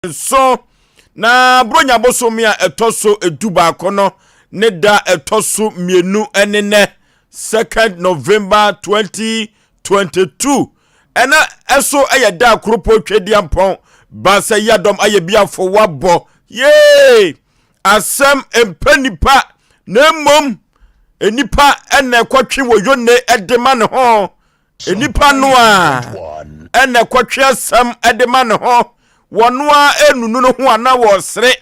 Nso na Buronya bosome a ɛtɔ so 11 no ne da ɛtɔ so mmienu ne nɛ, 2nd November 2022. Ɛna ɛso ɛyɛ da kuropɔ Twɛdiampɔn baasa yadɔm ayɛ biafo wabɔ yee. Asɛm mpɛ nipa, na mmom nipa ɛna ɛkɔtwe wɔ yone ɛde ma ne ho. Nipa no a ɛna ɛkɔtwe asɛm ɛde ma ne ho, wɔno a enunu no ho ana wɔsere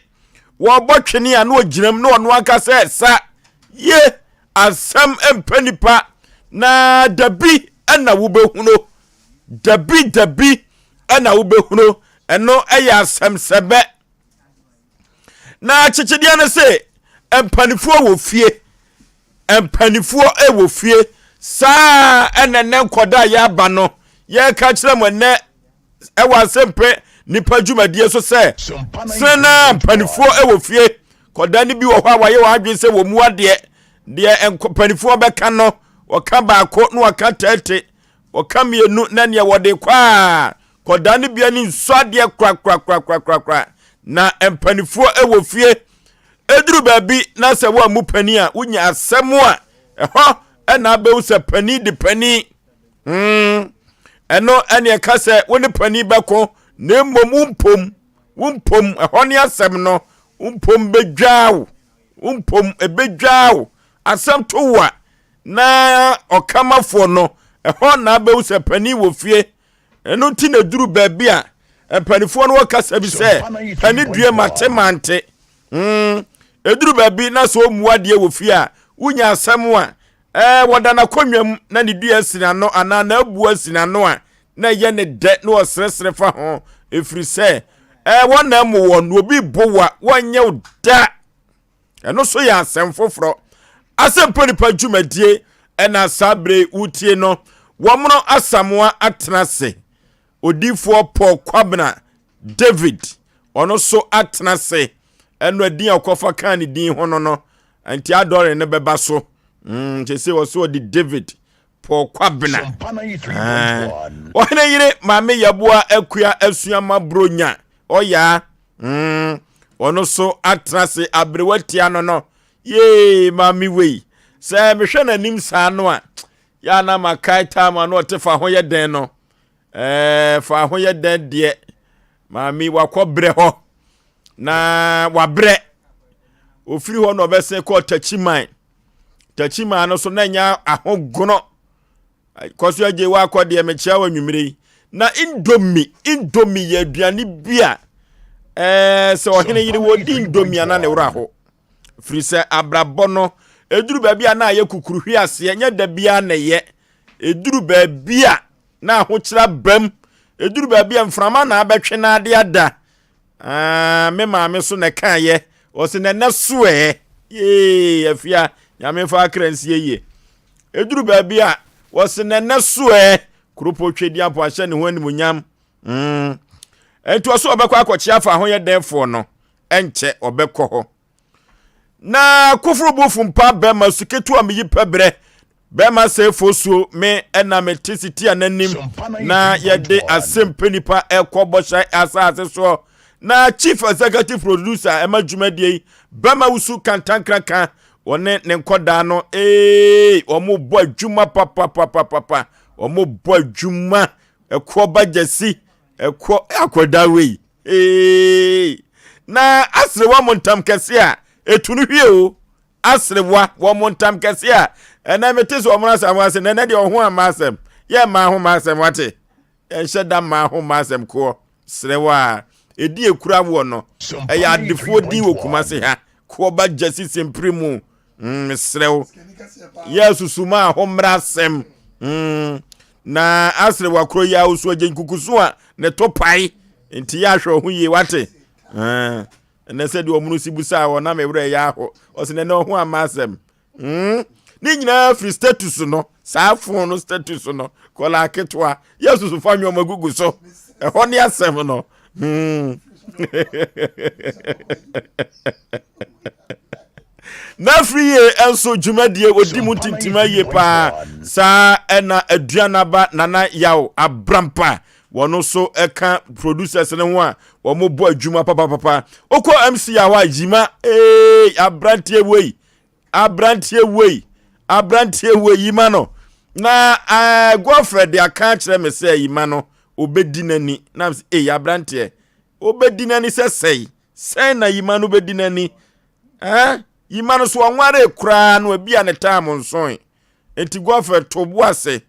wɔbɔ twene a na ogyina mu na ɔno ankasa ɛsa ye. Asɛm mpɛ nipa, na dabi ɛna wobɛhunu, dabi dabi ɛna wobɛhunu. Ɛno ɛyɛ asɛm sɛbɛ na kyekyedeɛ no sɛ mpanifoɔ wɔ fie, mpanifoɔ wɔ fie saa. Ɛna nnɛ nkɔda a yɛaba no, yɛreka kyerɛ mo ɛnɛ ɛwɔ Asɛmpɛ Nipa dwumadie so sɛ sene na mpanifoɔ wɔ fie. Kɔda no bi wɔ hɔ a wɔayɛ wɔn adwene sɛ wɔ mu adeɛ deɛ mpanifoɔ bɛka no, wɔka baako na wɔka 30, wɔka mmienu na neɛ wɔde kɔ a kɔda no bia ne nsu adeɛ korakorakorakorakora. Na mpanifoɔ wɔ fie, ɛduru baabi na sɛ woa mu pani a wonya asɛm a ɛhɔ ɛna abɛhu sɛ pani de pani. Ɛno ɛne ɛka sɛ wo ne pani bɛko, na mmom wompom wompom ɛhɔ ne asɛm no, wompom bɛdwaa wo, wompom ɛbɛdwaa wo. Asɛm to wo a na ɔkamafoɔ no, ɛhɔ na abɛhu sɛ pani wɔ fie. Ɛno nti na duru baabi a mpanifoɔ no wɔkasa bi sɛ pani due mate mante. Ɛduru baabi na sɛ ɔmmu adeɛ wɔ fie a wonya asɛm a wɔda n'akonnwa mu na ne dua si n'ano anaa n'abu asi n'ano a na ɛyɛ ne dɛ na ɔseresere fa ho, ɛfiri sɛ wɔn na mu wɔ no obi bo wa wɔnyɛ wo da. Ɛno so yɛ asɛm foforɔ. Asɛmpa Nipa dwumadie ɛna saa bere wotie no. Wɔmono Asamoa atena ase, Odiifoɔ Paul Kwabena David ɔno so atena ase. Ɛno adin a ɔkɔfa kaa ne din ho no nti adɔre no bɛba so. Kyɛ sɛ wɔ so ɔde David Paul Kwabena. Ɔhene yere Maame Yɛboa Akua Asuama Bronya ɔyaa, ɔno so atena ase. Aberewa tia no yee maame wei sɛ mehwɛ n'anim saa no a yɛ ana makae time a na ɔte fa ho yɛ dɛn no, fa ho yɛ dɛn deɛ. Maame wakɔ brɛ hɔ na wabrɛ ofiri hɔ na ɔbɛsɛn kɔɔ Takyiman. Takyiman no so na nya ahogono kɔso agye wakɔ deɛ. Mekyia wɔ anwummerɛ yi na Indomie, Indomie yɛ aduane bi a sɛ ɔhene yere wɔdi Indomie ana ne wura ho, firi sɛ abrabɔ no ɛduru baabi a na ayɛ kukuruhwi aseɛ. Nyɛ da biara na ɛyɛ. Ɛduru baabi a na ahokyerɛ bam, ɛduru baabi a mframa na abɛtwe n'ade ada. Me maame so na ɛkaeɛ, ɔsɛ nɛnɛ soɛ yee afia Nyame fa akra nsie yie. Ɛduru baabi a wɔsɛ nɛnɛ soɛ kuropɔ Twɛdi apo ahyɛ ne ho animuonyam. Ɛnti ɔso ɔbɛkɔ akɔkye afa ho yɛ dɛnfoɔ no, ɛnkyɛ ɔbɛkɔ hɔ. Na koforo bu fumpa bɛrima su ketewa meyi pɛ berɛ bɛrima sɛ fosuo me ɛna mete siti a n'anim na yɛde Asɛmpɛ Nipa ɛkɔ bɔhyɛ asase soɔ. Na chief executive producer ɛma dwumadie yi, bɛrima wusu kantankraka, wɔne ne nkɔdaa no ee, wɔn bɔ adwuma papapapapa, wɔn bɔ adwuma. Ɛkoɔ ba gyasi ɛkoɔ akɔda wei ee, na aserewa mo ntam kɛse a etu no hwie o. Aserewa wɔn mo ntam kɛse a ɛnɛ mete sɛ wɔn asɛm ase na ɛnɛ deɛ ɔho ama asɛm yɛ mmaa ho ma asɛm wate yɛnhyɛ da mmaa ho ma asɛm koɔ serewa a edi ekura woɔ no ɛyɛ adefoɔ din wɔ Kumase ha. Koɔ ba gyasi sempiri mu, serew yɛ susuma a ho mmra asɛm. Na aserewa koro yi a osu agye nkukusu a ne to pae nti yɛ ahwɛ ɔho yie wate. Ɛnɛ sɛ deɛ ɔmono si busa a ɔnam ɛwerɛ yɛ aho ɔsɛ nɛnɛ ɔho ama asɛm. Ne nyinaa firi status no, saa phone no status no. Kɔla ketewa yɛ susu fa nneɛma gugu so, ɛhɔ ne asɛm no. Na afiri yie nso dwumadie ɔdi mu ntintima yie paa saa. Ɛna Aduanaba Nana Yaw Abrampa. Wɔn nso ɛka producers no ho a wɔn bɔ adwuma papapapa. Okɔ MC a hɔ a Yima, ee, aberanteɛ wei, aberanteɛ wei, aberanteɛ wei, Yima no na Godfrey de aka akyerɛ me sɛ Yima no obɛdi n'ani na sɛ ee, aberanteɛ obɛdi n'ani sɛ sɛi sɛn na Yima no bɛdi n'ani. Yima no so ɔnware koraa no, ebi a ne time nsoe, nti Godfrey to bo ase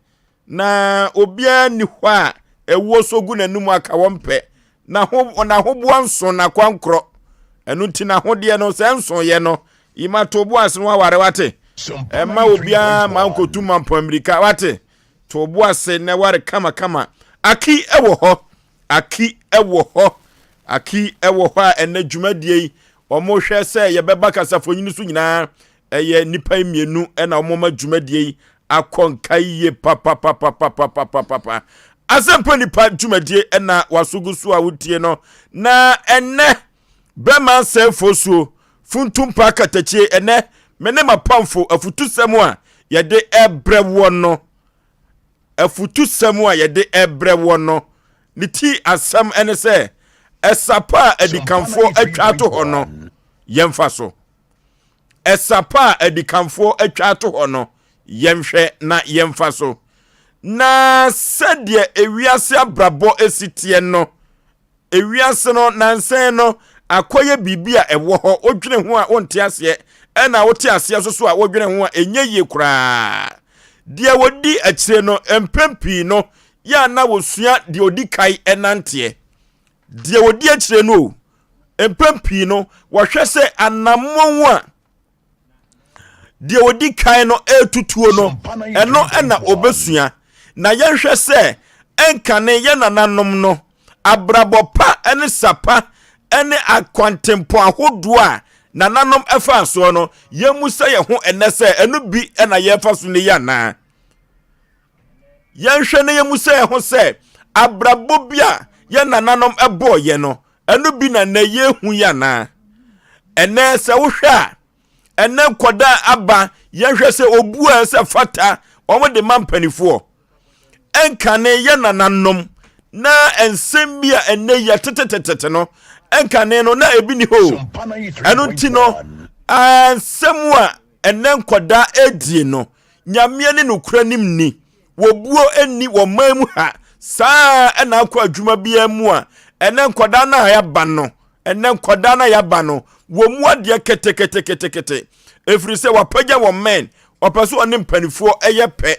na obiara nni hɔ a ɛwoɔ so gu n'anum aka wɔn pɛ na ho n'ahoboa nso n'akwankorɔ. Ɛno nti n'ahodeɛ no sɛ nsoeɛ no, Yima to bo ase no aware wate. Ɛma obiara ma nkotu ma mpɔn wate. To bo ase na ware kamakama. Aki ɛwɔ hɔ, Aki ɛwɔ hɔ, Aki ɛwɔ hɔ a ɛnɛ dwumadie yi wɔn hwɛ sɛ yɛbɛba kasafonyini so nyinaa, ɛyɛ nnipa mmienu ɛna wɔn ma dwumadie yi akɔ nka yie papapapapapapapa. Asɛmpa Nipa dwumadie ɛna wasogu so a wotie no, na ɛnɛ bɛma nsɛmfo suo funtumpa katakyie. Ɛnɛ me ne mapamfo afutusɛm a yɛde ɛbrɛ wɔ no, afutusɛm a yɛde ɛbrɛ wɔ no, ne ti asɛm ɛne sɛ ɛsapa a adikanfoɔ atwa ato hɔ no, yɛmfa so. Ɛsapa a adikanfoɔ atwa ato hɔ no, yɛnhwɛ na yɛmfa so. Na sɛdeɛ ewiase abrabɔ esi teɛ no, ewiase no nansɛn no akɔyɛ biribi a ɛwɔ hɔ, wodwene ho a wonte aseɛ, ɛna wote aseɛ nso so a wodwene ho a ɛnyɛ yie koraa. Deɛ wɔdi akyire no, mpɛn pii no yɛ a na wɔsua deɛ ɔdi kae ɛnanteɛ. Deɛ wɔdi akyire no o, mpɛn pii no wɔhwɛ sɛ anammɔn a deɛ ɔdi kan no ɛretutuo no, ɛno ɛna ɔbɛsua. Na yɛnhwɛ sɛ ɛnkane yɛ nananom no abrabɔ pa ne sapa ne akwantempɔ ahodoɔ a nananom ɛfa soɔ no, yɛmmu sɛ yɛn ho ɛnɛ sɛ ɛno bi ɛna yɛfa so ne yɛ anaa. Yɛnhwɛ na yɛmmu sɛ yɛn ho sɛ abrabɔ bi a yɛn nananom ɛbɔɔ yɛ no, ɛno bi na nnɛ yɛhu yɛ anaa. Ɛnɛ sɛ wohwɛ a, ɛnɛ nkɔda aba, yɛnhwɛ sɛ obu a ɛsɛ fata wɔn de ma mpanimfoɔ. Ɛnkane yɛ nananom na nsɛm bi a ɛnɛ yɛ tetetete no, ɛnkane no na ebi ni hɔ. Ɛno nti no, nsɛm a ɛnɛ nkɔda edie no, Nyameɛ ne nokora nim ni, wɔbuo nni wɔ man mu ha saa. Ɛna akɔ adwuma biara mu a, ɛnɛ nkɔda no a yɛaba no, ɛnɛ nkɔda no a yɛaba no, wɔn mu adeɛ keteketekete, ɛfiri sɛ wapagya wɔn mɛn, ɔpɛ so ɔne mpanimfoɔ ɛyɛ pɛ.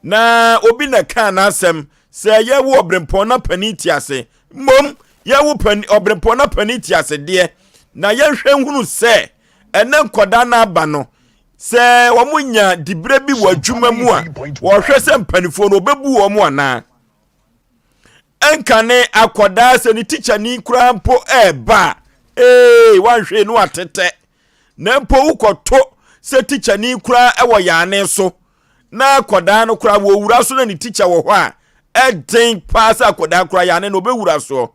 Na obi na kaa n'asɛm sɛ yɛwo ɔbrempɔn na panin te ase, mmom yɛwo panin ɔbrempɔn na panin te ase deɛ. Na yɛnhwɛ nhunu sɛ ɛnɛ nkɔda no aba no, sɛ wɔn nya dibere bi wɔ adwuma mu a, wɔhwɛ sɛ mpanimfoɔ no wɔbɛbu wɔn anaa. Ɛnkane akɔdaa sɛ ne tikyani koraa mpo ɛɛba a, ee, wanhwɛ no atetɛ. Na mpo wokɔto sɛ tikyani koraa ɛwɔ yaane so na akɔdaa no koraa wɔwura so na ne tikya wɔ hɔ a, ɛden paa sɛ akɔdaa koraa yaane no ɔbɛwura soɔ.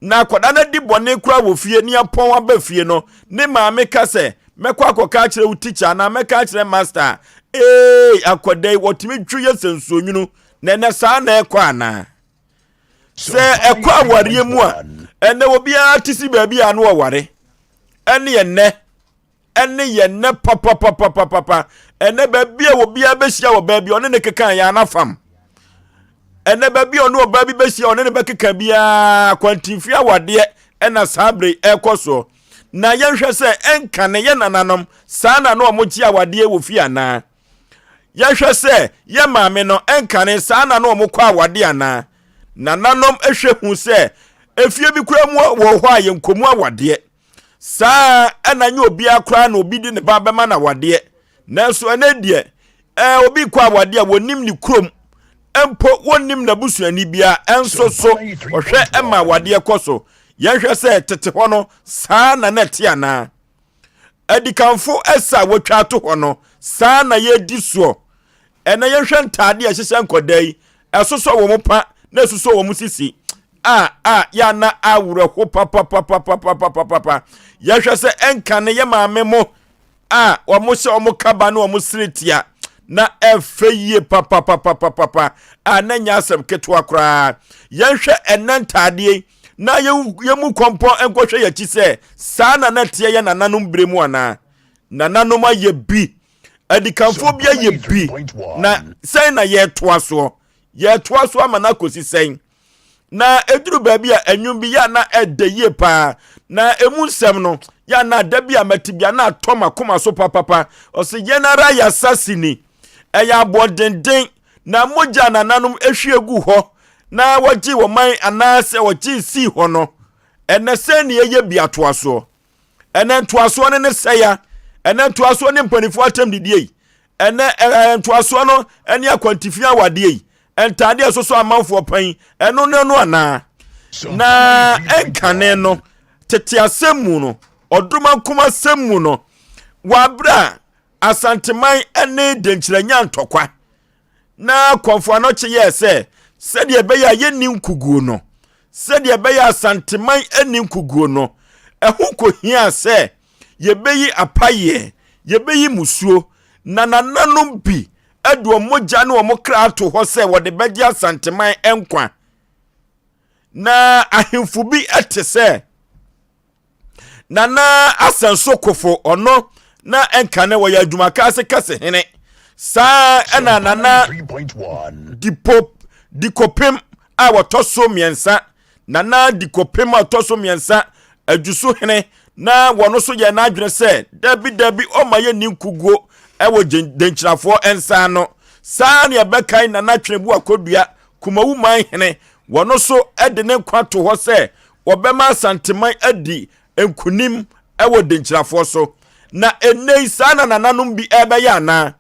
Na akwadaa no adi bɔne koraa wɔ fie ne apɔn aba fie no, ne maame ka sɛ mɛkɔ akɔka akyerɛ wo tikya anaa mɛka akyerɛ master. Ee, akwadaa yi wɔtumi dwo yɛ sɛ nsuo nwunu. Na ɛnɛ saa na ɛkɔ anaa? Sɛ ɛkɔ awareɛ mu a, ɛnɛ obiara te si baabi a no ɔware. Ɛne ɛnɛ ɛne yɛn nnɛ papapapapapa, ɛnɛ baabi a obiara bɛhyia wɔ baabi ɔne ne keka yɛn anafam. Ɛnɛ baabi a ɔne ɔbaa bi bɛhyia, ɔne ne bɛkeka biara, kwantinfi awadeɛ ɛna saa bere ɛrekɔ soɔ. Na yɛnhwɛ sɛ ɛnka ne yɛ nananom saa na na wɔn gye awadeɛ wɔ fie anaa. Yɛhwɛ sɛ yɛ maame no ɛnkane saa na na wɔn kɔ awadeɛ anaa. Nananom hwɛ hu sɛ efie bi kura mu wɔ hɔ a yɛn nkɔmu awadeɛ saa, ɛna nyɛ obiara koraa na obi de ne ba bɛma no awadeɛ. Nanso ɛnɛ deɛ obi kɔ awadeɛ a wɔnim ne kurom mpo, wɔnnim n'abusuani biara, ɛnso so ɔhwɛ ɛma awadeɛ kɔ so. Yɛnhwɛ sɛ tete hɔ no saa na na ɛte anaa. Adikanfo ɛsa a wɔatwa ato hɔ no, saa na yɛdi soɔ. Ɛnɛ yɛhwɛ ntaade a ɛhyehyɛ nkɔdaa yi, ɛsosɔ wɔn pa na ɛsosɔ wɔn sisi a yɛana awerɛho papapapapapapapa. Yɛhwɛ sɛ ɛnka ne yɛ maame mo a wɔn hyɛ wɔn kaba ne wɔn sere tia. Na ɛfɛ yie papapapapapa a na nyɛ asɛm ketewa koraa. Yɛnhwɛ ɛnnɛ ntaadeɛ yi na yɛmu kɔmpɔ nkɔhwɛ yɛn akyi sɛ saa na na ɛteɛ yɛ nananom berɛ mu anaa. Nananom ayɛ bi, adikanfoɔ bi ayɛ bi, na sɛn na yɛretoa soɔ? Yɛretoa so ama no akɔsi sɛn? Na ɛduru baabi a ɛnwom bi yɛ a na ɛdɛ yie paa na ɛmu nsɛm no yɛ a na da bi a mɛte bi a na atɔ m'akoma so papapa. Ɔsɛ yɛn ara yɛ asase ni, ɛyɛ aboɔdenden na mogya a nananom ehwie gu hɔ na wɔgye wɔn man anaasɛ wɔgye sii hɔ no, ɛnɛ sɛn ne yɛyɛ bi atoa soɔ? Ɛnɛ ntoasoɔ no ne sɛya, ɛnɛ ntoasoɔ ne mpanimfoɔ atɛm didie yi, ɛnɛ ɛɛ ntoasoɔ no ne akwantifi awadeɛ yi, ntaadeɛ ɛsoso amanfoɔ pan, ɛno ne no anaa? Na ɛnkane no, tete asɛm mu no, ɔdomankoma asɛm mu no, wɔ abere a Asanteman ne Denkyira nya ntɔkwa, na Kɔmfo Anɔkye yɛɛ sɛ sɛdeɛ ɛbɛyɛ a yɛnni nkuguo no, sɛdeɛ ɛbɛyɛ a Asanteman nni nkuguo no, ɛho kɔhiaa sɛ yɛbɛyi apayeɛ, yɛbɛyi musuo, na nananom bi de wɔn mogya ne wɔn kra ato hɔ sɛ wɔde bɛgye Asanteman nkwa. Na ahemfo bi te sɛ Nana Asɛnso Kofo, ɔno na ɛnka ne wɔyɛ adwumaka ase kɛse hene. Saa ɛna Nana Dipo Dikopem a wɔtɔ so mmiɛnsa, Nana Dikopem a ɔtɔ so mmiɛnsa, Adwuso hene, na wɔn nso yɛ n'adwene sɛ dabi dabi ɔma yɛ ni nkuguo ɛwɔ Denkyirafoɔ nsa ano. Saa ne ɛbɛkan Nana Twenebu Akodua, Kumawu man hene, wɔn nso de ne nkwa to hɔ sɛ wɔbɛma Asanteman adi nkunim wɔ Denkyirafoɔ so. Na ɛnnɛ yi saa na nananom bi ɛrebɛyɛ anaa?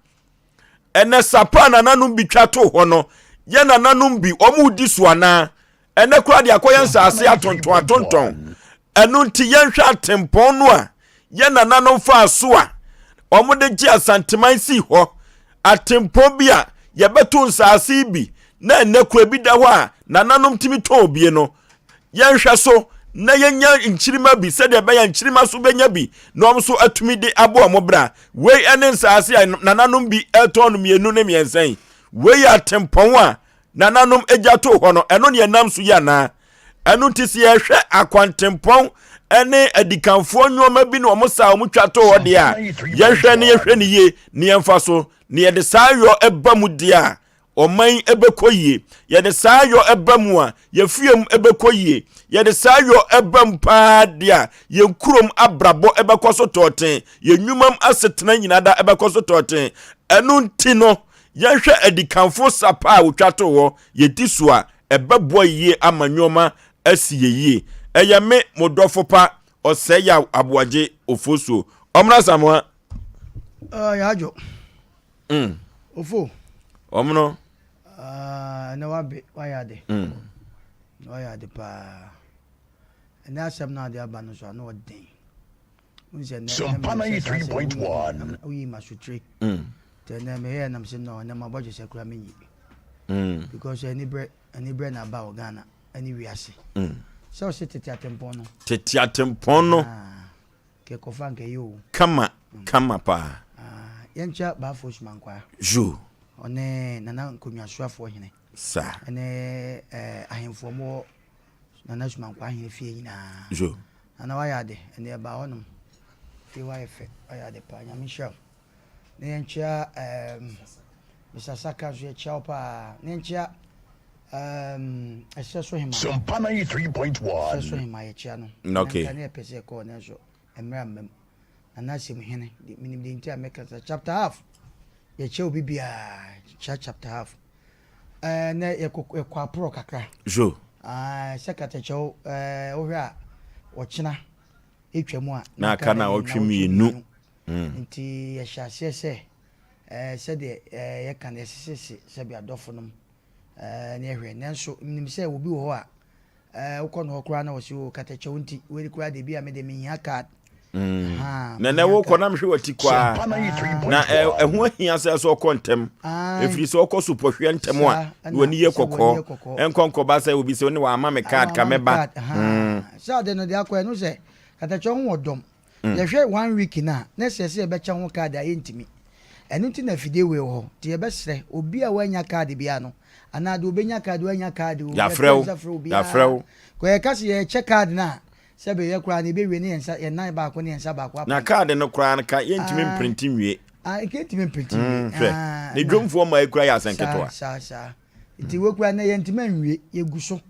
Ɛnɛ sapa a nananom bi twa too hɔ no, yɛ nananom bi wɔn redi so anaa? Ɛnɛ koraa de akɔyɛ nsaase atontɔn atontɔn. Ɛno nti yɛnhwɛ atempɔn no a yɛ nananom faa so a wɔde gye Asanteman sii hɔ. Atempɔn bi a yɛbɛto nsaase yi bi na ɛnɛ kura bi da hɔ a nananom tumi tɔn bie no, yɛnhwɛ so na yɛnya nkyirimma bi sɛdeɛ ɛbɛyɛ nkyirimma so bɛnya bi na wɔn nso atumi de abɔ wɔn bra. Wei ne nsaase a nananom bi retɔn no mmienu ne mmiɛnsa yi. Wei yɛ atempɔn a nananom agya too hɔ no, ɛno ne ɛnam so yi anaa? Ɛno nti sɛ yɛhwɛ akwantempɔn ne adikanfoɔ nneɛma bi na wɔn sa a wɔtwa too hɔ deɛ a, yɛhwɛ ne yɛhwɛ ne yie ne yɛmfa so na yɛde saa yɔ ɛba mu deɛ a, ɔman yi ɛbɛkɔ yie. Yɛde saa yɔ ɛba mu a, yɛfie mu ɛbɛkɔ yie. Yɛde saa yɔ ɛba mu paa deɛ a, yɛn kurom abrabɔ ɛbɛkɔ so tɔɔten, yɛn nnwumam asetena nyinaa da ɛbɛkɔ so tɔɔten. Ɛno nti no, yɛnhwɛ adikanfo sapa a wɔtwa too hɔ, yɛdi so a, ɛbɛboa yie ama nneɛma asi yɛ yie. Ɛyɛ me, mo dɔfo pa, Ɔsɛeyaw Aboagye Ofosuo. Ɔmmra Asamoah. Uh, Yadwo. Ofo. Ɔmono. Uh, ɛnɛ wabe wayɛ ade. Wayɛ ade paa. Ɛnɛ asɛm no ade aba no so ano ɔden. Sompa 93.1. Woyi ma sotire. Tɛ ɛnɛ meyɛ nam sɛ no ɛnɛ mabɔ gyesɛ kura menyi. Because ani brɛ ani brɛ na aba wɔ Ghana ɛne wiase. Sɛ ɔsɛ tete atempɔn no. Tete atempɔn no. Ah, kɛkɔfa nkɛyɛ o. Kama kama paa. Ah, yɛnkyɛ Baafo Sumankwaa. Ju. Ɔne Nana Nkonnwasoafoɔ hene. Sa. Ɛne eh, ahemfo ɔmo wɔ Nana Sumankwaa hene fie nyinaa. Ju. Nana wayɛ ade, ɛnɛ ɛbaa hɔnom. Fie hɔ ayɛ fɛ, wayɛ ade paa, Nyame nhyira wo. Na yɛnkyea um, Mr. Saka nso yɛkyea wo paa. Na yɛnkyea um, ɛsɛ so hema. Sompa 93.1. Ɛsɛ so hema yɛkyea no. Okay. Na nka ne yɛpɛ sɛ yɛkɔɔ nanso mmerɛ amma mu. Nana asɛm hene, menim deɛ nti a mɛka sɛ chapter half. Yɛkyea obi biara, kyea chapter half. Eh, nɛ yɛkɔ yɛkɔ aporɔ kakra. Jo. Ah, sɛ katakyɛw eh, wohwɛ a ɔkyena etwa mu a. Na aka na ɔtwe mmienu. Nti yɛhyɛ aseɛ sɛ eh, sɛdeɛ eh, yɛka no yɛsesese sɛbi adɔfonom eh, na yɛhwɛ. Nanso menim sɛ obi wɔ hɔ a eh, wokɔ no hɔ koraa na wɔsi o katakyɛw nti wei koraa deɛ bi a mede menhia card. Mm. Na na wokɔ na mehwɛ wati kɔ a na ɛho ahia sɛ sɛ ɔkɔ ntɛm ɛfiri sɛ ɔkɔ so pɔhwɛ ntɛm a na wani yɛ kɔkɔɔ ɛnkɔ nkɔba sɛ obi sɛ ne wama me card ka mɛba. Sɛ ade no de akɔ ɛno sɛ katakyɛw ho wɔ dɔm. Yɛhwɛ one week no a, na ɛsɛ sɛ yɛbɛkyɛ ho card a yɛntumi. Ɛno nti na afidie wei wɔ hɔ. Nti yɛbɛsrɛ obi a wannya kaade biara no, anaa deɛ ɔbɛnya kaade, wannya kaade o, Yɛafrɛ yɛto wo, nsa frɛ yɛafrɛ obiara. wo. Kɔ yɛka sɛ yɛrekyɛ kaade no a, sɛbe yɛ koraa no yɛbɛwie ne yɛn nsa, yɛn nan baako ne yɛn nsa baako Na apae. kaade no koraa no ka yɛntumi Ah, mprinte nwie. ah, nka yɛntumi mprinte nwie. Hwɛ, Ah, ne na dwomfoɔ mmaa yi koraa yɛ saa, asɛnketewa. saa, saa. Nti wei koraa nnɛ yɛntumi anwie, yɛgu so.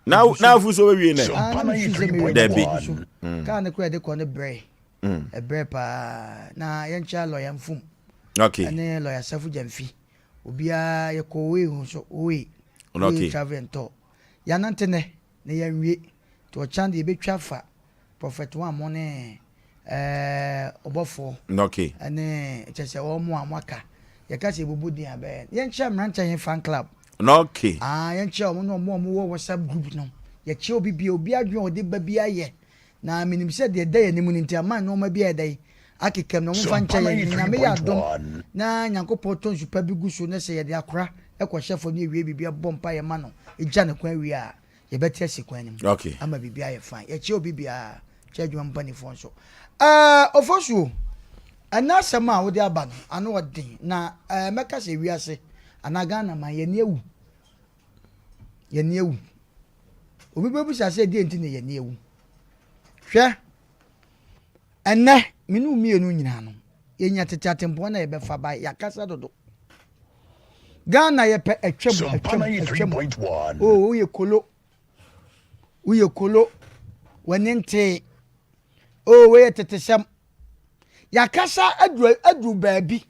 Na Yɛgu so. na afu so bɛwie nɛ? Ah, na Sompa mefiri sɛ mewie, Dabi. yɛgu so. Kaa no koraa yɛde kɔ no brɛe. Ɛbrɛ paa. Na yɛnkyɛ lɔya Mfum. Okay. Ɛne lɔya Safo Gyamfi. Obiara yɛkɔ Owe ho nso, Owe. Owe Okay. travel and tour. Yɛanante nnɛ na yɛnwie. Nti ɔkyan deɛ yɛbɛtwa afa Prophet One mo ne ɛɛ ɔbɔfoɔ. Okay. Ɛne kyɛ sɛ wɔn a wɔaka. Yɛka sɛ yɛbubu din a bɛyɛ. Yɛnkyɛ mmeranteɛ he fan club. Okay. Ah, yɛnkyɛ wɔn ne wɔn a wɔwɔ WhatsApp group no. Yɛkyɛ obi bia, obi adwene a ɔde ba bi ayɛ. Na menim sɛ deɛ ɛda yɛn anim no nti ama nneɛma bi ayɛ dɛn akekam na wɔmfa Sompa nkyɛ yɛn. Na Nyame yɛ adom 93.1. na Nyankopɔn tɔ nsu pa bi gu so na sɛ yɛde akora kɔhyɛ fam na yɛwie biribi bɔ mpaeɛ ma no gya ne kwan wie a, yɛbɛte asi kwan no mu Okay. ama biribi ayɛ fine. Yɛkyɛ obi biara, kyɛ adwuma mpanimfoɔ nso. Ɛɛ, Ofosuo, ɛnɛ asɛm a wode aba no, ano ɔden na ɛɛ, mɛka sɛ wiase anaa Ghana man yɛn ani awu. Yɛn ani awu. Obi bɛbisa sɛ deɛ nti na yɛn ani awu. Hwɛ, ɛnɛ me ne wo mmienu nyinaa no, yɛnya tete atempɔn na yɛbɛfa ba yɛakasa dodo. Ghana yɛpɛ atwam, Sompa atwam, atwam. 93.1. Oh, woyɛ kolo. Woyɛ kolo. W'ani ntee. Oh, woyɛ tetesɛm. Yɛakasa aduru aduru baabi.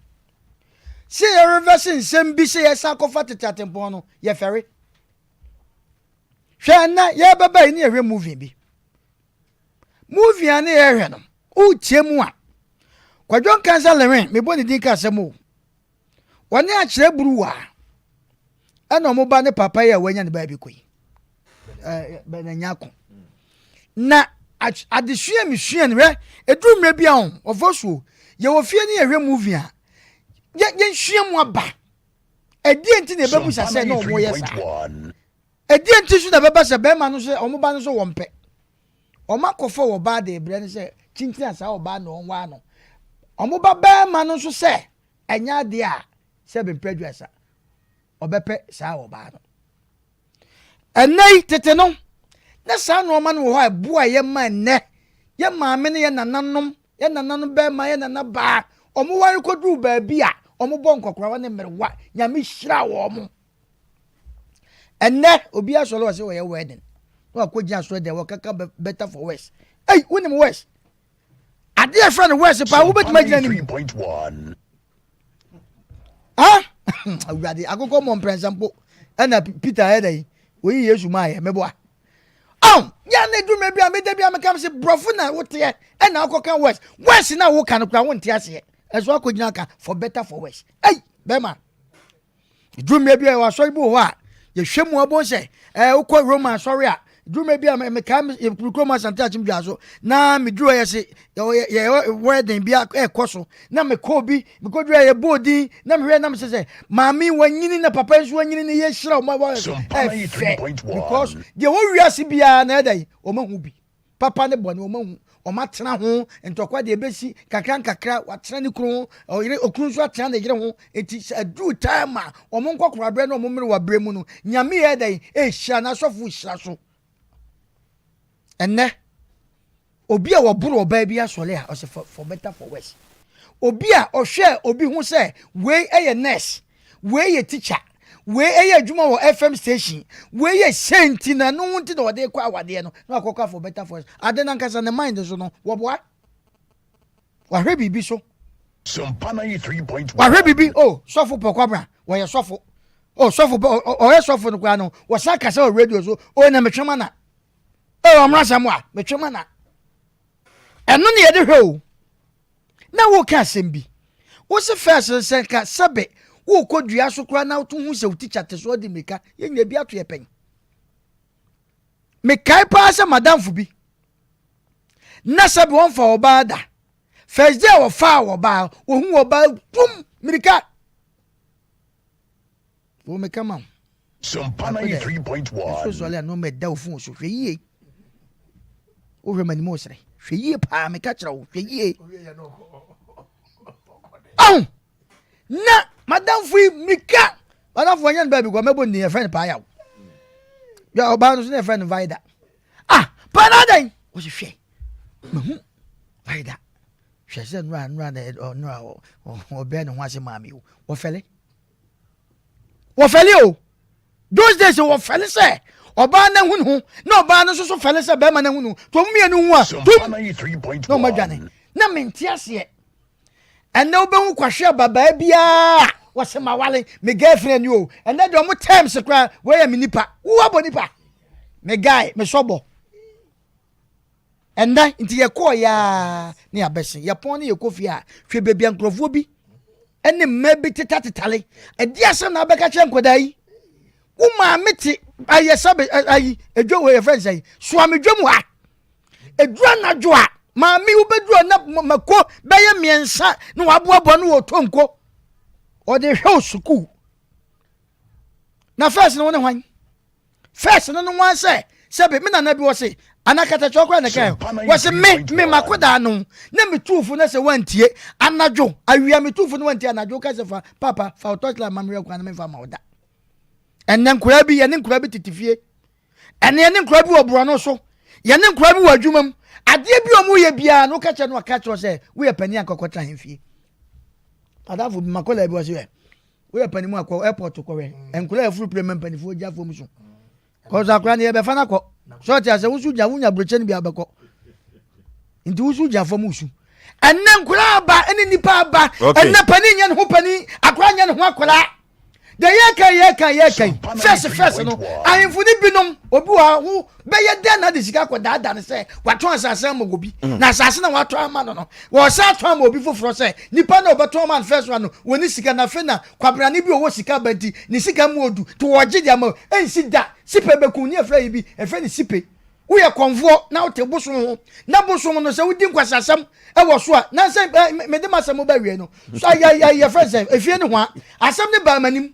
Sɛ yɛ reverse nsɛm bi sɛ yɛsan akɔfa tete atempɔn no, yɛfɛre. Hwɛ ɛnɛ yɛbɛba yi ne yɛhwɛ movie bi. Movie a ne yɛhwɛ no, wotie mu a, Kwadwo Nkansa Lewin, mebɔ ne din ka asɛm o. Wɔne akyerɛ buruwa ɛna ɔmo ba ne papa yi a wanya ne baabi kɔ yi. Ɛɛ bɛn nyako. Na adesua mesua no hwɛ, eduru mmerɛ bi a ho, ɔfɔ so yɛwɔ fie ne yɛhwɛ movie a, yɛnsua mu aba. Ɛdeɛ nti na ɛbɛbusa Sompa sɛ na ɔmo yɛ saa. 93.1. Ɛdeɛ nti so na ɛbɛba sɛ bɛrima no sɛ ɔmo ba no so wɔn pɛ. Ɔmo akɔfɔ wɔ baa de brɛ no sɛ kyinkyin a saa ɔbaa na ɔnwaa no. Ɔmo ba bɛrima no nso sɛ ɛnyɛ adeɛ a sɛ bɛmpɛ aduasa ɔbɛpɛ saa ɔbaa no. Ɛnɛ yi tete no na saa nneɛma no wɔ hɔ a ɛboa yɛ ma ɛnɛ yɛ maame ne yɛ nananom yɛ nananom bɛrima yɛ nana baa ɔmo ware kɔduru baabi a ɔmo bɔ nkɔkorawa ne mmerewa Nyame hyira wɔn. Ɛnɛ obi asɔre wɔ sɛ wɔyɛ wedding na wakɔ gyina asɔre deɛ wɔkaka better for worse. Ei, wonim worse adeɛ fɛ no worse paa Sompa wobɛtumi agyina ne mu. 93.1. Ah, awurade akokɔ mmɔ mprɛnsa mpo ɛna Peter ayɛ dɛ oyi Yesu maa yɛ mɛboa. Ɔn yɛn ne dwuma bi a meda bi a meka sɛ borɔfo na woteɛ ɛna akɔka worse worse na woka no koraa wonte aseɛ ɛso akɔgyina ka for better for worse. Ei bɛrima dwuma bi a yɛwɔ asɔre bi wɔ hɔ a yɛhwɛ mu abɔ sɛ ɛɛ wokɔ Roma asɔre a dwuma bi a mekaa kurom Asante Akyem dwa so na meduru hɔ yɛse yɛwɔ wedding bi ɛkɔ so na mekɔ bi mekɔduru a yɛbɔɔ din na mehwɛ na mesɛ sɛ maame wanyini na papa nso wanyini ne yɛhyira ɔma Sompa ɛfɛ 93.1. because deɛ wɔ wiase biara na ɛda yi ɔma hu bi papa ne bɔne ɔma hu ɔma tena ho ntɔkwa deɛ ɛbɛsi kakra nkakra watena ne kunu ho ɔyere okunu nso atena ne yere ho eti sɛ aduru time a ɔmo nkɔkora berɛ na ɔmo mmere wɔ berɛ mu no Nyame yɛ ɛda yi ɛhyira na asɔfo hyira so. Ɛnɛ obi a wɔboro ɔbaa bi asɔre a ɔsɛ for better for worse. Obi a ɔhwɛ obi ho sɛ wei ɛyɛ nurse, wei yɛ teacher, wei ɛyɛ adwuma wɔ FM station, wei yɛ hyɛ nti na ɛno ho nti na ɔde kɔ awadeɛ no na wakɔkɔ for better for worse. Ade nankasa ne mind so no wɔboa wahwɛ biribi so. Sompa 93.1. Wahwɛ biribi o sɔfo pɔkɔbra wɔyɛ sɔfo o sɔfo ɔyɛ sɔfo no koraa no wɔsan kasa wɔ radio so o na metwe ma na o ɔmra sɛm a metwe ma na ɛno ne yɛde hwɛ o. Na woka asɛm bi wosi first sɛ nka sɛbe wokɔ dua so koraa na woto hu sɛ wo teacher te so ɔde mmirika yɛnya bi ato yɛ pɛn. Mekae paa sɛ madamfo bi na sɛbe wɔmfa ɔbaa da first day a wɔfaa ɔbaa wɔhu ɔbaa tum mmirika wɔ meka ma wo. Sompa Ɛso 93.1. sɔre a nneɛma ɛda wo phone so hwɛ yie. Wohwɛ m'anim wo sere hwɛ yie paa meka kyerɛ wo hwɛ yie. Ɔho. Na madamfo yi mirika madamfo ɔnyɛ no baabi kɔ mɛbɔ ne din yɛfrɛ no paayaw yɛ ɔbaa no so na yɛfrɛ no vida ah paa na adan wɔsi hwɛ mahu vida hwɛ sɛ nura nura na nura ɔbɛn ne ho ase maame o wɔfɛle wɔfɛle o those days wɔfɛle sɛ ɔbaa no ahu ne ho na ɔbaa no nso so fɛle sɛ bɛrima no ahu ne ho to ɔmo mmienu ho a tum na ɔmo adwane na mente aseɛ Ɛnɛ wobɛhu kwahwe ababaa biara wɔsɛ mawale me girlfriend ni o ɛnɛ deɛ ɔmo terms koraa wɔyɛ me nipa wo abɔ nipa me guy me sɔbɔ ɛnɛ nti yɛkɔɔ yaa ne yɛabɛse yɛpɔn ne yɛkɔ fie a hwɛ baabi a nkurɔfoɔ bi ɛne mmaa bi tetatetale ɛde asɛm na abɛka kyerɛ nkwadaa yi wo maame te ayɛ sɛbe ayi edwa wɔ yɛfrɛ nsɛn soame dwa mu ha Ɛduru anadwo a, maame wobɛduru a na mako bɛyɛ mmiɛnsa na waboaboa no wɔ tonko. Ɔde hwɛ wo sukuu. Na fɛs no wo ne hwan? Fɛs no no wan sɛ sɛbe me nana bi wɔ se anaa katakyɛ ɔkora ne kan wɔ se me me mako daa no na me tuufo na sɛ wantie anadwo awia me tuufo no wantie anadwo ka sɛ fa papa fa wo torchlight ma mehwɛ kwan na memfa ma wo da. Ɛnɛ nkoraa bi yɛne nkoraa bi tete fie Ɛne yɛne nkwadaa bi wɔ borɔno so, yɛne nkwadaa bi wɔ adwuma mu. Adeɛ bi a wɔyɛ biara no, woka kyerɛ no ɔka kyerɛ sɛ woyɛ panin a nkɔkɔtra ahemfie. Adamfo bi makɔla bi wɔ se woyɛ panin mu akɔ airport kɔwɛ. Nkwadaa afuru pere ma mpanimfoɔ gya fam so. Kɔsɔ akwadaa no yɛbɛfa no akɔ. So ɔte asɛ wosu gya wonya burokyɛ no bi abɛkɔ. Nti wosu gya fam su. Ɛnɛ nkwadaa aba ɛne nipa aba. Ɛnɛ panin nyɛ ne ho panin, akwadaa nyɛ ne ho akwadaa. Deɛ yɛka yɛka yɛka yi fɛs fɛs no ahemfo no binom obi wɔ ho bɛyɛ dɛn na de sika kɔ daadaa no sɛ watɔn asase ama obi mm. na asase na watɔn ama no no wɔsan atɔn ama obi foforɔ sɛ nipa na ɔbɛtɔn ama no fɛs wa no wɔne sika na afei na kwabrane bi ɔwɔ sika ba nti ne sika mu odu to wɔgye de ama ɛnsi da sipe bɛkum ne ɛfrɛ yi bi ɛfrɛ ne sipe Woyɛ kɔmfoɔ na wote bosom ho, na bosom no sɛ wodi nkwaseasɛm wɔ so a, na sɛ mede m'asɛm ba awie no, so yɛfrɛ sɛ efie no hoa, asɛm no baa m'anim.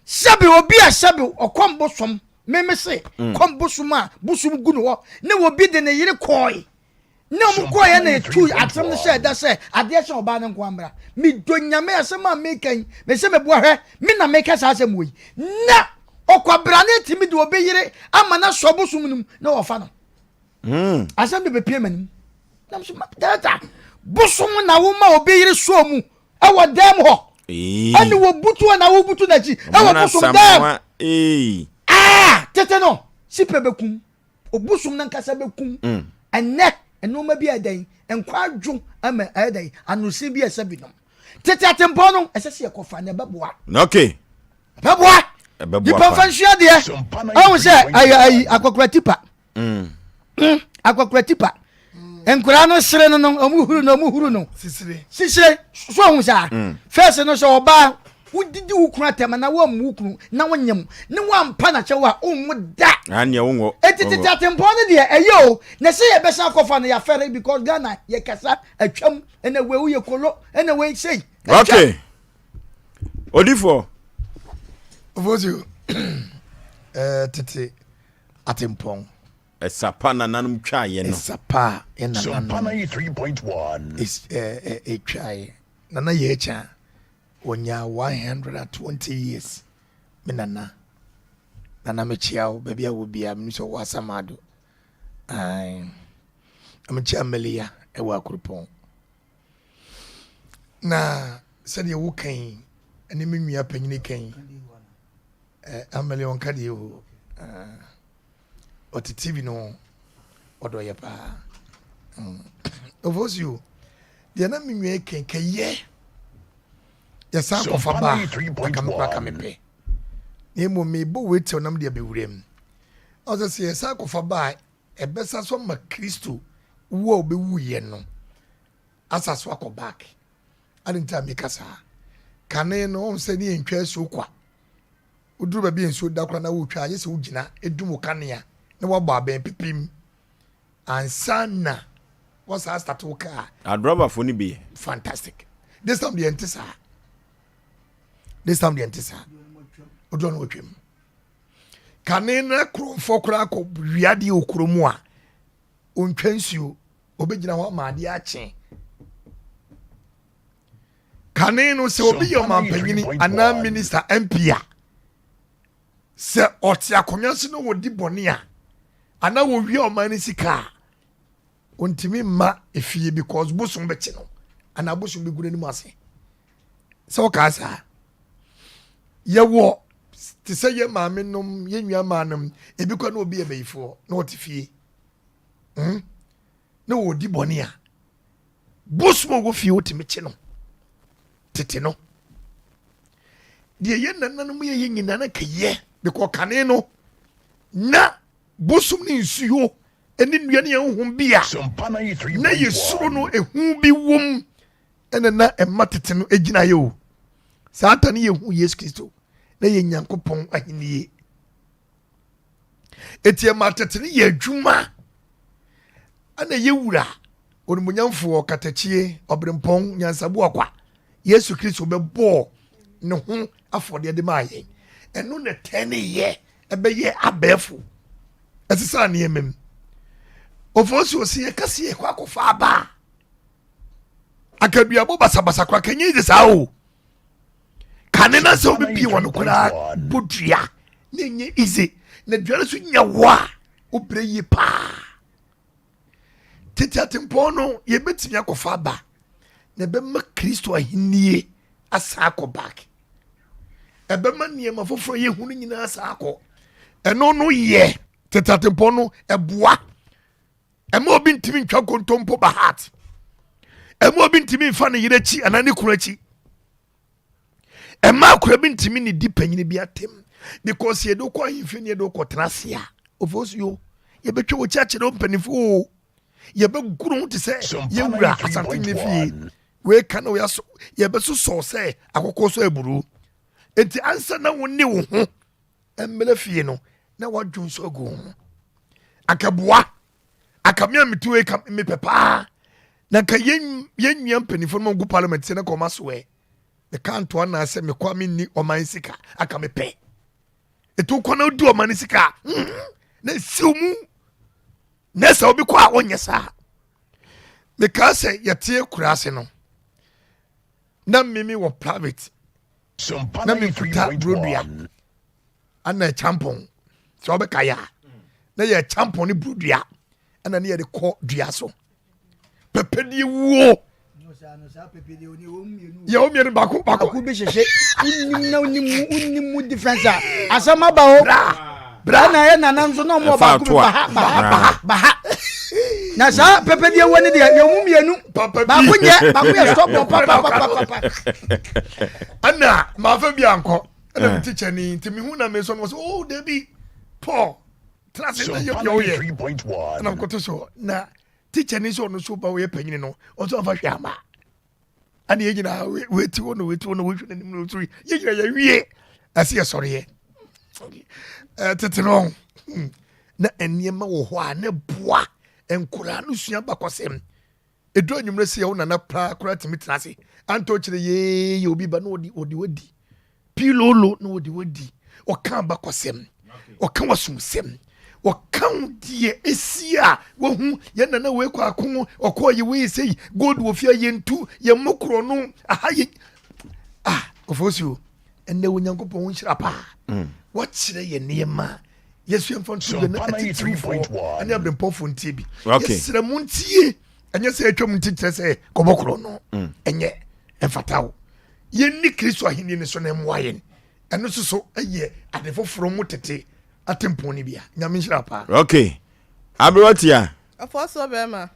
Sɛbe obi a sɛbe ɔkɔm bosom, meme se mm. kɔm bosom a bosom gu no hɔ, ne obi de ne yere kɔɔe. Ne ɔmo kɔɔeɛ na etu asɛm no hyɛ ɛda sɛ adeɛ hyɛ ɔbaa no nko ambra. Medɔ nyame asɛm a meka yi, mese meboa hwɛ, me na meka saa asɛm wɔ yi. Na Ɔkwabrane tumi de obi yere ama no asɔ bosom no mu na wɔfa no. Hmm. Asɛm de bɛpie m'anim. Nam so data bosom na woma obi yere sɔɔ mu ɛwɔ dɛm hɔ. Ɛne wɔbutu a na wobutu n'akyi ɛwɔ bosom dɛm. Ah, tete no sipe bɛkum. Obosom no ankasa bɛkum. Mm. Ɛnɛ nneɛma bi a ɛdɛn nkwa adwo ama ɛyɛ dɛn anosin bi a ɛsɛ binom. Tete atempɔn no ɛsɛ sɛ yɛkɔfa na ɛbɛboa. Okay. Ɛbɛboa. Nipa nfa nsua deɛ. Ɔhu sɛ ayi ayi akɔkora tipa. Mm. Mm, akɔkora tipa. Nkwadaa no sere no no ɔmo huru no ɔmo huru no. Sisire. Sisire so ɔhu saa. Mm. Fɛs no sɛ ɔbaa wodidi wo kunu atɛm na woammu wo kunu na wonyam ne woampa n'akyɛw a wonwo da. Aneɛ wonwo. Eti tete atempɔn no deɛ ɛyɛ o na sɛ yɛbɛsan akɔfa no yɛafɛre because Ghana yɛkasa atwam ɛna wei woyɛ kolo ɛna wei sei. Okay. Odifoɔ. Ofosu eh, tete atempɔn. Ɛsapa nananom twaeɛ no. Ɛsapa yɛ nananom ɛtwaeɛ. Nana yɛ akya wɔnya 120 years me nana. Nana mekyia wo baabi a wɔ biara menim sɛ wɔ Asamado. Ae. Mekyia Melia ɛwɔ Akuropɔn. Na sɛdeɛ woka yi ne me nua panyini ka yi eh, Amele ɔnka deɛ o ah, ɔte TV no ho ɔdɔ yɛ paa mm. Ofosi o deɛ na me nua ka yi kɛyɛ yɛsan kɔfa ba a anka me koraa ka mepɛ na mmom mebɔ wei tew nam deɛ bɛwura mu ɔsɛ sɛ yɛsan kɔfa ba a Ɛbɛsa so ama Kristo wu a ɔbɛwuiɛ no asa so akɔ back. Ade nti a meka saa? Kane no, wohu sɛ ne yɛntwa asuo kwa. Woduru baabi a nsuo da koraa na wotwa a, gye sɛ wogyina dum wo kanea na woabɔ abɛn pipim ansa na woasan astate wo kaa. Adrɔbafoɔ no bi yɛ. Fantastic. This time deɛ ɛnte saa. This time deɛ ɛnte saa. Woduru no wɔtwam. Kane na korɔmfoɔ koraa kɔ wia adeɛ wɔ kuro mu a, ɔntwa nsuo, ɔbɛgyina hɔ ama adeɛ akye. Kane no sɛ obi yɛ ɔmampanyini anaa minister, MP a, sɛ ɔte akonnwa so na wɔdi bɔne a, anaa wɔwia ɔman no sika a, ɔntumi mma efie because bosom bɛkye no anaa bosom bɛgu n'anim ase. Sɛ wɔkaa saa, yɛwɔ te sɛ yɛ maame nom, yɛ nua maa nom, ebi kɔ na obi yɛ bɛyifoɔ na ɔte fie Na wɔdi bɔne a, bosom a ɔwɔ fie wotumi kye no tete no. Deɛ yɛ nananom yɛ yɛ nyinaa na kɛyɛ because kane no na bosom ne nsuo ne nnua ne ahonhom bi a na yɛsuro no, ehu bi wom ɛna na ɛma tete no gyinaeɛ o. Saa ta no yɛhu Yesu Kristo na yɛ Nyankopɔn ahennie. Eti ɛma tete no yɛ adwuma. Ɛna yɛ wura onimuonyamfoɔ katakyie ɔberempɔn nyansaboakwa Yesu Kristo bɛbɔɔ ne ho afɔdeɛ de maa yɛn. Ɛno na ɛtɛn ne yɛ ɛbɛyɛ abɛɛfo ɛsesa nneɛma mu. Ofosu osi yɛ kasi yɛ kɔ akɔfa aba a akaduabɔ basabasa koraa kɛnyɛ yɛ saa o. Kane na sɛ wobɛpie wɔ no koraa bɔ dua na ɛnyɛ easy na dua no so nya wo a wobrɛ yie paa. Tete atempɔn no yɛbɛtumi akɔfa aba na ɛbɛma Kristo ahennie asan akɔ back, ɛbɛma nneɛma foforɔ yɛhu no nyinaa asan akɔ. Ɛno no yɛ tete atempɔn no, ɛboa ɛma obi ntumi ntwa nkontompo ba heart, ɛma obi ntumi nfa ne yere akyi anaa ne kunu akyi, ɛma akora bi ntumi ne di panyini bi atem because yɛde kɔ ahemfie ne yɛde kɔ tena ase a ofo so yo yɛbɛtwa wɔ akyi akyerɛ mpanimfoɔ o, yɛbɛgoro ho te sɛ yɛwura Asante ne fie wei ka na wɔyɛ yɛbɛsosɔ sɛ akokɔ so aburu. Enti ansa na wo ne wo ho mmerɛ fie no na wadwo nso agu ho akaboa aka me a mete wei ka mepɛ paa na nka yɛn nua mpanimfoɔ no gu parliament sɛ na nka ɔma soɛ meka ntoa na sɛ mekɔ a menni ɔman sika aka mepɛ ɛti wokɔ na wodi ɔman sika na ɛsiw mu na sɛ obi kɔ a ɔnyɛ saa. Mekaa sɛ yɛte kura ase no na mimi wɔ private na mekuta burodua ana ɛkyampɔn sɛ ɔbɛka yɛ a na yɛ ɛkyampɔn ne burodua ɛna ne yɛde kɔ dua so pɛpɛdeɛ wuo yɛ wo mmienu baako baako baako bi hyehyɛ wonim na wonim mu wonim mu difference a asɛm aba o bra ɛna yɛ nana nso na ɔmo baako bi baha baha baha baha na saa pɛpɛdeɛ wɔ ne deɛ yɛ mu mmienu baako nyɛ baako yɛ stɔbɔ papapapapa ɛna maafa bi ankɔ ɛna mi teacher ni nti mi hu na mi sɔ no wɔ sɛ oh dabi Paul tena ase na yɛ yɛ ɔyɛ ɛna mi kɔto so na teacher ni sɛ ɔno so ba ɔyɛ panyin no ɔsɛ ɔfa hwɛ ama ɛna yɛ nyinaa weti hɔ na weti hɔ na wehwɛ n'anim na osori yɛ nyinaa yɛ wie ɛsɛ yɛ sɔre yɛ ɛtete no na nneɛma wɔ hɔ a ne boa nkoraa no sua bakɔsɛm. Ɛduru anwummerɛ sɛ wo nana paa koraa tumi tena ase antɔ kyerɛ yee yɛ obi ba na ɔde ɔde wadi pilolo na ɔde wadi ɔka abakɔsɛm ɔka wasumsɛm ɔka wo deɛ ɛsi a wahu yɛn nana wei kɔ ako ɔkɔ yɛ wei sɛ gold wɔ fie yɛntu yɛn mmɔkorɔ no aha yɛ ah ɔfɔsuo ɛnɛ Onyankopɔn wo nhyira paa wakyerɛ yɛ nneɛma yɛsua mfa nto dwa na atitirifoɔ ne aberempɔfoɔ ntie bi. Yɛsrɛ mo ntie, ɛnyɛ sɛ atwam nti kyerɛ sɛ kɔbɔ korɔ no mm. ɛnyɛ ɛmfata wo. Yɛnni Kristo ahenni no so na ɛmmoa yɛn. Ɛno nso so ɛyɛ ade foforɔ mu tete atempɔn no bia. Nyame nhyira paa. Okay. Aberewa tia. Ɔfɔɔsoɔ bɛɛma,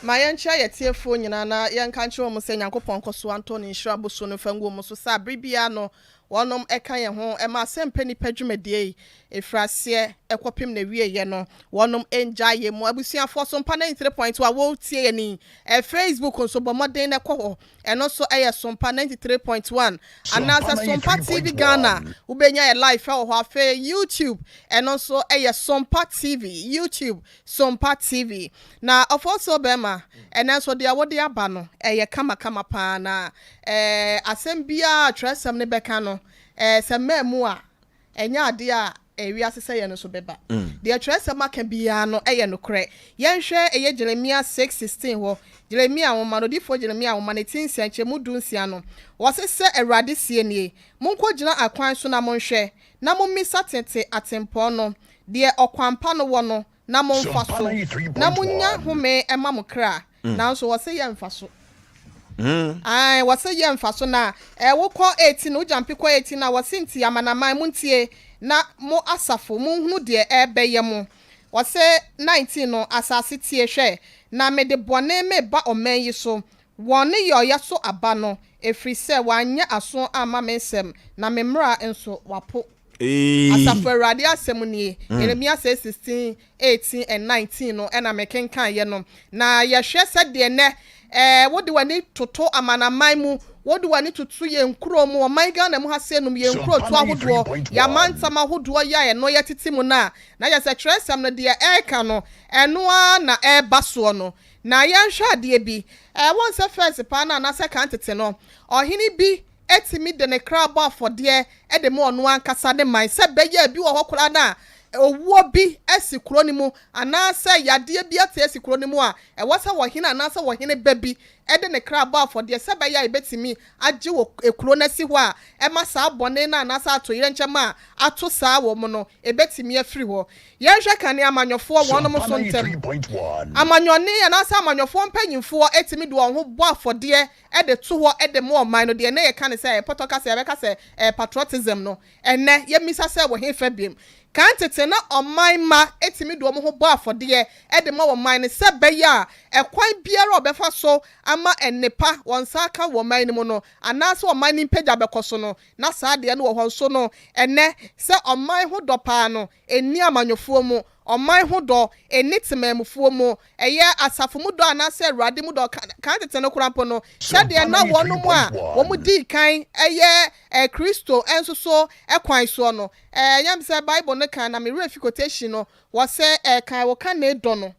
ma yɛnkyea yɛ tiefoɔ nyinaa na yɛnka nkyerɛ wɔn sɛ Nyankopɔn nkɔso antɔ ne nhyira bosuo no mfa ngu wɔn so sɛ abere biara no Wɔnom ka yɛn ho ma asɛmpɛ nnipa dwumadie yi ɛfiri aseɛ kɔpem n'awieɛ no. Wɔnom ngyae yɛn mu. Abusuafoɔ, Sompa 93.1 a woretie yɛn yi, Facebook nso bɔ mmɔden na kɔ hɔ. Ɛno nso yɛ Sompa 93.1 anaasɛ Sompa TV Ghana. Wobɛnya yɛ live wɔ hɔ. Afei YouTube, ɛno nso yɛ Sompa TV, YouTube, Sompa TV. Na ɔfɔɔsoɔ bɛɛma, ɛnɛ nso deɛ wode aba no, ɛyɛ kamakama paa na Ɛɛ, asɛm biara a twerɛsɛm no bɛka no, ɛɛ, sɛ mmaa mu a, ɛnyɛ adeɛ a Wiase sɛeɛ no nso bɛba. Deɛ twerɛsɛm aka biara no yɛ nokorɛ. Yɛnhwɛ ɛyɛ Jeremia 6:16 hɔ. Jeremia nwoma no, odiyifoɔ Jeremia nwoma no, ti nsia, nkyɛmu 16 no, ɔse, Sɛ Awurade seɛ nie, Monkɔgyina akwan so na monhwɛ, na mommisa tete atempɔn no, deɛ ɔkwan pa no wɔ no, na momfa so, na monnya home mma mo kra. Nanso wɔse yɛmfa so. Ae, wɔse yɛmfa so. Na wokɔ 18, wo gyampe kɔ 18 a, wɔse nti amanaman montie, na mo asafo monhunu deɛ ɛrebɛyɛ mo. Wɔse 19 no, asase tie, hwɛ, na mede bɔne mereba ɔman yi so, wɔn nneyɔeɛ so aba no, ɛfiri sɛ wɔanyɛ aso amma me nsɛm, na me mmara nso wɔapo. Asafo Awurade asɛm nie, Yeremia 6, 16, 18 and 19 no na mekenkaneeɛ no. Na yɛhwɛ sɛdeɛ nnɛ eh, wode w'ani toto amanaman mu, wode w'ani toto yɛn nkuro mu, ɔman Ghana mu ha sei nom, yɛn nkurotoɔ ahodoɔ, yɛn amantam ahodoɔ yi a ɛno yɛtete mu no a, na kyerɛ sɛ twerɛsɛm no deɛ ɛreka no, ɛno ara na ɛreba soɔ no. Na yɛnhwɛ adeɛ bi, eh, wohu sɛ first paa no anaasɛ kan tete no, ɔhene bi tumi de ne kra bɔ afɔdeɛ de ma ɔno ankasa ne man, sɛ ɛbɛyɛ a bi wɔ hɔ koraa no a owuo bi asi kuro no mu anaasɛ yadeɛ bi ate asi kuro no mu a, ɛwɔ sɛ ɔhene anaasɛ ɔhene ba bi de ne kra bɔ afɔdeɛ sɛ ɛbɛyɛ a yɛbɛtumi agye wɔ kuro no asi hɔ a ɛma saa bɔne no anaasɛ atoyerɛnkyɛm a ato saa wɔ mu no ɛbɛtumi afiri hɔ. Yɛnhwɛ kane amanyɔfoɔ wɔnom nso ntɛm. Amanyɔne anaasɛ amanyɔfoɔ mpanyinfoɔ tumi de wɔn ho bɔ afɔdeɛ de to hɔ de ma ɔman no, deɛ nnɛ yɛka no sɛ pɔtɔ kasa, yɛbɛka sɛ ɛyɛ patriotism no, ɛnnɛ yɛmmisa sɛ wɔ hefa biom? Kan tete na ɔman mma tumi de wɔn ho bɔ afɔdeɛ de ma ɔman no sɛ ɛbɛyɛ a ɛkwan biara a wɔbɛfa so ama nnepa wɔn nsa aka wɔ ɔman no mu no anaasɛ ɔman no mpagya bɛkɔ so no, na saa adeɛ no wɔ hɔ. Nso no, ɛnnɛ sɛ ɔman ho dɔ paa no, ɛnni amanyɔfoɔ mu, ɔman ho dɔ, ɛnni temanmufoɔ mu, ɛyɛ asafo mu dɔ anaasɛ Awurade mu dɔ, kan tete no koraa mpo no, sɛdeɛ na wɔnom a wɔdii kan yɛ Kristo nso so kwan soɔ no, ɛyɛ me sɛ Bible no ka, na me werɛ fi quotation no, wɔ sɛ, Kae wo kane dɔ no.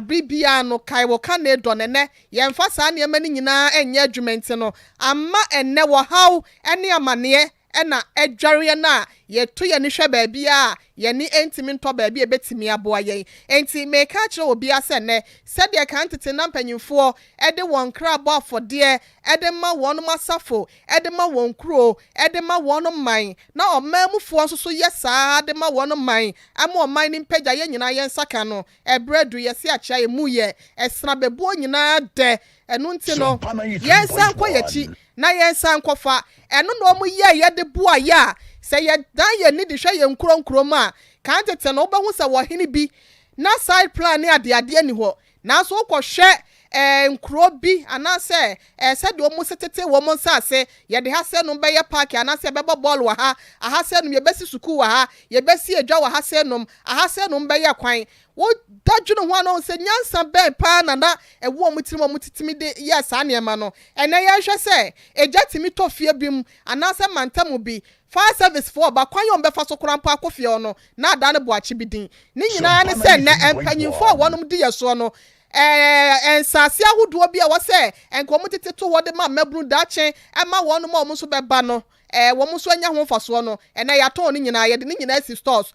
Bere biara no, kae wo kane dɔ no. Ɛnnɛ, yɛmfa saa nneɛma no nyinaa nyɛ adwuma nti no, ama ɛnnɛ ɔhaw ne amanneɛ na adware yɛn a yɛto yɛn ani hwɛ baabiara a, yɛn ani ntumi ntɔ baabi a ebetumi aboa yɛn. Enti, mereka akyerɛ obiara sɛ nnɛ, sɛdeɛ kan tete na mpanimfoɔ de wɔn kra bɔ afɔdeɛ de ma wɔn asafo, de ma wɔn kuro, de ma wɔn man, na ɔman mufoɔ nso so yɛ saa ara de ma wɔn man, ma ɔman no mpagya, yɛn nyinaa yɛn nsa ka no, Ɛberɛ adu, yɛse akyea yɛn mu yɛ ɛsena bɛbuo nyinaa dɛ, ɛno nti no yɛnsan nkɔ yɛakyi na yɛnsan nkɔfa, ɛno na wɔn yɛeɛ de boa yɛ a sɛ yɛdan yɛn ani de hwɛ yɛn nkuro nkuro mu a, kan tete no wobɛhu sɛ ɔhene bi na side plan ne adeadeɛ nni hɔ, nanso wokɔhwɛ ɛɛ nkuro bi anaasɛ ɛɛ sɛdeɛ wɔn se tete wɔn nsaase, yɛde ha sɛ nom bɛyɛ paaki anaasɛ yɛbɛbɔ bɔɔl wɔ ha, aha sɛ nom yɛbɛsi sukuu wɔ ha, yɛbɛsi edwa wɔ ha sɛ nom, aha sɛ nom bɛyɛ kwan. Wo da dwene ho a na wohu sɛ nyansa bɛn paa na na ɛwɔ wɔn tirim a wɔtumi de yɛɛ saa nneɛma no. Ɛnnɛ yɛhwɛ sɛ egya tumi tɔ fie bi mu anaasɛ mantam bi, fire service foɔ ba, kwan a wɔbɛfa so koraa mpo akɔ fie hɔ no na adaa no boakye bi din. Ne nyinaa ne sɛ nnɛ mpanyinfoɔ a wɔnom di yɛ soɔ no, Ɛɛ, nsase ahodoɔ bi a ɛwɔ sɛ nka wɔtete to hɔ de ma mmabunu daakye ma wɔnom a wɔn nso bɛba no, ɛɛ, wɔn nso anya ho mfasoɔ no, ɛnnɛ yɛatɔn ne nyinaa, yɛde ne nyinaa asi stores.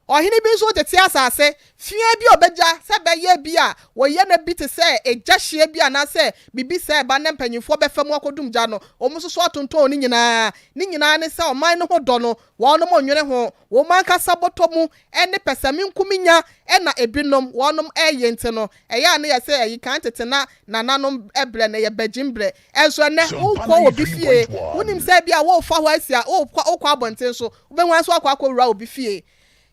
Ɔhene bi nso tete asase fia bi a ɔbɛgya sɛ ɛbɛyɛ bi a wɔyɛ no bi te sɛ egya hyeɛ bi anaasɛ biribi sɛ ɛba na mpanimfoɔ bɛfa mu akɔdum gya no, wɔn nso so atontɔn ne nyinaa. Ne nyinaa ne sɛ ɔman no ho dɔ no, wɔnom nnwene ho, wɔn ankasa bɔtɔ mu ne pɛsɛmenkominya na ebinom wɔnom reyɛ nti no, ɛyɛ a na yɛsɛ ɛyi kan tete na nananom brɛ no, ɛyɛ bagyim brɛ. Ɛnso ɛnnɛ wokɔ obi fie, wonim sɛ ebia worefa hɔ asi a, wokɔ wokɔ abɔnten so, wobɛhu ara nso woakɔ akɔwura obi fie.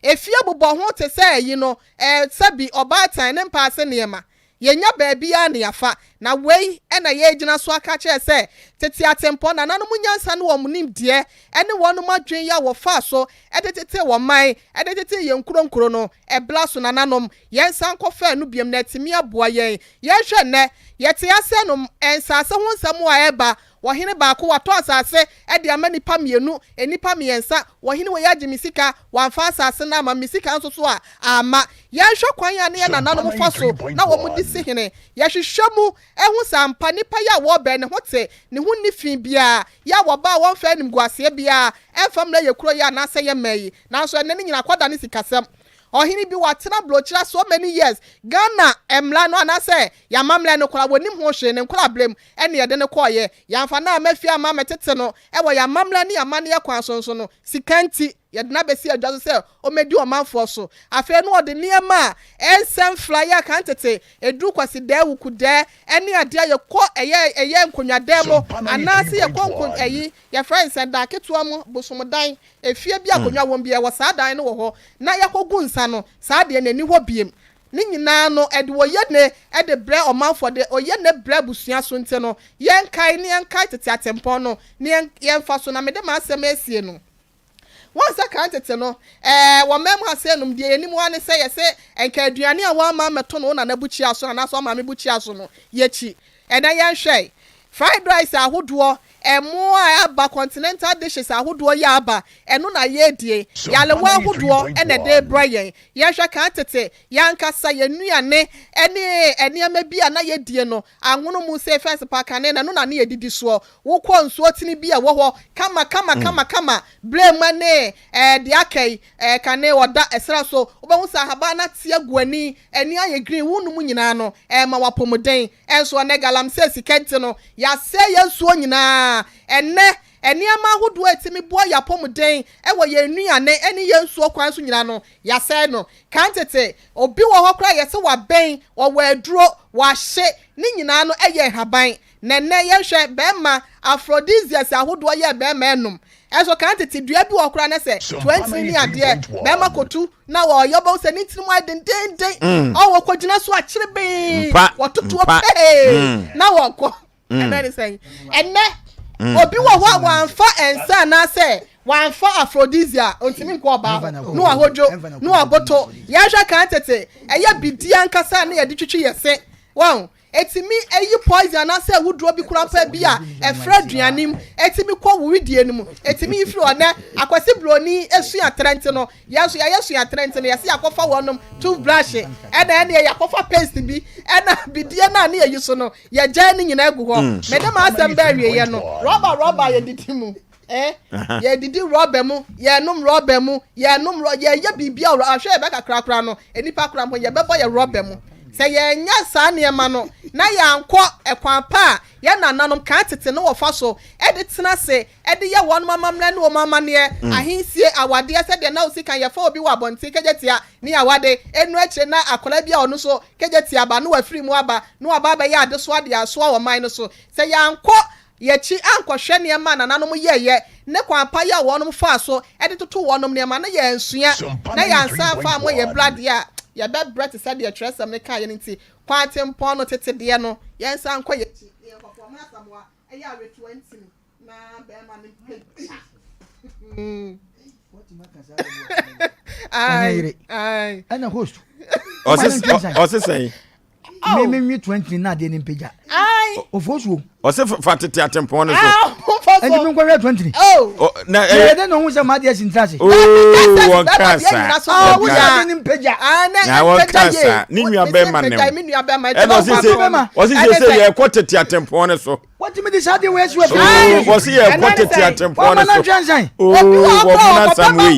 Efie bobɔ ho te sɛ ayi no, ɛɛ sɛbi ɔbaatan ne mpaase nneɛma. Yɛnnya baabiara na yɛafa. Na wei na yɛregyina so aka akyerɛ sɛ, tete atempɔn, nananom nyansa ne wɔn nimdeɛ ne wɔnom adwene yi a wɔfaa so de tetee wɔn man, de tetee yɛn nkuro nkuro no, ɛbra so nananom, yɛnsan nkɔfa ɛno biom na atumi aboa yɛn. Yɛnhwɛ nnɛ, yɛte ase nom, nsaase ho nsɛm a ɛreba. Ɔhene baako, watɔ asase de ama nnipa mmienu, nnipa mmiɛnsa. Ɔhene wei agye me sika, wamfa asase no amma me, me sika nso so a, amma. Yɛnhwɛ kwan a na yɛn nananom fa so na wɔde si hene. Yɛhwehwɛ mu hu sɛ ampa nnipa yi a wɔrebɛn, ne ho te, ne ho nni fi biara, yɛ a wɔba a wɔmfa animguaseɛ biara mfa mmrɛ yɛn kuro yi anaasɛ yɛn man yi. Nanso ɛnnɛ ne nyinaa akɔdane sikasɛm. Ɔhene bi watena abrokyire so many years, Ghana mmra no anaasɛ yɛn amammerɛ no koraa wɔnnim ho hwee, ne nkoraberɛ mu ɛna yɛde no kɔeɛ, yɛamfa no amma fie amma ammɛtete no wɔ yɛn amammerɛ ne yɛn amanneɛ kwan so nso no, sika nti yɛde no abɛsi adwa so sɛ ɔmmɛdi ɔmanfoɔ so. Afei no ɔde nneɛma a ɛnsɛ mfra yɛ kan tete, ɛduru Kwasidɛɛ, Wukudɛɛ ɛne adeɛ a yɛkɔ ɛyɛ ɛyɛ nkonnwadan mu anaasɛ yɛkɔ nko ɛyi yɛfrɛ no sɛn dan ketewa mu, bosomdan, Efie bi a akonnwa wom biara, ɛwɔ saa dan no wɔ hɔ, na yɛakɔgu nsa no, saa deɛ no, ɛnni hɔ biem. Ne nyinaa no, ɛde oyene de brɛ ɔmanfoɔ, de oyene brɛ abusua so nti no, yɛnkae na yɛnkae tete atempɔn no, na yɛmfa so. Na mede m'asɛm resie no. Woahu sɛ kan tete no, ɛɛ, wɔ man mu ha sei nom, deɛ yɛnim ara ne sɛ yɛse nka aduane a woamma ammɛto no wo nana bukyia so anaasɛ wo maame bukyia so no, yɛkyi. Ɛnnɛ yɛnhwɛ, fried rice ahodoɔ, Ɛmo a aba, continental dishes ahodoɔ yi a aba, ɛno na yɛredie. Yarewa ahodoɔ na ɛde rebrɛ yɛn. Yɛhwɛ kan tete, yɛn ankasa yɛn nnuane ne nneɛma bi a na yɛdie no, anwono mu sei first pa kane no, ɛno na na yɛdidi soɔ. Wokɔ nsuo tene bi a ɛwɔ hɔ kama kama kama kama, brema ne ɛɛ deɛ aka yi, ɛɛ kane ɔda ɛserɛ so, wobɛhu sɛ ahaban no ate agu ani, ani ayɛ green, wonom nyinaa no, ɛrema wo apɔmuden. Nso ɛnnɛ galamsey sika nti no, yɛasɛe yɛn nsuo nyinaa. Ɛnnɛ, nneɛma ahodoɔ a ɛtumi boa yɛn apɔmuden wɔ yɛn nnuane ne yɛn nsuo kwan so nyinaa no, yɛasɛe no. Kan tete, obi wɔ hɔ koraa a yɛse wabɛn, ɔwɔ aduro, wahye, ne nyinaa no yɛ nhaban. Na ɛnnɛ yɛnhwɛ, bɛrima, aphrodisiacs ahodoɔ yɛ bɛrima ɛnom. Ɛnso kan tete dua bi wɔ hɔ koraa na sɛ toantini ne adeɛ bɛrima kɔtu na wɔyɛ wobɛhu sɛ ne ntini mu ayɛ dendenden mm. ɔwɔ kɔgyina so akyerebee wɔtotoɔ pee mm. na wɔkɔ mm. ɛnɛ ne sɛn ɛnɛ obi wɔ hɔ a wɔamfa nsa anaasɛ wɔamfa aphrodisia ntumi nkɔ ɔbaa hɔ ne wahodwo ne waboto yɛhwɛ kan tete ɛyɛ bidie ankasa ne yɛde twitwi yɛ se wɔn Ɛtumi yi poison anaasɛ awuduro bi koraa mpo bi a ɛfra aduane mu, ɛtumi kɔ wo wedeɛ no mu, ɛtumi yi firi hɔ. Nnɛ, Akwasi Broni sua trɛ nti no, yɛn nso yɛayɛ sua trɛ nti no, yɛse yɛakɔfa wɔnom toothbrush, ɛna ɛneɛ yɛakɔfa paste bi, ɛna bidie no a ne yɛyi so no, yɛgyae ne nyinaa agu hɔ. Mede m'asɛm baa awieɛ no, rɔba rɔba a yɛdidi mu. Eh, yɛdidi rɔba mu, yɛnom rɔba mu, yɛnom rɔ, yɛyɛ biribi a ahwɛ yɛbɛ kakra koraa no, nnipa koraa mpo yɛbɛbɔ yɛ rɔba mu. Sɛ yɛnyɛ saa nneɛma no na yɛankɔ ɛkwan pa a yɛn nananom kan tete no wɔfa so de tena ase de yɛ wɔn amammerɛ ne wɔn amanneɛ, mm. ahensie, awadeɛ, sɛdeɛ na osi kan yɛfa obi wɔ abɔnten kagya tia ne awade, ɛnu akyire na akwadaa bi a ɔno nso kagya tia ba na wafiri mu aba na waba abɛyɛ adesoa de asoa ɔman no so. Sɛ yɛankɔ Yɛakyi ankɔhwɛ nneɛma a nananom yɛeɛ ne kwan pa yi a wɔnom faa so de totoo wɔnom nneɛma no, yɛansua na yɛansan amfa ammɔ yɛn bra deɛ a, yɛbɛbrɛ te sɛ deɛ twerɛsɛm no kaeɛ no nti, kwan tempɔn no, tete deɛ no, yɛnsan nkɔ yɛn akyi na yɛnkɔfa wɔn Asamoah ɛyɛ awerɛtoa ntini na barima no mpagya. Ɛna host. Ɔse sɛn? Me me nwi 20 na adeɛ ne mpagya. Ofosuo. Ɔse fa tete atempɔn no so. Ɛnti mi nkɔhwɛ 20. Na ɛyɛ dɛ na ohun sɛ maa deɛ si ntra se. Oo wɔn kasa. Wɔn kasa. Ade ne mpagya. Na wɔn kasa ne nua bɛrima ne mu. Ɛna ɔse se ɔse se se yɛ kɔ tete atempɔn no so. Wɔtumi de saa deɛ wɔ esi wɔ fi. Wɔse yɛ kɔ tete atempɔn no so. Wɔn na twɛn Oo wɔn na sam wei.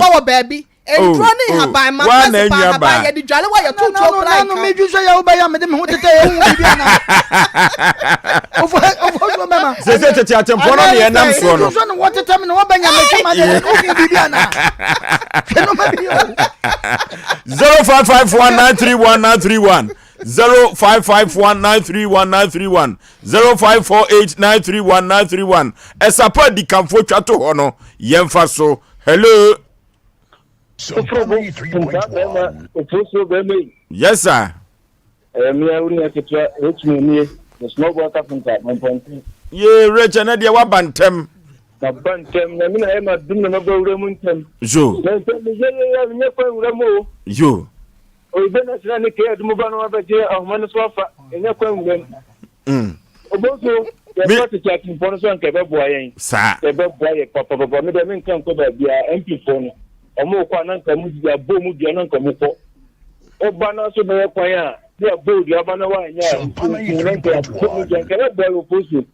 Nnuro ne nhaban ma Woa na fɛs pa nua nhaban baa. yɛde dwale wa yɛto tuo Nanu koraa nanu nka. medwi sɛ yɛ wobɛyɛ a mede me ho tetɛ yɛ wohu biribi ana ofo ofo so bɛma Sese tete atempɔn no ne ɛnam soɔ no. medwi sɛ no wɔtetɛ me na wɔbɛnya metwa ma deɛ wohu biribi ana hwɛ no ma bi o 0551931931 0551931931 0548931931 ɛsapa adikanfoɔ twa to hɔ no yɛmfa so hello Foforo bo ntaa bɛrima ofuosuo bɛrima yi. Yes sir. Ɛyɛ mmea wo nua ketewa Rachel nie, the small boy carpenter, Mampɔnten. Yee Rachel ɛnɛ deɛ waba ntɛm. Maba ntɛm, Nyame na ayɛ m'adom na maba wura mu ntɛm. Yo. Na ntɛm meyɛ yɛ yɛ menyɛ kwan wura mu o. Yo. Oyibe na sena ne kee adumu ba no abɛgye ahoma no so afa, ɛnyɛ kwan wura mu. Mm. Obosuo. Yɛfa tete atempɔn no so anka ɛbɛboa yɛn. Saa. Ɛbɛboa yɛ papapapa. Me deɛ menka nkɔ baabiara. MP foɔ no, ɔmo kɔ a na nka ɔmo didi abɔ ɔmo dua na nka ɔmo kɔ. Woba na so bɛyɛ kwan a ne yɛabɔ wo dua ba na woanyɛ a nkunkum na nka yɛabɔ mu dua nka ɛbɛboa yɛ opposition.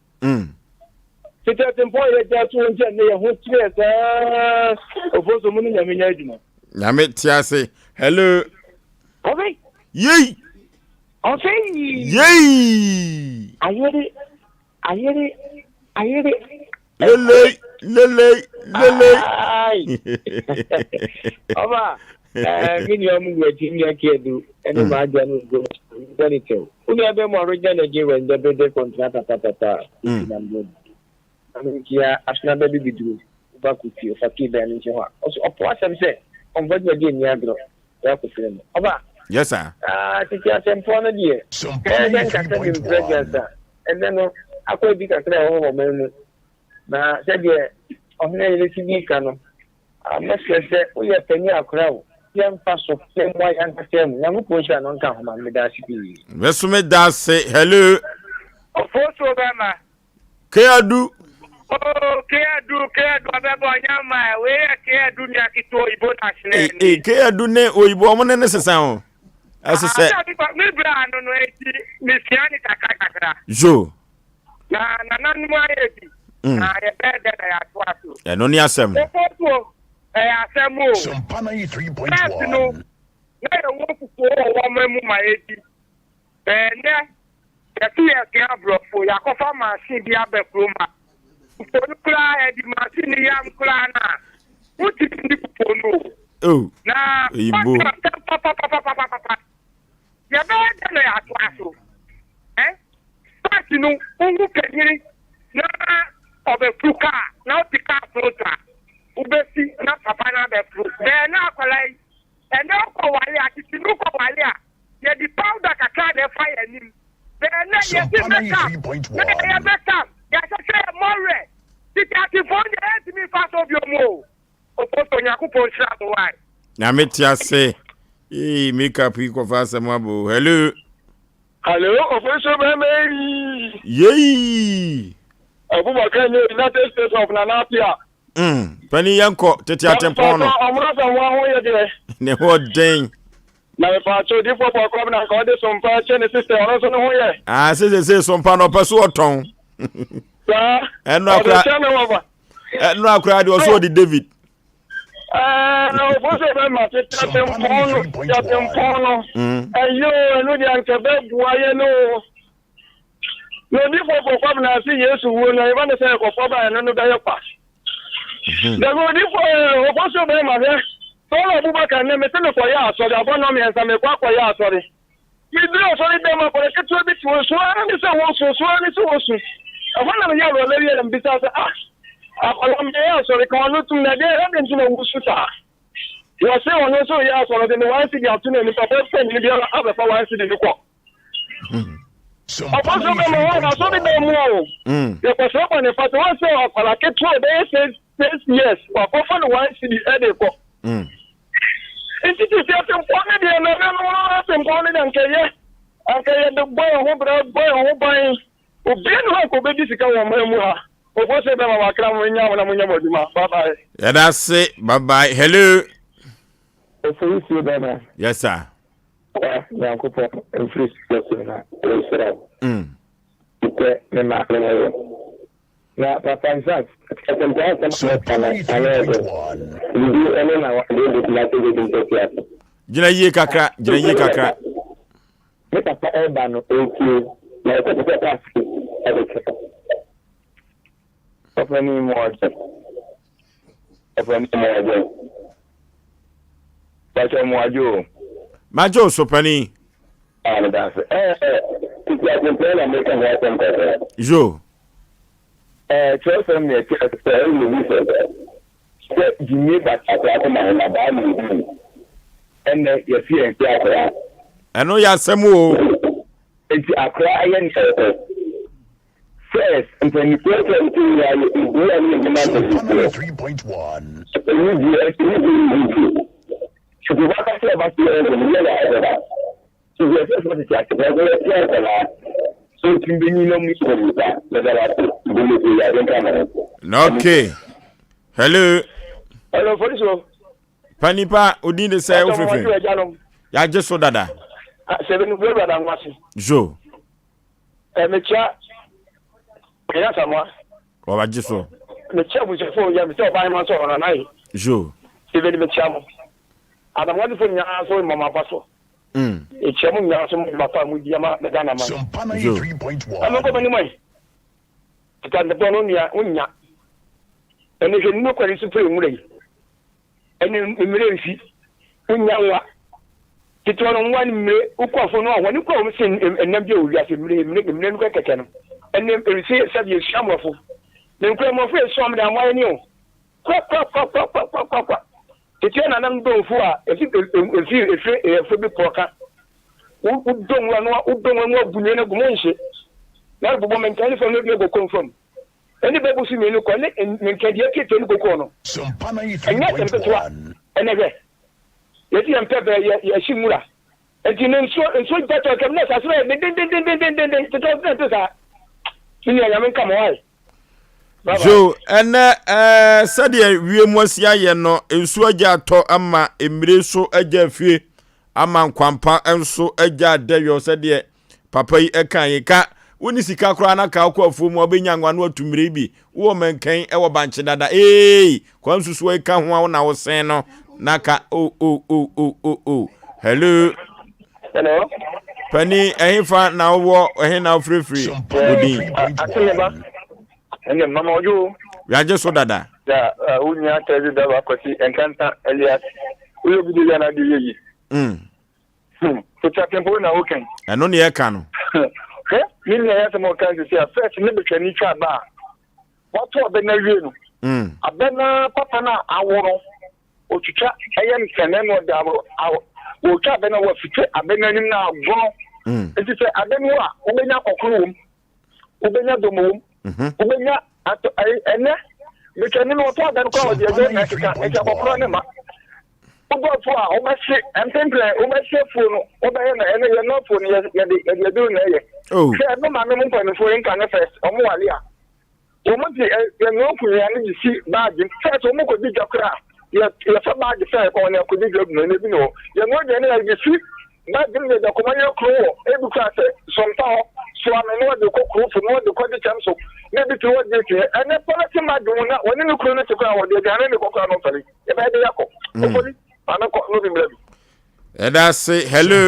Tete atempɔn a yɛgya to hɔ nti a nnɛ yɛn ho kyerɛ saa opposition mu ne Nyame nyɛ adwuma. Nyame te ase. Hello. Ɔsɛ. Yei. Ɔsɛ. Yei. Ayere ayere ayere. Lelei lelei lelei. Ɔba ɛɛ mi nua mu wura ti nua kiedu ɛne maa gya no go bɔ ne kyɛw. Wo nua bɛ mu ɔregya na gye wɛn dɛ bɛ de kɔntrata papapa. Ɔno nti a asena bɛ bibiduro ba kɔ fie ɔfa kii bɛn no nkyɛn hɔ a ɔso ɔpo asɛm sɛ ɔmfa dwumadie nni agorɔ bɛ akɔ fie no ɔba. Yes sir. Ah tete asɛmfoɔ no deɛ ɛyɛ sɛ nkasa bi mprɛ aduasa ɛnɛ no akɔ adi kakra a ɛwɔ hɔ wɔ ɔman mu na sɛdeɛ ɔhene yere si dii ka no ah mɛsrɛ sɛ woyɛ panin akora o yɛmfa so yɛmmoa yɛn ankasa mu Nyankopɔn nhyira no nka ho ma me meda ase pii. Me so meda ase hello. Ofosuo bɛma. Keadu. Oh, Keadu, Keadu, ɔbɛbɔ ɔnya mma ɛ. Wei yɛ Keadu nua ketewa oyibo na ahyerɛn Ee, ee, Keadu ne oyibo ɔmo ne ne sesa o. Ɛsesɛ. Ah, sɛ me bra ano no eti mesua ne kakra kakra. Zo. Na nananom ayɛ bi. Na yɛbɛyɛ dɛ na yɛatoa so. Ɛno ne asɛm. Ofosuo, ɛyɛ asɛm o. Sompa 93.1. First no, na yɛwɔ fufuo wɔ wɔn mu ma yɛdi. Ɛnnɛ, yɛse yɛresua aborɔfo, yɛakɔfa machine bi aba kurom ha. Fufuo no koraa, yɛde machine no yam koraa no a, wontumi nni fufuo no o. Oh, Na oyibo. wɔaka asɛm papapapapapa. Yɛbɛyɛ dɛn na yɛatoa so? Eh? First no, wohu panyini na ɔbɛfuru kaa, na wote kaa front a, wobɛsi na papa no abɛforo. Bɛɛ na akwadaa yi, ɛnnɛ wokɔware a, tete no wokɔware a, Yɛde powder kakra na ɛfa yɛn anim. Na ɛnnɛ yɛse make up, na yɛyɛ make up, yɛahyehyɛ yɛn mmɔwerɛ. Tete atefoɔ no deɛ yɛntumi mfa so biom o. Oposo Onyankopɔn nhyira mo wai. Nyame te ase. Eii make up yi kɔfa asɛm aba o. Hello. Hello, Ofosu bɛma yi. Yei. Abubakar ne United States of Nana Apia. Mm, panin yɛnkɔ tete atempɔn no. Ɔmo asɛm ho yɛ deɛ. Ne ho den. Na mepaakyɛw odiyifoɔ bɔ kɔm na nka ɔde sompa kyɛ ne sister ɔno nso ne ho yɛ. Ah sɛ sɛ sɛ sompa no ɔpɛ so ɔtɔn. Saa. Ɛno akora. Ɔde kyɛ ne wɔfa. Ɛno akora deɛ ɔso ɔde David. Ɛɛ ɔfo sɛ ɔbɛ ma tete atempɔn no atempɔn no. Ɛyɛ o ɛno deɛ anka bɛboa yɛ no o. Na odiyifoɔ bɔ kɔm na ase Yesu wuo no ɛba ne sɛ ɛkɔfɔ ba ɛno no bɛyɛ kwa. Mhm. Dabi odiyifoɔ ɔfo sɛ ɔbɛyɛ ma hwɛ Saul Abubakar nnɛ mese mekɔyɛ asɔre abɔ nnɔ mmiɛnsa mekɔ akɔyɛ asɔre. Meduru asɔre dɛm akɔda ketewa bi te hɔ su ara ne sɛ wɔsu su ara ne sɛ wɔsu. Ɛhɔ na meyɛ alɔla wie na mebisa sɛ ah akwadaa meyɛ asɔre ka ɔno tum na ɛdeɛ ɛdeɛ nti na wosu saa. Wɔse ɔno nso yɛ asɔre ɔde ne one cedi ato n'anim papa panyin biara abɛfa one cedi no kɔ. Ɔkɔ so bɛma wɔn asɔre dan mu o. Yɛkɔsrɛ bɔne fakyɛ wɔn sɛ akwadaa ketewa ɔbɛyɛ 6 years wakɔfa no 1 cedi ɛde kɔ. Nti tete atempɔn no deɛ nananom no atempɔn no deɛ nkɛyɛ anka yɛde bɔ yɛn ho bra bɔ yɛn ho ban. Obiara ne hɔ anka obɛdi sika wɔ ɔman mu ha. Ɔfo sɛ bɛma wakra mo nya mo na monyɛ mo adwuma. Bye bye. Yɛda ase. Bye bye. Hello. Ofori sie bɛma. Yes sir. Wa Nyankopɔn mfiri soro na ɔnhyira wo. Sɛ me maame no yɛ. Na papa in fact asɛmpa asɛm a wɔka no ano yɛ den. Biribi ɛne na wɔde bɛtumi ato bɛdi mpɛsi ase. Gyina yie kakra, gyina yie kakra. Me papa ɛreba no ɔretie na ɔkɔ papa ase ɛde kyerɛ. Papa ni mu ɔdɛ. Papa ni mu ɔdɛ. Pàṣẹ mu adwo o. Magye wo so panin. Ah, meda ase. Eh, tete asɛmpɛ na meka ho asɛm kakra. Yo. Eh, kyerɛwsɛm na ɛte ase sɛ ɛyɛ bi sɛ sɛ gyimie ba akora kɔma ho na baa mmienu ɛnɛ yɛsi yɛn si akora. Ɛno yɛ asɛm o. Eti akora ayɛ nea ɔpɛ. First, mpanyinfoɔ sɛ nti nyinaa yɛ ebi a ne edwuma mpanyinfoɔ. 3.1. Ɛni di ɛni di ɛni di. Sukuu ba kasa ɛba so yɛ ɛni yɛ na ɛbɛba. Sukuu ɛsɛ sɛ tete ase ɛsɛ yɛ tia nkɔlaa. Sɛ otumi bɛnyin na mu sɔ mu saa, meda wo ase. Mede Awurade nka mo ho. Okay. Hello. Hello, Foriso. Panipa, odin de sɛ wofirifiri. Yɛagye so dada. Sɛ bɛnu fɛ wura dango ase. Zo. Mekyia Kenya Samoa. Wɔagye so. Mekyia abusuafo yɛ mesɛ ɔbaa hema nso ɔno anaye. Zo. Sɛ bɛnu mekyia mo. Adamoadefo nyinaa nso mmɔ mo aba so. Mekyia mo nyinaa nso mo dwuma pa a modi ama me Ghana man. Zo. Ɛno nkɔ m'anim ɛ. Teta ntɛpɔ no nua wonya. Ɛne hwɛ nnuo kwari so pere nwura yi. Ɛne mmire mfi. Wonya nwa. Tete no nwa ne mmire wokɔ afo no a wɔne kura wɔn sen ɛnam bi a wɔ wiase mmire mmire mmire no kɛkɛ no. Ɛne ɛsi sɛbi esua mmorɔfo. Ne nkura mmorɔfo esua wɔn de amoayɛ ne o. Kwa kwa kwa kwa kwa kwa kwa kwa. Tete nananom dɔnfo a efi efi efi ɛfo bi pɔka. Wodɔ nwura no wodɔ nwura no abu nua no agu mu nhye. Na bobɔ menkan ne fam no ne koko fam. Ɛne bɛbu so mmienu kɔ ne menkan deɛ tietie ne koko no. Ɛnyɛ asɛm ketewa. Ɛnɛ hwɛ. Yɛsi yɛn pɛ bɛɛ yɛ yɛhye nwura. Nti ne nsuo nsuo gya tɔ kɛm na asase bɛyɛ dendendendendenden. Tete ɔsɛ nte saa. Me nua Nyame nka mo wae. So ɛnɛ ɛɛ sɛdeɛ wiem asi ayɛ no nsuo agya atɔ ama mmire so agya afie ama nkwampa nso agya adɛyɔ sɛdeɛ papa yi ɛka yi ka wone sika koraa na ka wokɔ afuo mu a wobɛnya nwa no atu mmire bi wowɔ mankan ɛwɔ bankye dada ee kwan susuo yi ka ho a wo na wosen no na ka o o o o o o hello. Hello. Pani ɛhefa na wowɔ ɛhe na wofirifiri odin. Aseneba ɛnɛ mama ɔdwo. Yagye so dada. Ya wo nua tɛzi daba kwasi nkanta Elias woyɛ obi de yɛ na de yɛ yi. Mm. Hmm. Tete na wokan. Ɛno ne ɛka no. Hwɛ ne nua yɛ asɛm a ɔka sisi a first ne betwa ni twa ba a wato abɛ na wie no. Mm. Abɛ na papa na awo no otwitwa ɛyɛ nsɛnɛ na ɔde awo wɔtwa abɛ na wɔfite abɛ no anim na agono. Nti sɛ abɛ no a wobɛnya kɔkoro wom, wobɛnya domo wom, wobɛnya atɔ ɛnɛ metwa ne no ɔtɔ abɛ no koraa ɔde ɛdɛ na ɛkeka nti akɔkoro ne ma. Wobɔ afuo a wobɛhye mpemprɛ wobɛhye afuo no wobɛyɛ no ɛnɛ yɛn afuo no yɛde yɛde aduro na ɛyɛ. Hwɛ ɛno maame mu mpanimfoɔ yi nka ne first ɔmo wale a wɔn de yɛn nkunya no de si baagi first wɔn kɔ di dwa koraa yɛ yɛfa baagi sɛ ɛkɔn ne akɔdi dwa gu na ebi ne hɔ yɛn no aduane yɛ de si baagi mu yɛde akɔma yɛ kuro wɔ ebi kura sɛ sɔmpa hɔ soa no na wɔde kɔ kuro fo na wɔde kɔ de kyɛm so na ebi te wɔde ti ɛnɛ pɔlɔti baagi mu na wɔne ne kuro no te koraa wɔde aduane ne kɔ koraa no mfɛre yɛbɛyɛ de yakɔ ofori maame kɔ no bi mmerɛ bi. Ɛda ase hello.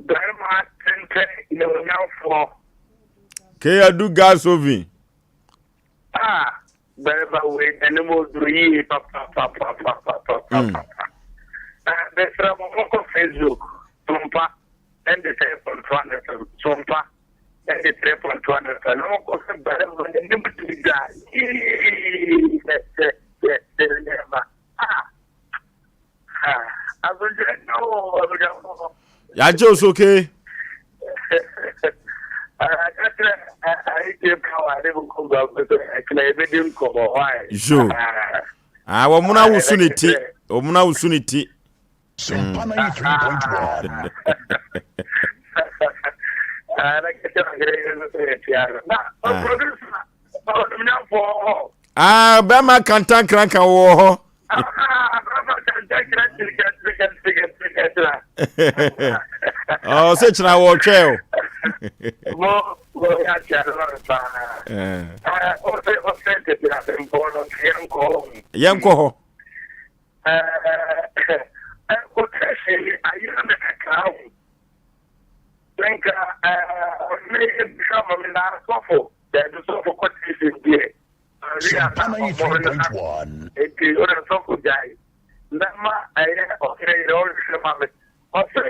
Barima tenten nimonyamfoɔ. Keyadu gas oven. Ah, barima wei n'anim oduro yie papapapapapapapa. Mesrɛ mo monkɔ Facebook Sompa 93.1 FM Sompa 93.1 FM na monkɔ sɛ barima n'anim tumi dwa yie sɛ sɛ sɛ sɛ nneɛma. Ah, ah, asomdwoe nka wo abusuafoɔ. Yɛagye wo so ke. Zo. Ah, wɔn mu na wosu ne ti. Wɔn mu na wosu ne ti. Sompa 93.1. Ah, bɛrima kantankranka wɔ hɔ. Ɔ sɛ kyerɛ wɔtwɛ o. Yɛnkɔ hɔ. Sompa 93.1. Enti ɔde sɔfo gyae mɛma ɛyɛ ɔhene yere ɔnhwehwɛ ma me. Ɔse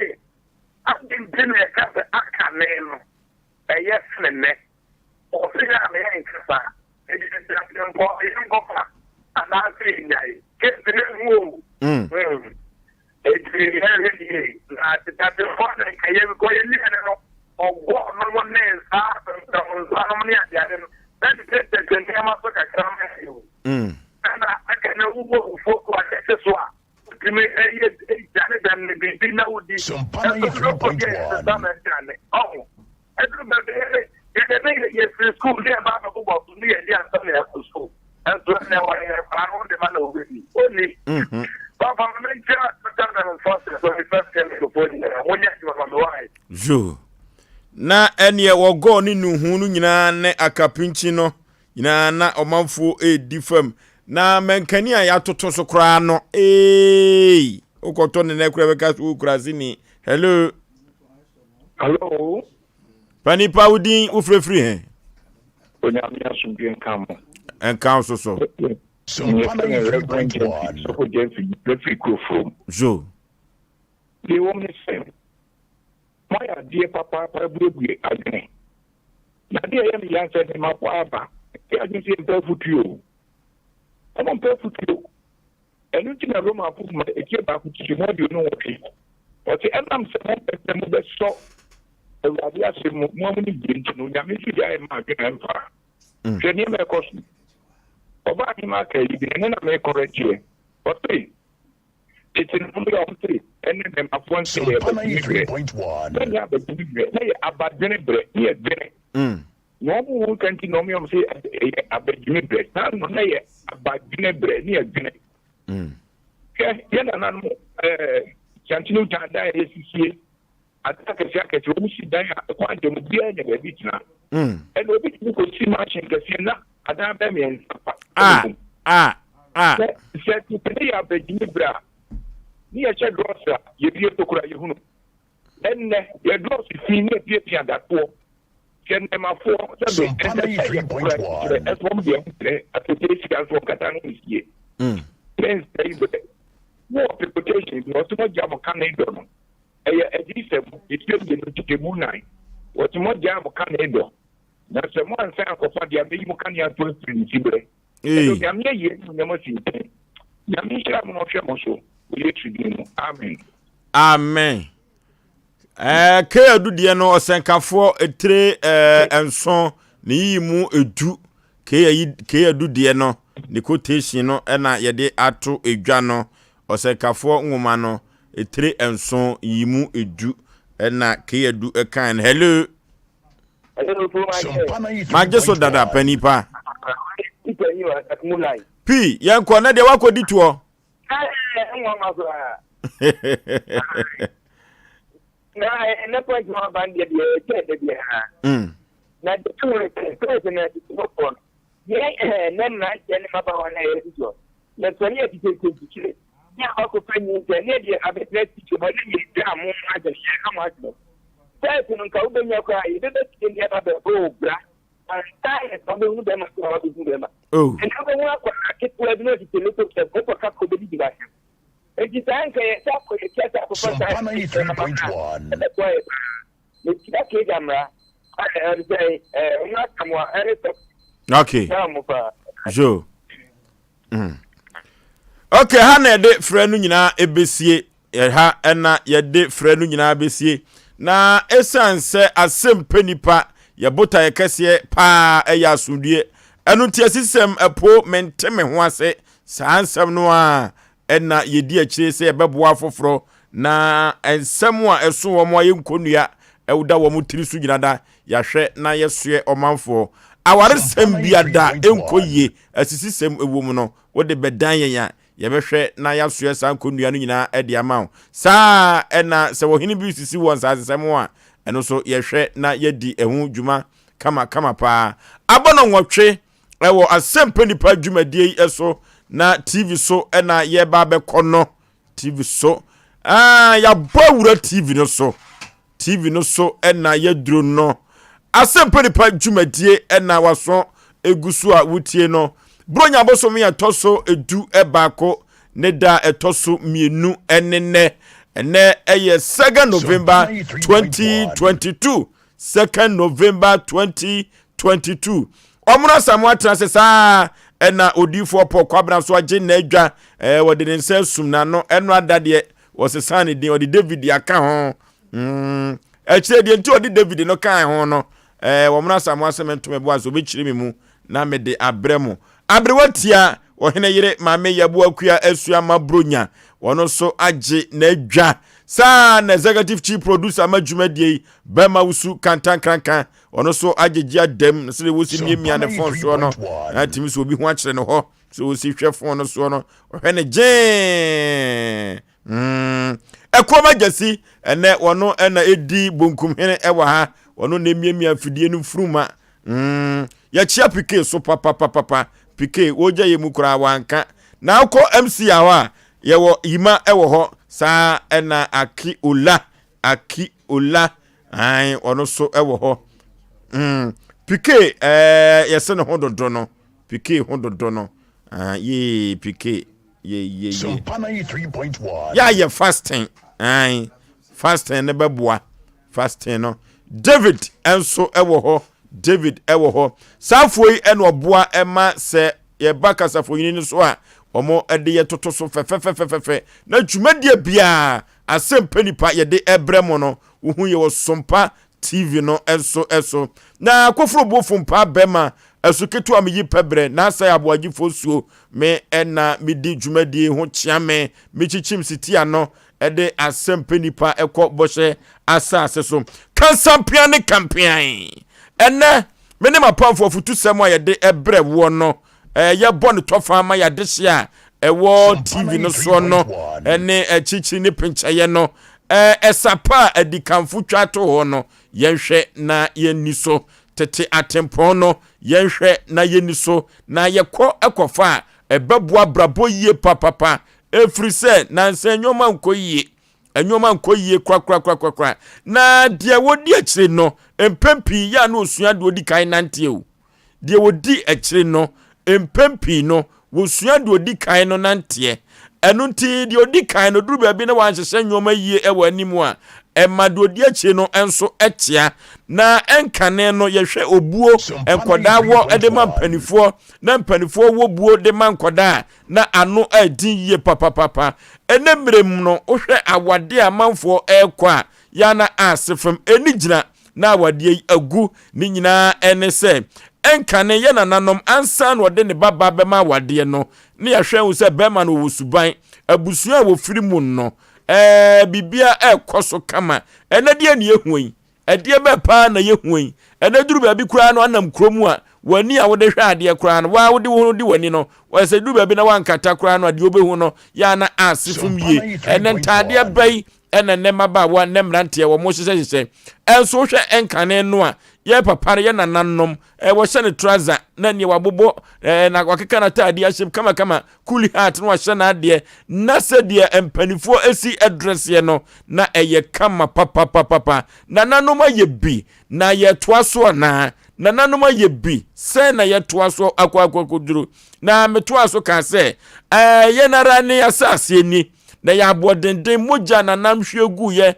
ade nti na yɛka sɛ aka ne no ɛyɛ sene nnɛ. Ɔse yɛ a na yɛnka saa. Enti tete atempɔ yɛnkɔfa anaasɛ yɛnyae. Case no ehu o. Enti yɛnhwɛ yie na tete atempɔ na nka yɛ because yɛn nnuane no ɔgɔ nom ne nsa nsa nom ne adeade no na tetete nneɛma so kakra ma yɛ o. Ɛna aka na wobɔ fufuo ko ahyɛhyɛ so a wotumi ɛyɛ dane dane biribi na wodi. Sompa Ɛso no kɔ yɛ 93.1. ɛsesa ma aduane. Ɔho. Ɛduru baabi yɛ yɛde ne yɛfiri sukuu ne yɛba abɛbobɔ so ne yɛdi ansa na yɛakɔ sukuu. Ɛnso ɛnɛ wɔyɛ nkwadaa no wode ma na wɔbɛdi. Ɔnni. Papa ma menkyia Dr. Reverend Foster so ne First Chemicalfoɔ nyinaa. Monyɛ adwuma ma me wae. Zo. Na ɛneɛ wɔgɔɔ ne nnuhu no nyinaa ne akapinkyi no nyinaa na ɔmanfoɔ redi fam. Na mankani a yɛatoto so koraa no, eei, wokɔtɔ ne nɛ koraa bɛka so wɔ kuraseni. Hello. Hello. Panipa wo din wofirefiri he? Onyame asomdwe nka mo. Nka wo so so. Yɛfrɛ me Reverend Gyamfi, Sɔfo Gyamfi, mefiri Kurofurom. Zo. Deɛ ɛwɔ mu ne sɛ, moayɛ adeɛ papaapa abuebue adwene. Na adeɛ a ɛyɛ me ya sɛ nnɛmafo aba, ɛyɛ adwene sɛ yɛmpɛ afotuo o. Wɔmpɛ afotuo. Ɛno nti na Romafo nhoma etie baako nkyekyɛmu 28, ɔse, Ɛnam sɛ mompɛ sɛ mobɛsɔ Awurade asɛm mu, mo ara mo nimdeɛ nti no, Onyame nso gyaee maa adwene a ɛmfa. Hwɛ nneɛma a ɛkɔ so. Ɔbaa hemaa kaa yi bi, na ɛno na merekɔrɛkyeɛ. Ɔse, Tete no wɔn yɛ wɔn se, ɛne nnɛmafoɔ nse yɛ abagyimi berɛ. Na ɛnyɛ abagyimi berɛ, na yɛ abadwene berɛ, ne yɛ dwene. Na wɔn ho nka nti na wɔn yɛ wɔn sɛ ɛyɛ abagyimi berɛ. Saa no na yɛ abadwene berɛ, ne yɛ dwene. Hwɛ, yɛ nananom ɛɛ kyɛnkyene gyan dan a yɛsisie, adan akɛseɛ akɛseɛ, wɔn si dan a ɛkwan da mu, biara nya baabi tena. Ɛna obi tumi kɔ si mansion kɛseɛ na adan bɛɛ mmiɛnsa pa. Ah, ah, ah. Sɛ sɛ tete ne yɛ abagyimi berɛ a, ne yɛhyɛ drɔs a yɛbie tokuro a yɛhunu. Ɛnnɛ, yɛ drɔs fi ne yɛpiapia datoɔ. Sɛ nnɛmafoɔ sɛ be ɛnsɛ sɛ yɛ kora kyerɛ ɛso wɔn deɛ ho kyerɛ atete sika nso wɔn kata no nsie. Mensɛe berɛ. Wɔ pipotation na ɔsɛ mogya mo kane dɔ no. Ɛyɛ adiyisɛm, etire mmienu nkyekyɛmu nnan. Wɔse mogyaa mo kane dɔ. Na sɛ moansan ankɔfa deɛ a mɛyi mo kanea nso afiri ne siberɛ. Ɛno Nyame ayi animuonyam asi nkyɛn. Nyame nhyira mo na ɔhwɛ mo so wɔ Yesu din mu. Amen. Amen. Ɛɛ K adu deɛ no ɔsɛnkafoɔ etire ɛɛ nson ne yiyi mu edu K ayi K adu deɛ no ne quotation no ɛna yɛde ato edwa no ɔsɛnkafoɔ nwoma no etire nson yiyi mu edu ɛna K adu ɛkan no. Hello. Magye so dada panin pa. Pii yɛnkɔ na deɛ wakɔdi toɔ. Na ɛnɛ point no aba deɛ deɛ ɛkyɛ da biara. Na deɛ ɛwɔ ne sɛ pɛrɛsɛ na ɛtete no yɛn ɛɛ ne mmeranteɛ ne mmabaawa na ɛyɛ tete hɔ. Yɛsɔ ne yɛtete nkyekyekyere ne akɔkɔfa nyinsɛn ne deɛ abɛtena tete hɔ ne yɛdwa mo adwene yɛha mo adwene. First no nka wobɛnya koraa yɛbɛbɛ fie ne yɛba bɛbɔ wo bra ansa na sɛ wobɛhunu bɛrima so a wabɛhu bɛrima. Ɛnna wobɛhu akwadaa ketewa bi na ɔtete loto sɛ wokɔka kɔ bɛdidi w'asɛm. Enti saa nka yɛ sɛ akɔ yɛkyia sɛ akɔfa saa ɛbɛboa yɛ paa. Mekyia Kegya mmara a ɛne sɛ ɔno Asamoah ɛne sɛ. Okay. Jo. Okay, ha na yɛde frɛ no nyinaa ɛbɛsie. Ɛha na yɛde frɛ no nyinaa bɛsie. Na ɛsiane sɛ asɛm pɛ nipa, yɛ botaeɛ kɛseɛ paa ɛyɛ asomdue. Ɛno nti asisɛm ɛpo mente me ho ase. Saa nsɛm no a ɛna yɛdi akyire sɛ yɛbɛboa afoforɔ na nsɛm a ɛso wɔn a yɛnkɔnnua ɛwoda wɔn tiri so nyina da yɛahwɛ na yɛsoɛ ɔmanfoɔ. Awaresɛm biada ɛnkɔ yie, asisisɛm ɛwɔ mu no, wode bɛdan yɛn a, yɛbɛhwɛ na yɛasoɛ saa nkonnua no nyinaa de ama wo. Saa ara na sɛ ɔhene bi resisi wɔ nsasesɛm ho a, ɛno nso yɛhwɛ na yɛadi ɛho dwuma kamakama paa. Abɔ no nwɔtwe wɔ Asɛmpa Nipa dwumadie yi so na TV so na yɛba abɛkɔ no. TV so. Ah, yɛabɔ awura TV no so. TV no so na yɛduro no. Asɛmpa Nipa dwumadie na waso egu so a wotie no. Buronya bosom yɛ ɛtɔ so edu baako ne da a ɛtɔ so mmienu ne nnɛ. Ɛnɛ ɛyɛ 2 November 2022. 2 November 2022. Ɔmono Asamoah tena ase saa ɛna odiifoɔ Paul Kwabena so agye n'adwa ɛɛ wɔde ne nsa asum n'ano ɛno ada deɛ wɔsesaa ne din ɔde David aka ho mm akyire deɛ nti ɔde David no kaa ho no ɛɛ wɔn Asamoah sɛ mento me bo ase ɔbɛkyerɛ me mu na mede abrɛ mo aberewa tia ɔhene yere maame Yaboakua Asuama Bronya wɔn nso agye n'adwa. Saa na executive chief producer ma dwumadie yi bɛma wusu kantankrankan ɔno so agyegye adam na sɛdeɛ wɔsi miamia ne fon soɔ no na atumi sɛ obi ho akyerɛ ne hɔ sɛ wɔsi hwɛ fon no soɔ no ɔhwɛ ne gyee mm. Ɛkuom agyasi ɛnɛ wɔno ɛna ɛdi bonkumhene ɛwɔ ha wɔno na ɛmiamia afidie no mfuruma mm. Yɛkyea pike so papapapapa pike wɔgya yɛ mu koraa wanka na wokɔ mc a hɔ a yɛwɔ yima ɛwɔ hɔ saa ɛna aki ola aki ola Ae, ɔno so wɔ hɔ. Mm. Pike, eh, yɛsɛ ne ho dodo no. Pike ho dodo no. Ah, yee, pike. Ye, ye, ye. Sompa 93.1. Yɛ ayɛ fasting. Ae, fasting ne bɛboa. Fasting no. David nso wɔ hɔ. David wɔ hɔ. Saa afoɔ yi ɛna ɔboa ɛma sɛ yɛba kasafonyini no so a wɔn de yɛ toto so fɛfɛfɛfɛfɛ na dwumadie biara Asɛmpa Nipa yɛde ɛbrɛ mo no, wohu yɛ wɔ Sompa TV no nso so. Na Koforo Bofo Mpaa Bɛma, Asu Ketewa Meyi Pɛbrɛ, N'Asɛe Aboagyefoɔ Suo, me na medi dwumadie ho kyea me, mekyikyim sitia no de Asɛmpa Nipa kɔ Bɔhyɛ Asase so. Kansampea ne Kampean! Ɛnnɛ, me ne m'apamfoɔ afutusɛm a yɛde brɛ woɔ no, yɛbɔ no tɔfa ma yɛadehye a ɛwɔ TV no soɔ no ne akyirikyiri ne penkyɛeɛ no. Ɛsa pa a adikanfo twa to hɔ no, yɛnhwɛ na yɛnni so. Tete atempɔn no, yɛnhwɛ na yɛnni so, na yɛkɔ kɔfa a ɛbɛboa abrabɔ yie papapa, ɛfiri sɛ nansa nneɛma nkɔ yie. Nneɛma nkɔ yie korakorakorakora. Na deɛ wɔdi akyire no, mpɛn pii yɛ a na ɔsua deɛ ɔdi kan nanteɛ o. Deɛ ɔdi akyire no, mpɛn pii no, wɔsua deɛ ɔdi kan no nanteɛ. Ɛno nti, deɛ ɔdi kan no duru baabi na wanhyehyɛ nneɛma yie wɔ anim a, ɛma deɛ ɔdi akyire no nso kyea. Na ɛnkane no, yɛhwɛ obuo nkwadaa wɔ de ma mpanimfoɔ, na mpanimfoɔ wɔ buo de ma nkwadaa a, na ano ɛden yie papapapa. Ɛnɛ mmerɛ mu no, wohwɛ awadeɛ a amanfoɔ ɛrekɔ a, yɛ a na ase fam, ɛni gyina. na awadeɛ yi agu. Ne nyinaa ne sɛ, ɛnkane yɛ nananom ansa na ɔde ne babaa bɛma awadeɛ no, na yɛahwɛ ahu sɛ bɛrima no ɔwɔ suban, abusua a wɔfiri mu no, ɛɛ biribiara ɛrekɔ so kama. Ɛnɛ deɛ ne yɛhu yi, ɛdeɛ bɛɛ paa na yɛhu yi. Ɛnɛ duru baabi koraa no anam kuro mu a, w'ani a wode hwɛ adeɛ koraa no, waa wode wo ho di w'ani no, sɛ duru baabi na wankata koraa no a, deɛ wobɛhu no, yɛ a na ase fam yie. Ɛnɛ ntaadeɛ bɛyi ɛna nnɛ mmabaawa nnɛ mmeranteɛ wɔn hyehyɛhyehyɛ ɛnso wohwɛ ɛnkane no a yɛ papa no yɛ nananom wɔhyɛ no trouser na neɛ wabobɔ na wakeka n'ataadeɛ ahyɛm kamakama kuli hat na wahyɛ n'adeɛ na sɛdeɛ mpanimfoɔ esi ɛdrɛseɛ no na ɛyɛ kama papapapapa nananom ayɛ bi na yɛtoa so anaa nananom ayɛ bi sɛ na yɛtoa so akɔ akɔ akɔduru na metoa so kaa sɛ ɛɛ yɛn ara ne asase ni Na yɛ aboɔdenden mogya a nanam hwie guiɛ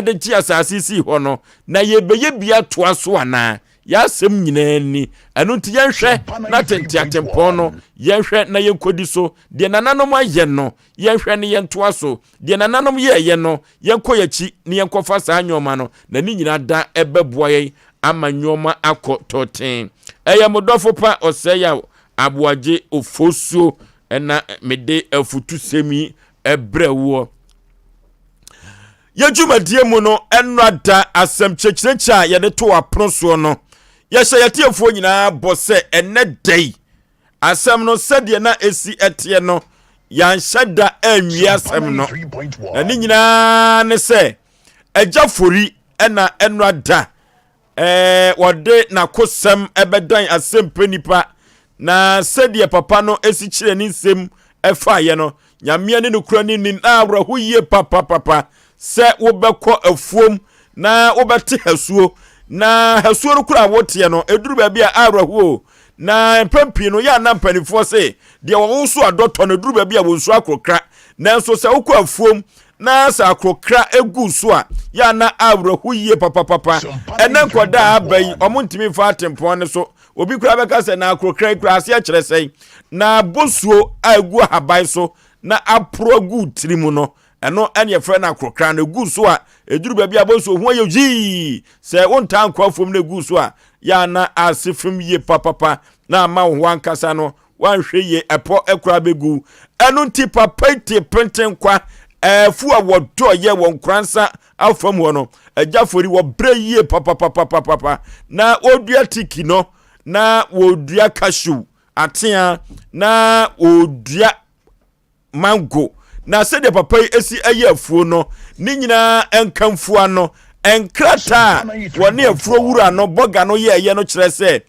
de gye asase sii hɔ no, na yɛbɛyɛ bi atoa so anaa? Yɛn asɛm nyinaa ni. Ɛno nti yɛnhwɛ na tenteatempɔn no, yɛnhwɛ na yɛnkɔdi so. Deɛ nananom ayɛ no, yɛnhwɛ na yɛntoa so. Deɛ nananom yɛeɛ no, yɛnkɔ yɛn akyi na yɛnkɔfa saa nneɛma no, na ne nyinaa da ɛbɛboa yɛn ama nneɛma akɔ tɔɔten. Ɛyɛ mo dɔfo pa Ɔsɛeyaw Aboagye Ofosuo ɛna mede afutusɛm yi ɛbrɛ woɔ. Yɛ dwumadie mu no ɛnora da asɛm kyerɛkyerɛkyerɛ a yɛde to apono soɔ no, yɛhyɛ yɛtiefoɔ nyinaa bɔ sɛ ɛnɛ da yi asɛm no sɛdeɛ na ɛsi ɛteɛ no yɛanhyɛ da anwie asɛm no. Na ne nyinaa ne sɛ agya fori ɛna ɛnora da Ɛɛ, wɔde n'akosɛm bɛdan asɛmpɛ nipa, na sɛdeɛ papa no si kyerɛ ne nsɛm faeɛ no, Nyameɛ ne nokora ne ni, na awerɛho yie papapapa sɛ wobɛkɔ afuom na wobɛte hasuo, na hasuo no kora a woteɛ no, ɛduru baabi a awerɛho o. Na mpɛn pii no, yɛ a na mpanimfoɔ se, deɛ wɔwoso adɔtɔ no, ɛduru baabi a wɔnsuo akorokra. Nanso sɛ wokɔ afuom na sɛ akorokra gu so a, yɛ a na awerɛho yie papapapa. Ɛnɛ nkɔdaa aba yi, wɔn ntumi mfa atempɔn no so. Obi koraa bɛka sɛ, na akorokra yi koraa aseɛ kyerɛ sɛn? Na bosuo a ɛgu ahaban so na aporo agu tiri mu no, ɛno ɛne yɛfrɛ no akorokra no. Ɛgu so a, ɛduru baabi a bosuo ho ayɛ yii. Sɛ wontaa nkɔ afuom na ɛgu so a, yɛ a na ase fam yie papapa na ama wo ho ankasa no woanhwɛ yie ɛpɔ koraa bɛgu. Ɛno nti papa yi te penten kwa. Afuo a wɔdɔeɛ wɔ Nkoransa afam hɔ no, Agya Fori wɔbrɛ yie papapapapapa. Na wɔdua tiki no, na wɔdua cashew, atea, na wɔdua mango. Na sɛdeɛ papa yi si yɛ afuo no, ne nyinaa nkamfua no, nkrataa a wɔne afuo wura no bɔga no yɛɛyɛ no kyerɛ sɛ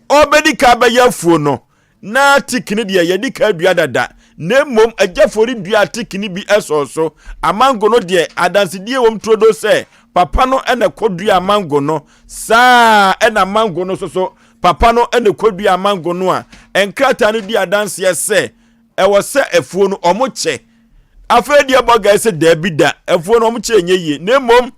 ɔbɛdi ka bɛyɛ afuo no, na tiki no deɛ yɛdi ka dua dada, na mmom agyafori dua tiki no bi sɔɔ so. Amango no deɛ adansedie wɔm turodo sɛ papa no na ɛkɔdua mango no, saa ɛna mango no soso papa no na ɛkɔdua mango no a nkrataa no di adanseɛ sɛ ɛwɔ sɛ afuo no ɔmo kyɛ. Afei deɛ bɔga sɛ daabi da, afuo no ɔmo kyɛ nyɛ yie, na mmom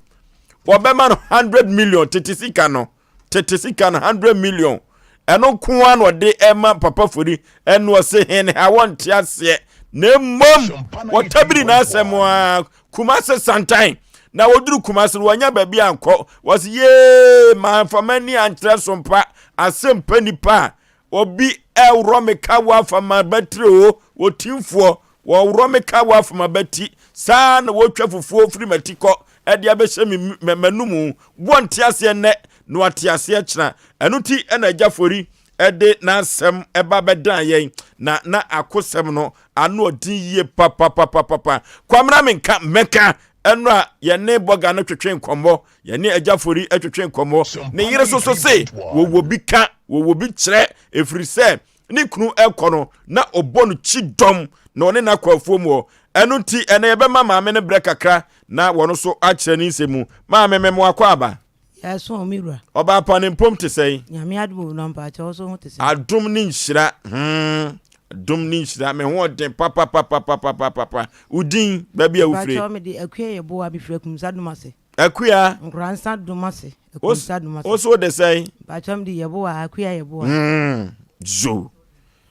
wɔbɛma no 100 million tete sika no, tete sika no 100 million. Ɛno nko ara na ɔde ɛma papa fori, ɛno ɔse hene ha wɔnte aseɛ, na mmom wɔtabiri n'asɛm a Kumase santan na wɔduru Kumase no wɔanya baabi ankɔ, wɔse yee manfa m'ani ankyerɛ so mpa asɛmpa nipa a Obi ɛworɔ me kawa afa m'abatiri o, otimfoɔ, wɔworɔ me kawa afa m'abati, saa na wɔtwa fufuo firi m'ati kɔ ɛde abɛhyɛ me m'anomu. Boɔ nte aseɛ nnɛ na wate aseɛ kyena. Ɛno ti ɛna Agya Fori ɛde n'asɛm ɛba bɛdan yɛn na na akosɛm no ano ɔden yie papapapapa. Kwamena menka mɛka ɛno a yɛne bɔga no twetwe nkɔmmɔ Yɛne Agya Fori twetwe nkɔmmɔ. Ne yere nso so se wɔwɔ bi ka, wɔwɔ bi kyerɛ, ɛfiri sɛ ne kunu rekɔ no, na ɔbɔ no kyidɔm na ɔne no akɔ afuom hɔ. Ɛno nti, ɛnɛ yɛbɛma maame no berɛ kakra na wɔno nso akyerɛ ne nsɛm mu. Maame, mema wakɔ aba. Yɛso me wura. Ɔbaa pa ne mpom te sɛn? Nyame adom o, na mpakyɛ wo so ho te sɛn? Adom ne nhyira, hmm, adom ne nhyira, me ho ɔden papapapapapapa. Wo din, baabi a wofire? Mpakyɛ mede Akua Yeboah, mefiri Akumsa Domase. Akua. Nkoransa Domase. Akumsa Domase. Wo so de sɛn? Mpakyɛ mede Yeboah, Akua Yeboah. Hmm, zo.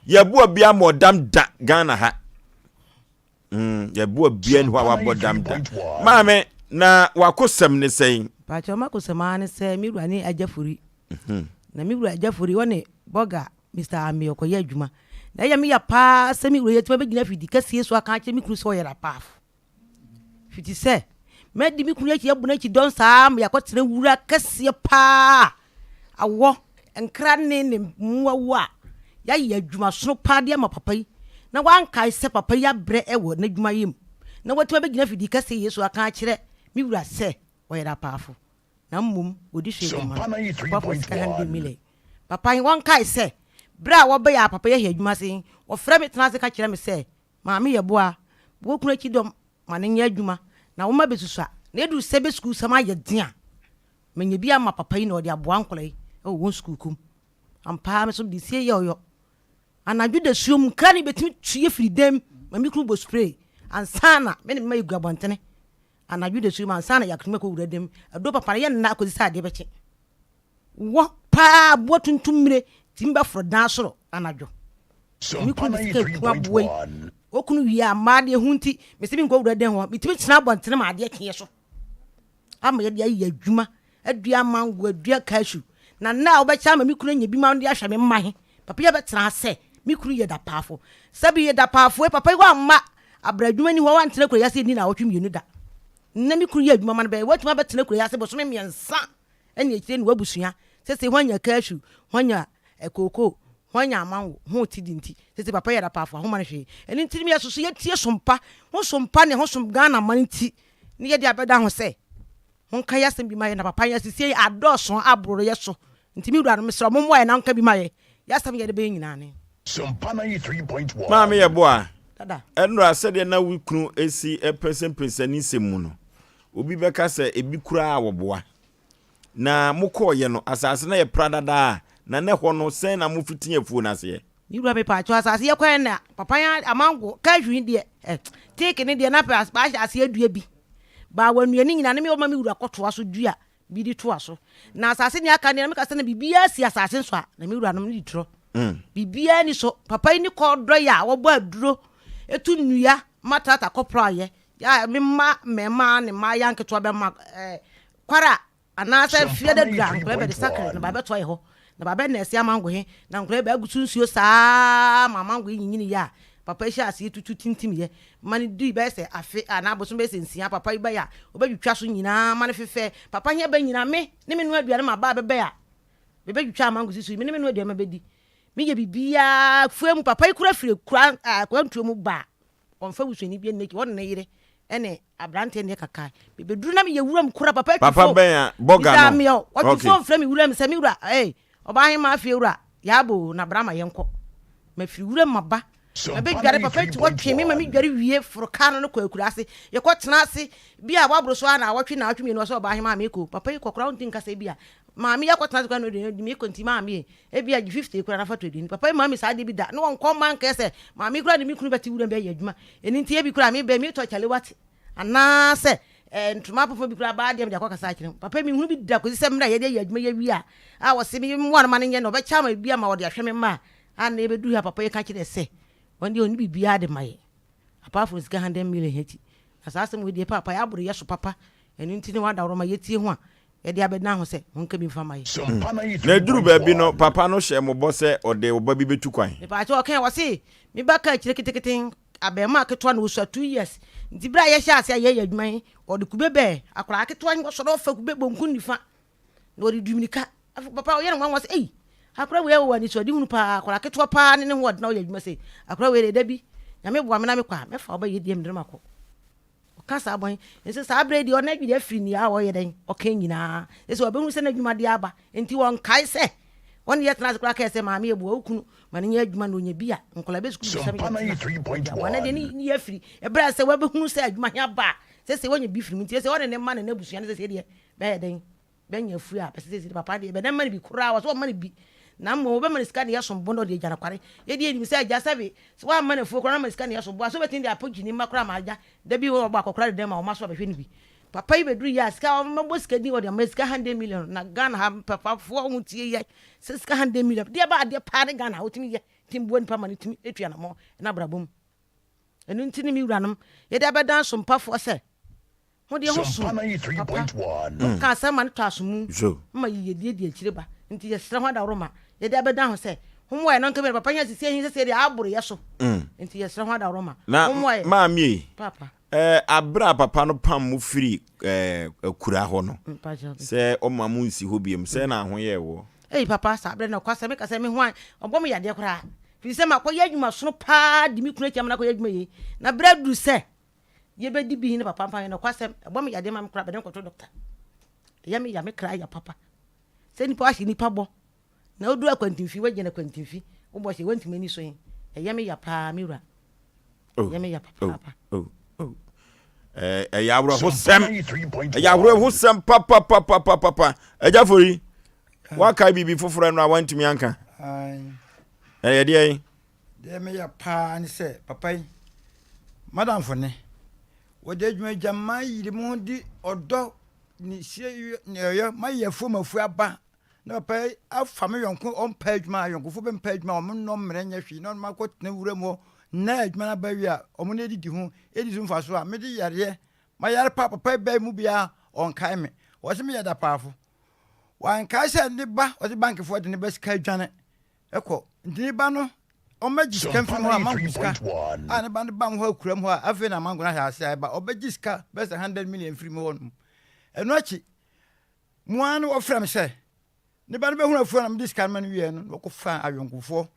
Yeboah bia ma ɔdam da Ghana ha. Hmm, Yeboah bia ni hɔ a wabɔ dam da. Maame, na wakosɛm ne sɛn? Mpakyɛ makosɛm ara ne sɛ me wura ne Agyafori. Na me wura Agyafori ɔne Bɔga Mister Amee ɔkɔyɛ adwuma. Na ɛyɛ me ya paa sɛ me wura yi atumi abɛgyina afidi kɛseɛ so aka akyerɛ me kunu sɛ ɔyɛ rapaafo. Fiti sɛ madi me kunu akyi abu n'akyi dɔn saa ma yɛakɔtena wura kɛseɛ paa awɔ nkra ne ne mmoa wu a yɛayɛ adwumasono paa de ama papa yi na wankae sɛ papa yi abrɛ wɔ n'adwumayɛ mu na watumi abɛgyina afidi kɛseɛ yi so aka akyerɛ me wura sɛ ɔyɛ rapaafo. na mmom wɔdi hwee de ma no. Papa fo sika hundred million. Papa he, wɔnkae sɛ, berɛ a wɔbɛyɛ a papa yi ahi adwuma ase he, wɔfrɛ me tena ase ka kyerɛ me sɛ, Maame Yeboah, bɔ wo kunu akyi dɔm ma no nyɛ adwuma, na wo mma bɛsusua, na ɛduru sɛ bɛ sukuusɛm ayɛ den a, manya bi ama papa yi na ɔde aboa nkwadaa yi wɔ wɔn sukuukɔ mu. Ampa ara me nso mede sie yɛ ɔyɔ. Anadwo dasuom, nkra no bɛtumi tue firi dam ma me kunu bɔ spray ansa na me ne me mma yɛgu abɔntene. Anadwo dasuo mu ansa na yɛatumi akɔ wura dam. Aduro papa no yɛ nna akɔsi sɛ adeɛ bɛkye. Wɔ paa aboa tuntum mmire tumi bɛforo dan soro anadwo. Me kunu de sika ku aboa yi. Okunu wie a mmaa deɛ ho nti mese menkɔ wura dan hɔ. Metumi tena abɔntene ma adeɛ kyeɛ so ama yɛde ayɛ adwuma adua mango adua cashew na nna a wobɛkyɛ ama me kunu anya bi ma de ahwɛ me mma he papa yi abɛtena ha sɛ me kunu yɛ dapaafo sɛbi yɛ dapaafo yi papa yi wamma Abrɛ adwuma nni hɔ a wantena kuro yi ase nni naawɔtwe mmienu da. Nnɛ me kunu yɛ adwuma ma no bɛyɛ watumi abɛtena kuro yi ase bosome mmiɛnsa ɛne akyire ne wabusua sese ho anya cashew ho anya kookoo ho anya amango ho ti di nti sese papa yɛ rapaafo ahoma no hwee ɛno nti ne yɛsoso yɛtie sompa ho sompa ne ho som Ghana man nti ne yɛde abɛda ho sɛ Monka yɛ asɛm bi ma yɛ na papa yɛ asisie yi adɔɔso aboro yɛ so nti me wura no mesrɛ mo mmoa yɛ na monka bi ma yɛ yɛ asɛm yɛde bɛyɛ nyinaa ne. Sompa 93.1. Maame yɛ boa. Dada. Ɛnora sɛdeɛ na wo kunu si pɛnsɛmpɛnsɛ ne nsɛm mu no, obi bɛka sɛ ebi koraa wɔboa. Na mokɔɔyɛ no, asase no yɛ pradadaa, na na ɛhɔ no sɛn na mofiti afuo no aseɛ? Me wura mepaakyɛw asase yɛ kwan na papa ya amango cashew yi deɛ eh, teeke ne deɛ na pɛ ahyɛ aseɛ adua bi baa wanua ne nyina ne me ɔma me wura kɔtoa so dua bi de toa so na asase ne aka deɛ na meka sɛ na biribiara si asase nso a na me wura nom ne di torɔ mm. biribiara ni so papa yi ne kɔ dɔ yɛ a wɔbɔ aduro etu nnua ma trata kɔpra yɛ ya me mma mmarima ne mmaa ya nketewa bɛma eh, kwara Anaasɛ fie da duru a, nkwadaa bɛde sakre na baabɛtoa yɛ hɔ, na baabɛ nɛɛse amango he, na nkwadaa bɛagu so nsuo saa ma amango he nyinyini yɛ a, Papa yi hyɛɛ aseɛ tutu tintimiiɛ ma no dii bɛyɛ sɛ afe anaa abosom bɛyɛ sɛ nsia. Papa yi baeɛ a, ɔbɛtwitwa so nyinaa ma no fefɛɛ. Papa he ba nyinaa, me ne me noa aduane ma ba a bɛbɛɛ a, mebɛtwitwa amango si so yi, me ne me noa aduane ma bɛdi. Meyɛ biribiaa fua mu. Papa yi kora firi akura akwantuo mu ba a, ɔmfa busuani biara nni n'akyi, ɔne ne yere ne aberanteɛ ne kakae. Mebɛduru na meyɛ wuram kora, papa atwi Papa fon. bɛn a, bɔga Bisaa no? me ɔ, ɔtwe Okay. fon frɛ me wuram sɛ, me wura, ei, Ɔbaahemaa fiewura, yɛaba o, na bra ma yɛnkɔ. Mafiri wuram maba, mabɛdware, papa akyi hɔ twee me ma medware wie foro kaa no no kɔ akuraase. Yɛkɔtena ase, bi a waboro so ara naawɔtwe, naawɔtwe mmienu, ɔsɛ ɔbaahemaa meekɔ o. Papa yi kɔ koraa wonte nka sɛ ebia maame yi akɔtena ase koraa na ɔde meekɔ nti maame e, ebia gye 50 koraa na fa tɔ aduane. Papa yi maa me saa adeɛ bi da, na ɔnkɔ mma nkɛɛ sɛ maame yi koraa ne me kunu bɛte wuram bɛyɛ adwuma, ɛno nti ebi koraa mebɛ meetɔ kyalewate. Anaasɛ eh, ntoma apofo bi koraa baa deɛ mede akɔkasa akyerɛ ho. Papa yi menhunu bi da kɔsi sɛ mmerɛ a yɛde ayɛ adwuma yi awie a, a wɔse me mmoa no ma no nyɛ no, ɔbɛkyɛ ama biribi ama wɔde ahwɛ me mma a, a na yɛbɛduru ha papa yi ka kyerɛɛ sɛ wɔn deɛ ɔnni biribiara de ma yɛ apart from sika 100 million akyi. Na saa asɛm wei deɛ paapa yɛ aboro yɛ so papa, ɛno nti ne wadaworoma yɛtie ho a yɛde abɛdan ho sɛ monka bi mfa mma yɛ. Na ɛduru baabi no, papa no hyɛɛ mo bɔ sɛ ɔde wo ba bi bɛtu kwan. Mepaakyɛw ɔkae, ɔse me ba kaa akyire ketekete Abarimaa ketewa no ɔsua 2 years nti berɛ a yɛhyɛ ase a yɛyɛ adwuma yi ɔde kube bɛɛ akwadaa ketewa yi ɔsɔre ɔfa kube bonku nifa na ɔde du mirika afei papa ɔyɛ no nwanwa sɛ ei akwadaa wei wɔ anisoadehunu paa akwadaa ketewa paa ne ne ho ɔdena ɔyɛ adwuma sɛ akwadaa wei da bi nyame boa me na mekɔ a mɛfa ɔbɛyɛ deɛ mede no makɔ ɔka saa bɔn nso saa berɛ deɛ ɔno adwene afiri nea a ɔyɛ dɛn ɔka nyinaa ɛsɛ ɔbɛhu sɛ n'adwuma deɛ aba nti wɔnkae sɛ wɔne yɛ tena ase koraa kae sɛ maame yɛboa wo kunu ma no nyɛ adwuma na ɔnya bi a nkɔla bɛ sukuu bisam yɛ tena wɔne deɛ ne yɛ afiri ɛberɛ a sɛ wɔbɛhunu sɛ adwuma he aba a sɛ sɛ wɔnya bi firi mu nti sɛ ɔne ne mma ne n'abusua no sɛ sɛ deɛ bɛyɛ dɛn Bɛnya afiri a, bɛsɛ sɛ papa deɛ bɛnɛ mma no bi koraa, wɔsɛ wɔmma no bi. Na mmom wɔbɛma no sika ne yɛsom bo na ɔde agya no kware. Yɛ deɛ yɛnim sɛ agya sɛbe, sɛ woamma no afuo koraa na ama no sika ne yɛsom bo a, sɛ wobɛtumi de apɔ gyini mma koraa ma agya. Da bi wɔbɔ akɔkora de dɛn ma wo mma so abɛhwɛ no bi. Papa yi bɛduru yɛ a, sika wɔbɔ sika din wɔde ama sika hundred million. Na Ghana ha papafoɔ ho tie yɛ sɛ sika 100 million. Deɛ ba adeɛ paa ne Ghana ha wotumi yɛ tumi boa nipa ma no tumi tu anamɔ n'abrabɔ mu. Ɛno nti ne me wuranom yɛde abɛdan sompafoɔ sɛ Ho deɛ ho som papa. Ɔka asɛm ma no tɔ aso mu ma yiyedie di akyire ba. Nti yɛsrɛ ho adaworoma yɛde abɛdan ho sɛ ho mmoa yɛn no nka bi papa hia sisi ahi sɛsɛ deɛ aboro yɛ so. Nti yɛsrɛ ho adaworoma Na ho mmoa yɛ. maame yi, Papa. eh, abere a papa no pam mo firi eh, akura hɔ no, sɛ ɔma mo nsi hɔ biom, sɛ na ho yɛɛ woɔ? Ei papa, saa berɛ no ɔkɔ asɛ meka sɛ me ho a ɔbɔ me yadeɛ koraa. Firi sɛ makɔyɛ adwuma sono paa di me kunu akyi ama no akɔyɛ adwuma yei. Na berɛ aduru sɛ Yɛbɛdi bi ne papa mfa yɛ nokwasɛm ɛbɔ me yadeɛ ma me kora bɛde nkɔto dɔkta ɛyɛ me ya me kra ya papa sɛ nipa wahyɛ nipa bɔ na woduru akwantimfi wagyina akwantimfi wobɔ hyɛ wantumi ani so yi ɛyɛ me ya paa me wura oh, ɛyɛ me ya papaapa oh, oh, oh. Ɛyɛ awerɛhosɛm ɛyɛ awerɛhosɛm papapapapapa agya fori wakae biribi foforɔ no a wantumi anka ɛyɛ deɛ yi Deɛ meyɛ paa ne sɛ papa yi madamfo ne wɔde adwuma gya ma yiri mo ho di ɔdɔ ne sie ne ɔyɛ ma yɛ afuo ma afuo aba na papa yi afa me yɔnko ɔmpɛ adwuma ayɔnkofo bɛ mpɛ adwuma wɔn nnɔ mmerɛ nyɛ hwee na ɔno akɔ tena wura mu hɔ na adwuma no aba wie a wɔn na edidi ho edi so mfa so a mede yareɛ ma yare pa papa yi bɛn mu biara ɔnkae me wɔse meyɛ dapaafo wankae sɛ ne ba ɔse bankefoɔ de ne ba sika adwane Kɔ. Nti ne ba no, ɔmmɛgye sika mfiri mu hɔ a, mango sika a ne ba no ba mu hɔ akuram hɔ a, afei na mango no ahyɛ ase a ɛba, ɔbɛgye sika bɛyɛ sɛ 100 million mfiri mu hɔ nom. Ɛno akyi, mo ara no wɔfrɛ me sɛ, ne ba no bɛhunu afuo na mede sika no ma no wieɛ no, na wɔkɔfa ayɔnkofoɔ.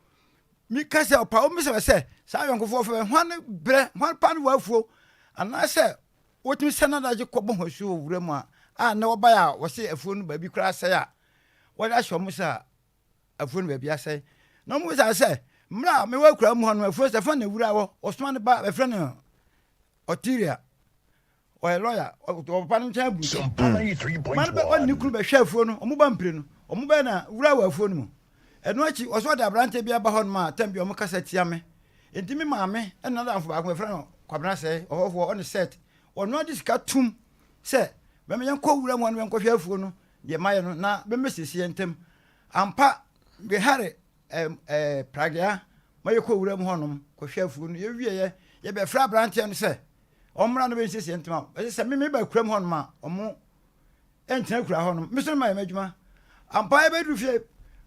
Meka sɛ, ɔpa wo mmisa sɛ, saa ayɔnkofoɔ fɛ, hwan brɛ, hwan pa no wɔ afuo, anaasɛ wɔtumi sɛ n'adagye kɔbɔ ho asuo wɔ wura mu a, a na wɔbaeɛ a wɔse afuo no baabi koraa asɛe a, wɔde ahyɛ wɔn sɛ a, afuo no baabi asɛe. Na wɔn bisa sɛ, mmerɛ a mewɔ akuraa mu hɔ no, afuo sɛ fa na wura wɔ, ɔsoma ne ba bɛfrɛ no Ɔtiria, ɔyɛ lɔya, ɔwɔ papa no nkyɛn aburukyi. Ma no bɛ ɔne ne kunu bɛhwɛ afuo no, wɔn ba mpire no, wɔn bɛyɛ na wura wɔ afuo no mu. Ɛno akyi, ɔsɛ ɔde aberanteɛ bi aba hɔ nom a, tɛm bi wɔn kasa tia me. Enti me maame ɛne n'adamfo baako bɛfrɛ no Kwabena Sɛe, ɔhɔhoɔ, ɔne Seth, ɔno ade sika tum sɛ bɛma yɛnkɔ wura mu hɔ no bɛnkɔhwɛ afuo no deɛ mayɛ no na bɛmmɛsiesie yɛn ntam. Ampa, mehare ɛɛ pragea ma yɛkɔ wura mu hɔnom kɔhwɛ afuo no. Yɛwieɛ, yɛbɛfrɛ aberanteɛ no sɛ ɔmmra no bɛnsiesie ntoma. Ɛsɛ sɛ me meba kuram hɔnom a, ɔmo ɛntena kura hɔnom. Me so no mayɛ m'adwuma. Ampa yɛbɛduru fie.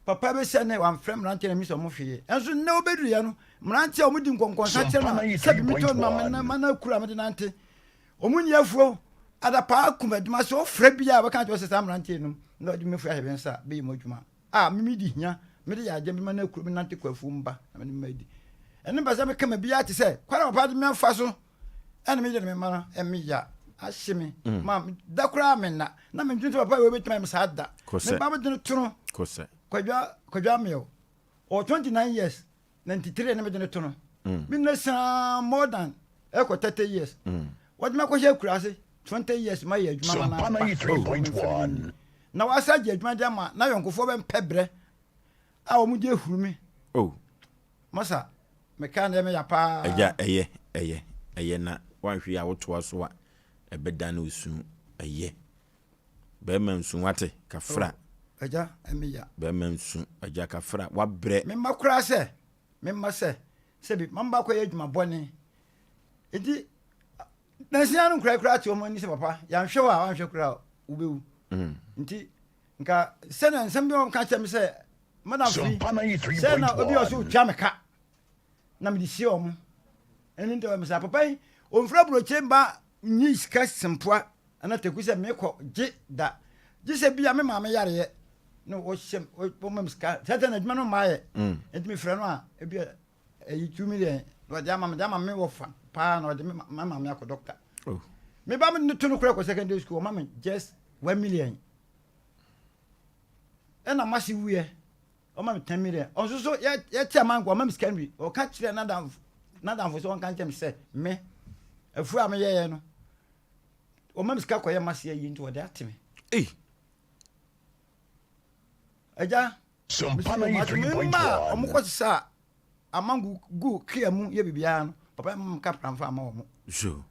Papa bi sɛ ne wamfrɛ mmeranteɛ na misa ɔmo hwee. Ɛnso nnɛ wobɛduruiɛ no, mmeranteɛ a wɔdi nkɔnkɔnsa kyerɛ no a, sɛbi metɔ no ma me ma no akura mede nante. Wɔn nni afuo. Adapaa kum adwuma sɛ wofrɛ bi a wɔka kyerɛ sɛ saa mmeranteɛ nom na wɔde me afuo ahyɛ me nsa a bɛyɛ mu adwuma. A me medi hia, mede yɛ adeɛ mema no akuro menante kɔ afuo mu ba na mede mma adi. Ɛno mpɛ sɛ meka ma biara te sɛ kwan a papa de me afa so ɛna meyɛ ne me mma no ɛmeya ahye me mm. ma da koraa menna na mendwene sɛ papa wei bɛtumi ayɛ me saa da. Me ba mede no to no kwadwa kwadwa ameɛw ɔwɔ 29 years 93 ne mede no to no mm. me nna saa more than ɛkɔ 30 years mm. wɔde me akɔhyɛ akura 20 years ma yɛ adwuma ma no aba na wasa gye adwuma de ama na yɔnkofoɔ bɛmpɛ berɛ a wɔn de ahuru me oh. masa meka ne meya paa agya ɛyɛ ɛyɛ ɛyɛ na wanhwɛ yi a wotoa so a ɛbɛda no osu ɛyɛ Bɛrima nsu wate kafra. Oh, agya ɛmi ya. Bɛrima nsu agya kafra wabrɛ. Mema koraa sɛ mema sɛ sɛbi mamba akɔyɛ adwuma bɔne nti nansia no nkora koraa te wɔn ani sɛ papa yɛanhwɛ wɔ a wanhwɛ koraa wobɛwu mm. nti nka sɛnea nsɛm bi wɔn ka kyerɛ me sɛ madam firi sɛ na obi ɔso otwa me ka na mede sie wɔn ɛno nti ɔyɛ me sɛ papa yi ɔmfiri aburokyire mba nyi sika sempoa Ɛna teku sɛ mekɔ gye da gye sɛ bia me maame yareɛ na wɔhyɛ wɔma me sika sɛ sɛ na adwuma no mmaayɛ mm. nti mefrɛ no a ebi ɛyi 2 million na ɔde ama me de ama me wɔ fa paa na ɔde me maame akɔ dɔkta oh. me ba me ne to no kora kɔ secondary school ɔma me just 1 million ɛna mase wuiɛ ɔma me 10 million ɔnso so yɛte amanko ɔma me sika no bi ɔka kyerɛ n'adamfo sɛ ɔnka nkyɛm sɛ me afuo a meyɛyɛ no Wɔma me sika kɔyɛ m'ase ayi nti wɔde ate me. Ei! Agya, mesi me mma a wɔn kɔ sesa amango gu kia mu yɛ biribiara no, papa yɛ mma kapra mfa ama wɔn. So.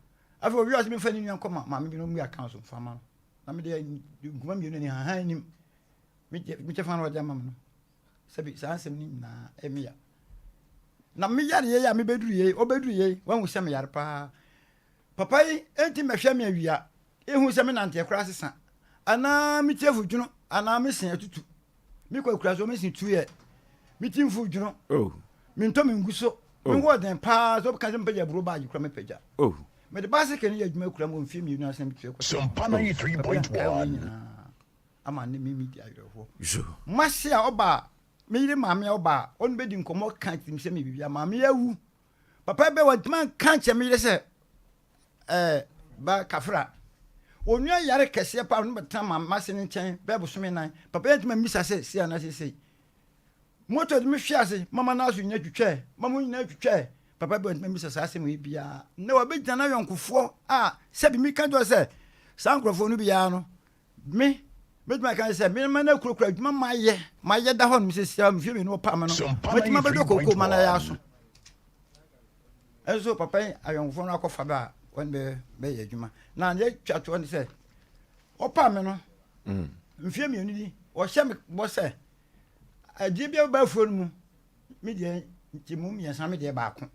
Afei owi ase mefa ne nua nkɔ ma maame bi na ɔmmue account so mfa ma no. Na mede nkuma mmienu ne hahan nim. Me kyɛfa na ɔde ama me no. Sɛbi saa nsɛm no nyinaa ɛmi ya. Na me yare yei a mebɛduru yei, ɔbɛduru yei, wahu sɛ meyare paa. Papa yi nti mmɛhwɛ me awia, ehu sɛ me nanteɛ koraa sesa, anaa me ti afu dwono, anaa me se atutu. Me kɔ akura so, me se tu yɛ, me ti mfu dwono, oh. me ntɔ me ngu so, oh. me ho ɔden paa, sɛ ɔbɛka sɛ mepɛgya aburo baagye kora mepɛgya. Oh. Mede baaseke no yɛ adwuma akura mu wɔ mfeɛ mmienu ansa metua kɔ. Sompa 93.1. nyinaa ama ne me medi awerɛhoɔ. Mase a ɔba a, me yere maame a ɔba a, ɔno bɛdi nkɔmmɔ ka tirim sɛ me biribi a maame awu. Papa bɛ wantumi anka nkyerɛ me yere sɛ ɛɛ ba kafra. Onua yare kɛseɛ paa no bɛtena ma mase no nkyɛn bɛɛ bosome nan. Papa yɛ ntumi mmisa sɛ sei anaa sei. Moto de me hwe ase mama no aso nyina twitwɛɛ mama nyina twitwɛɛ. Papa bɛ wantumi mmisa saa asɛm yi biara. Na wabɛgyina n'ayɔnkofoɔ a sɛbi meka kyerɛ sɛ saa nkurɔfoɔ no biara no Me, mɛtumi aka sɛ me ma no akurakura adwuma mayɛ mayɛ da hɔ nom sɛ sia mfie mmienu ɔpaa me no mɛtumi abɛdɔ koko ma no ayɛ aso ɛnso papa yi ayɔnkofoɔ no akɔfa bɛ a wɔn bɛ bɛyɛ adwuma na deɛ twa toɔ ne sɛ ɔpaa me no mm. mfie mmienu ni ɔhyɛ me bɔ sɛ adeɛ bi a bɛba afuo no mu me deɛ nkyɛmu mmiɛnsa me deɛ baako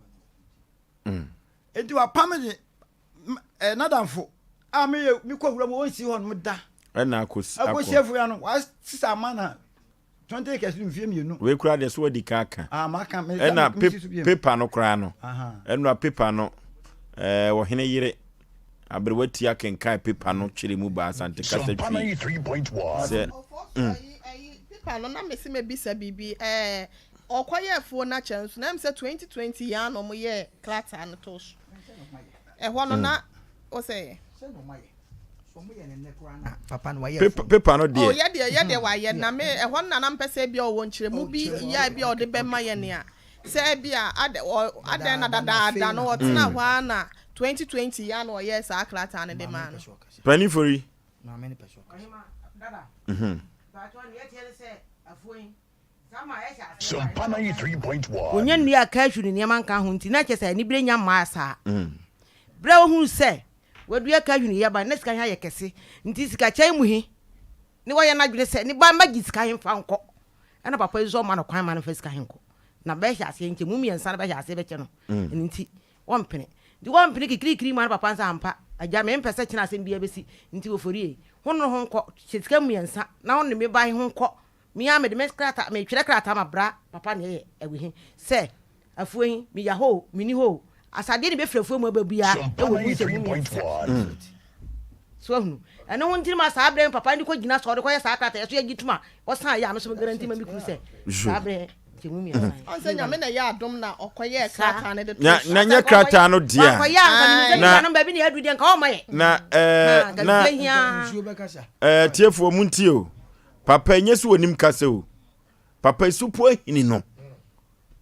mm. enti wapa me de eh, n'adamfo a meyɛ mekɔ wura mu ɔnsi hɔ nom da ɛna akɔsi akɔsi afuya no wasesa ama na 20 acres no mfie mmienu wei koraa deɛ so wadi ka aka ah, maka ɛna pepa no koraa no ɛnora pepa no ɛɛ ɔhene yere aberewa ti akenkan pepa no kyerɛ mu ba asante kasa twi sɛ mm. pepa no na mesi mebisa biribi ɛɛ ɔkɔyɛ afuo no akyɛ nso na ɛm sɛ 2020 yɛn ano ɔmo yɛ krataa no to so ɛhɔ no na ɔsɛ yɛ. Pepa no deɛ. Oh yɛ deɛ yɛ deɛ wayɛ na me ɛhɔ no na na mpɛ sɛ ebia ɔwɔ nkyerɛmu bi yɛ ebia ɔde bɛma yɛ nea sɛ ebia adɛ ɔ adɛn na dadaada no ɔtena hɔ ara na 2020 yɛ na ɔyɛɛ saa krataa no de maa no. Panin Fori. Sompa 93.1. Wɔnya nnua a cashew ne nneɛma nka ho nti, na kyerɛ sɛ anibere nnya mmaa saa. Bere a wohuu sɛ wɔadua cashew ne yaba no, na sika he ayɛ kɛse. Nti sikakyɛn mu he, ne wayɛ n'adwene sɛ ne ba mmɛgye sika he mfa nkɔ. Ɛna papa yi nso ɔmma no kwan mma no mfa sika he nkɔ. Na bɛhyɛ aseɛ nkyɛmu mmiɛnsa no bɛhyɛ aseɛ bɛkyɛ no. Ɛno nti, wɔmpene. Nti wɔmpene kikirikiri ma no papa nsa ampa. Agya, mempɛ sɛ kyena asɛm biara bɛsi. Nti Oforie, ho ne ho nkɔ, kyɛ sika mmiɛnsa na wo ne me ba he ho nkɔ. Me ara mede me krataa, metwerɛ krataa ma bra papa na ɛyɛ awi he sɛ afuo he, meya hɔ o, menni hɔ o, asadeɛ ne bɛfiri afuo mu aba biaa Sompa wɔ mu nsɛmu mmiɛnsa. 93.1. So ahunu? Ɛno ho nti no ma saa berɛ he papa no de kɔgyina sɛ ɔde kɔyɛ saa krataa yɛ so yɛgye tom a ɔsan yɛ a me nso me guarantee ma me kunu sɛ saa berɛ he nkyɛmu mmiɛnsa he Ɔn sɛ Nyame na ɛyɛ adom na ɔkɔyɛɛ Saa. krataa no de too Na so. na nyɛ krataa no deɛ a. Wankɔyɛ a nka menim sɛ me Na nuanom baabi na yɛaduru deɛ nka ɔmma yɛ. na ɛɛ Ha, nka na biribi ahia. Nsuo bɛkasa. ɛɛ tiefoɔ mu ntie o. Papa ɛnyɛ sɛ onim kasa o. Papa esupo ahini no.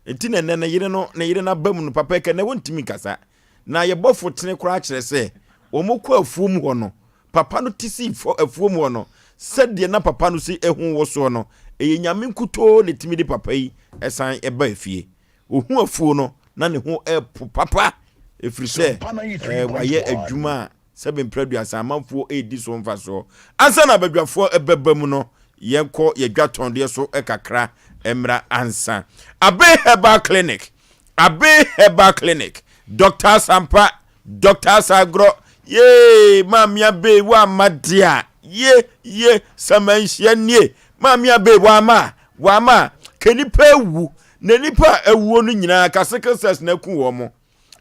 Nti na ɛnɛ ne yere no ne yere no aba mu no papa ɛkɛ na wɔntumi nkasa. Na yɛbɔfo tene koraa kyerɛ sɛ wɔn kɔ afuom hɔ no papa no te sii fɔ afuom hɔ no sɛdeɛ na papa no si ehu wosoɔ no ɛyɛ nyame nkutoo na ɛtumi de papa yi ɛsan ɛba efie. Ohu afuo no na ne ho ɛpo papa ɛfiri sɛ ɛɛ wayɛ adwuma a Sɛbe mprɛ aduasa amanfoɔ redi so mfasoɔ. Ansa na abadwafoɔ bɛba mu no, yɛnkɔ yɛn dwatɔndeɛ so kakra mmra ansa. Abe Herbal Clinic, Abe Herbal Clinic, Doctor Asampa, Doctor Asagorɔ, yee, Maame Abe woamma deɛ a, ye, ye, Samanhyia nie, Maame Abe woamma a, woamma a, ka nipa awu, na nipa a awuo no nyinaa ka sickle cells na aku wɔn.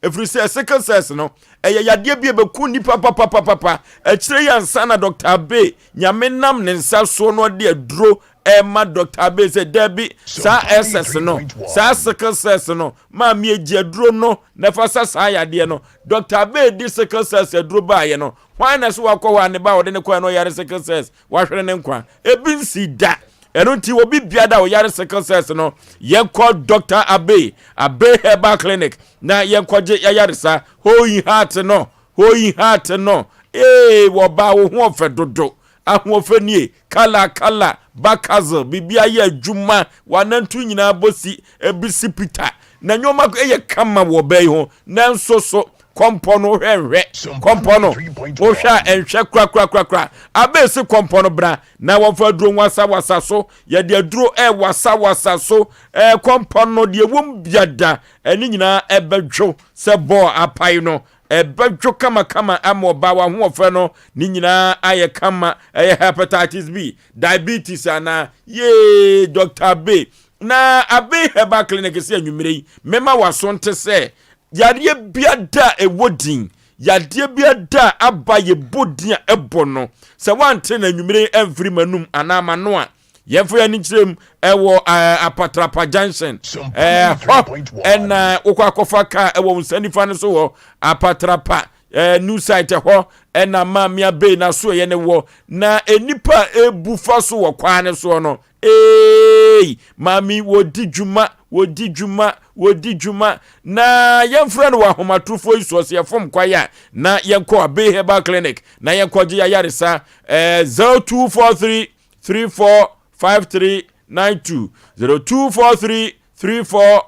Ɛfiri sɛ sickle cells no, ɛyɛ yadeɛ bi a ɛbɛku nnipa papapapapa. Akyire yi ansa na Dr. Abe, Nyame nam ne nsa soɔ no ɔde aduro ɛma Dr. Abe sɛ daabi, saa SS no, saa sickle cells no, maame agye aduro no na ɛfa sa saa yadeɛ no. Dr. Abe di sickle cells aduro baeɛ no, hwan na ɛso wakɔ hɔ a ne ba a ɔde ne kɔɛ no ɔyare sickle cells? Wahwere ne nkwa. Ebi nsi da. Ɛno nti obi biada a ɔyare sickle cells no, yɛnkɔ Dr. Abe, Abe Herbal Clinic, na yɛnkɔgye yɛayaresa. Hoyi heart no, hoyi heart no. Ee, wɔbaa wo ho ɔfɛ dodo. Ahoɔfɛ nie, kala kala, bakazel, biribi ayɛ adwuma, wanantu nyinaa bɔ si, ebi si pita. Na nneɛma yɛ kama wɔ ɔbaa yi ho, nanso so kɔmpɔ no wohwɛ nhwɛ kɔmpɔ no wohwɛ a ɛnhwɛ korakorakorakora abɛɛsi kɔmpɔ no bra na wɔmfa aduro nwasawasa so yɛde aduro ɛwasawasa so ɛɛ kɔmpɔ no deɛ wɔm biada ɛne nyinaa ɛbɛdwo sɛ bɔɔl apae no ɛbɛdwo kamakama ama ɔbaa wahoɔfɛ no ne nyinaa ayɛ kama ɛyɛ hepatitis B diabetes anaa yee Dr. B na Abe Herbal Clinic sɛ anwummerɛ yi mema waso nte sɛ Yareɛ biada a ɛwɔ din, yadeɛ biada a aba yɛbɔ din a ɛbɔ no, sɛ woante no anwummere yi amfiri m'anum anaa m'ano a, yɛmfa yɛn ani nkyerɛ mu ɛwɔ ɛɛ Apatrapa Junction. Ɛhɔ ɛna wokɔ akɔfa kaa ɛwɔ wo nsa nifa no so hɔ, Apatrapa ɛɛ new site ɛhɔ ɛna Maame Abey n'asoɛeɛ no wɔ. Na nnipa a ɛbu fa so wɔ kwan no soɔ no, Eeii maame wɔdi dwuma wɔdi dwuma wɔdi dwuma na yɛmfrɛ no wɔ ahomatorofoɔ yi soɔ sɛ yɛfom kwae a na yɛnkɔ Abbey Herbal Clinic na yɛnkɔgye yɛayaresa eh, 0243 34 5392 0243 34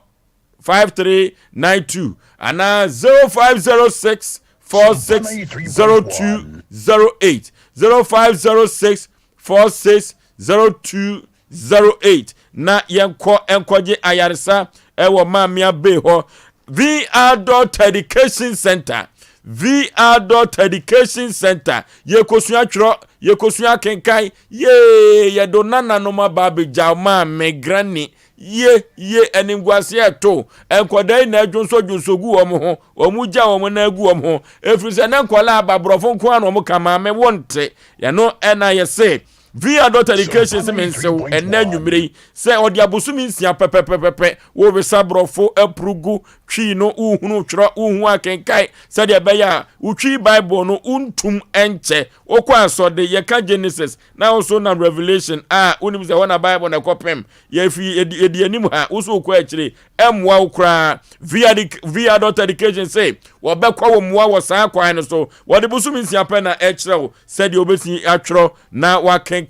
5392 anaa 0506 460208 0506 460208 na yɛnkɔ nkɔgye ayaresa ɛwɔ Maame Abbey hɔ VR dot education center VR dot education center yɛkɔsua twerɛ yɛkɔsua kenkan yee yɛde nananom aba abɛgyaw maame granny Ye, ye, animguaseɛ reto nkwadaa yi na adwonsɔdwonsɔ gu wɔn ho, wɔn gya wɔn nan gu wɔn ho, ɛfiri sɛ na nkwadaa aba borɔfo nko ara na wɔn ka maame wo nte, ɛno ɛna yɛse V adult education se mensew ɛnɛ anwummere yi sɛ ɔde abosome nsia pɛpɛpɛpɛpɛ woresa borɔfo apurugu twi no wohunu twerɛ wohu akenkan sɛdeɛ ɛbɛyɛ a wotwi bible no wontum ɛnkyɛ wokɔ asɔde yɛka genesis na wo so nam revelation a wonim sɛ hɔ na bible na ɛkɔpem yɛfi yɛdi anim ha wo so wokɔ akyire ɛmmoa wo koraa via via dot education sɛ wɔbɛkɔ wo mmoa wɔ saa kwan no so wɔde bosom nsia pɛ na ɛkyerɛ wo sɛdeɛ wobɛsi atwerɛ na wakenkae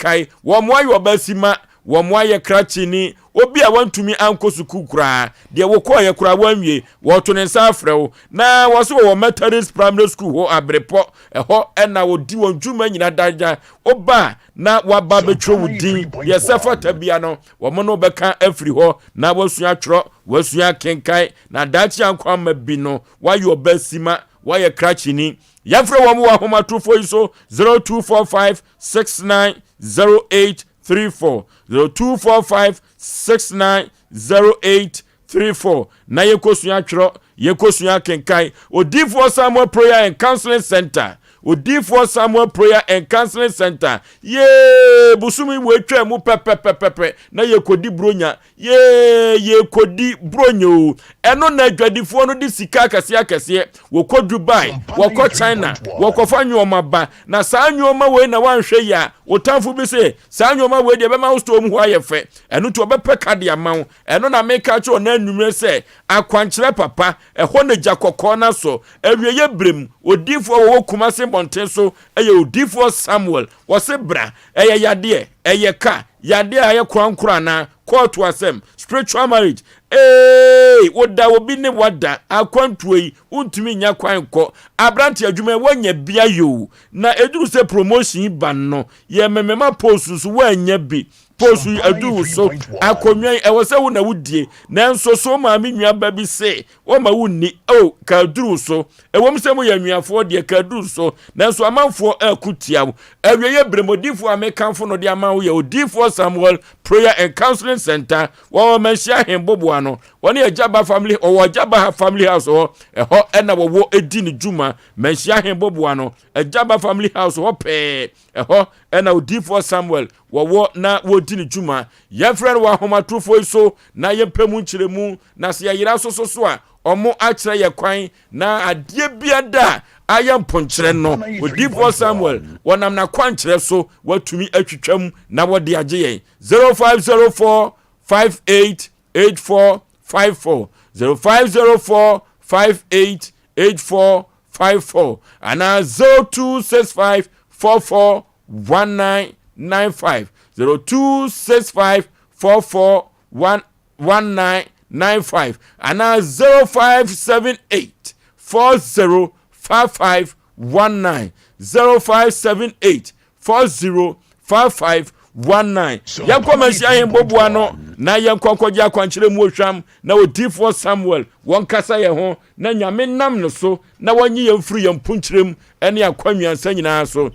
wɔn mmoa yɛ ɔbasi ma wɔn mmoa yɛ krakyeni obi a wantumi ankɔ sukuu koraa deɛ wokɔɔyɛ koraa wanwie wɔto ne nsa afrɛ wo na wɔso wɔwɔ Methodist Primary School hɔ aberepɔ ɛhɔ ɛna wɔdi wɔn dwuma nyina dagya woba a na waba abɛtwerɛ wo din deɛ sɛ fata bia no wɔn no bɛka afiri hɔ na wasua twerɛ wasua kenkan na daakye ankɔ ama bi no wayɛ ɔba sima wayɛ krakyeni yɛmfrɛ wɔn wɔ ahomatorofoɔ yi so 0245 6908. 34 0245 69 08 34 na yɛkɔsua twerɛ, yɛkɔsua kenkan. Odiyifoɔ Samuel Prayer and Counseling Center, Odiyifoɔ Samuel Prayer and Counseling Center, yee, bosom yi wɔatwa mu pɛpɛpɛpɛpɛ na yɛkɔdi buronya, yee, yɛkɔdi buronya o. Ɛno na adwadifoɔ no de sika akɛseɛ akɛseɛ, wɔkɔ Dubai, wɔkɔ China, wɔkɔfa nnoɔma ba, na saa nnoɔma wei na woanhwɛ yie a, wo tamfo bi se, saa nnoɔma wei deɛ ɛbɛma wo store mu hɔ ayɛ fɛ, ɛno nti ɔbɛpɛ ka de ama wo. Ɛno na meka akyerɛ wo nnɛ anwummerɛ sɛ, akwankyerɛ papa, ɛhɔ na gya kɔkɔɔ no asɔ. Awieeɛ berɛ mu, odiyifoɔ a wɔwɔ Kumase mmɔnten so yɛ odiyifoɔ Samuel. Wɔse bra, ɛyɛ yadeɛ, ɛyɛ ka, yadeɛ a ɛyɛ korankoro anaa, kɔɔto asɛm, spiritual marriage, eeii, woda obi ne wada, akwantuo yi, wontumi nnya kwan nkɔ, aberante adwuma yi woanya bi ayɛ o, na ɛduru sɛ promotion yi ba no, yɛmemema post nso woannya bi, Post yi adu wo so. Akonnwa yi, ɛwɔ sɛ wo na wodie. Nanso so wo maame nuaba bi se wɔma wonni? Oh, ka aduru wo so. Ɛwom sɛ moyɛ anuafoɔ deɛ, ka aduru so. Nanso amanfoɔ reko tia wo. Awieeɛ berɛ mu, odiyifoɔ a mekamfo no de ama wo yɛ Odiyifoɔ Samuel Prayer and Counseling Center. Wɔwɔ Manhyia Ahenboboa no. Wɔne Agyaba Family, wɔwɔ Agyaba Family House hɔ. Ɛhɔ na wɔwɔ di ne dwuma. Manhyia Ahenboboa no, Agyaba Family House hɔ pɛɛ. Ɛhɔ na odiyifoɔ Samuel wɔwɔ na wɔredi ne dwuma. Yɛmfrɛ no wɔ ahomatorofoɔ yi so na yɛmpɛ mu nkyerɛmu, na sɛ yɛyera nso so so a, wɔn akyerɛ yɛ kwan. Na adeɛ biara a ayɛ mponkyerɛ no, odiyifoɔ Samuel wɔnam n'akwankyerɛ so watumi atwitwa mu na wɔde agye yɛn. 0504 58 84 54 0504 58 84 54 anaa 0265 44 1995 0265 44 1995 anaa 0578 40 55 19 0578 40 55 19. Yɛnkɔ Manhyia Ahemboboa no na yɛnkɔ nkɔgye akwankyerɛ mu ohwam na odiyifoɔ Samuel wɔnkasa yɛn ho na Nyame nam no so na wɔnye yɛn mfiri yɛn mponkyerɛ mu ne akwanwiansa nyinaa so.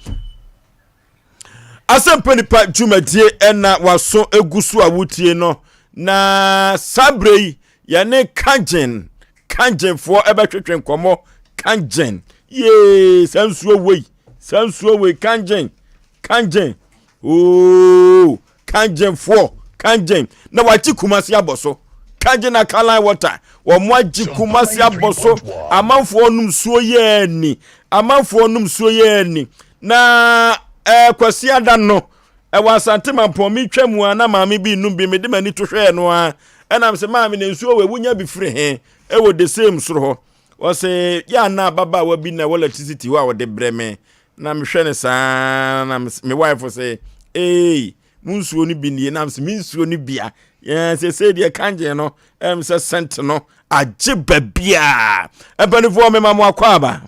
Asɛmpa Nipa dwumadie ɛna waso egu so a wotie no na saa berɛ yi yɛne Kagyen Kagyenfoɔ ɛbɛtwetwe nkɔmmɔ. Kagyen yee, saa nsuo wei, saa nsuo wei, Kagyen Kagyen ooo, Kagyenfoɔ Kagyen na wakye Kumasi abɔ so. Kagyen alkaline water, wɔn agye Kumasi abɔ so. Amanfoɔ nom nsuo yɛ ani, amanfoɔ nom nsuo yɛ ani na ɛɛ Kwasi ada no ɛwɔ Asante Mampɔn metwa mu a na maame bi num bi, mede m'ani to hwɛɛ no a ɛnam sɛ maame na nsuo wɔ wonya bi firi he ɛwɔ the same soro hɔ. Ɔsɛ yɛ ana ababaawa bi na ɛwɔ electricity hɔ a ɔde brɛ me na mehwɛ no saa na me wife sɛ ee mo nsuo no bi nie, na sɛ me nsuo no bia yɛn sɛ sɛ deɛ kangye no ɛm sɛ sɛnt no agye baabiaa. Mpanimfoɔ mema mo akɔ aba.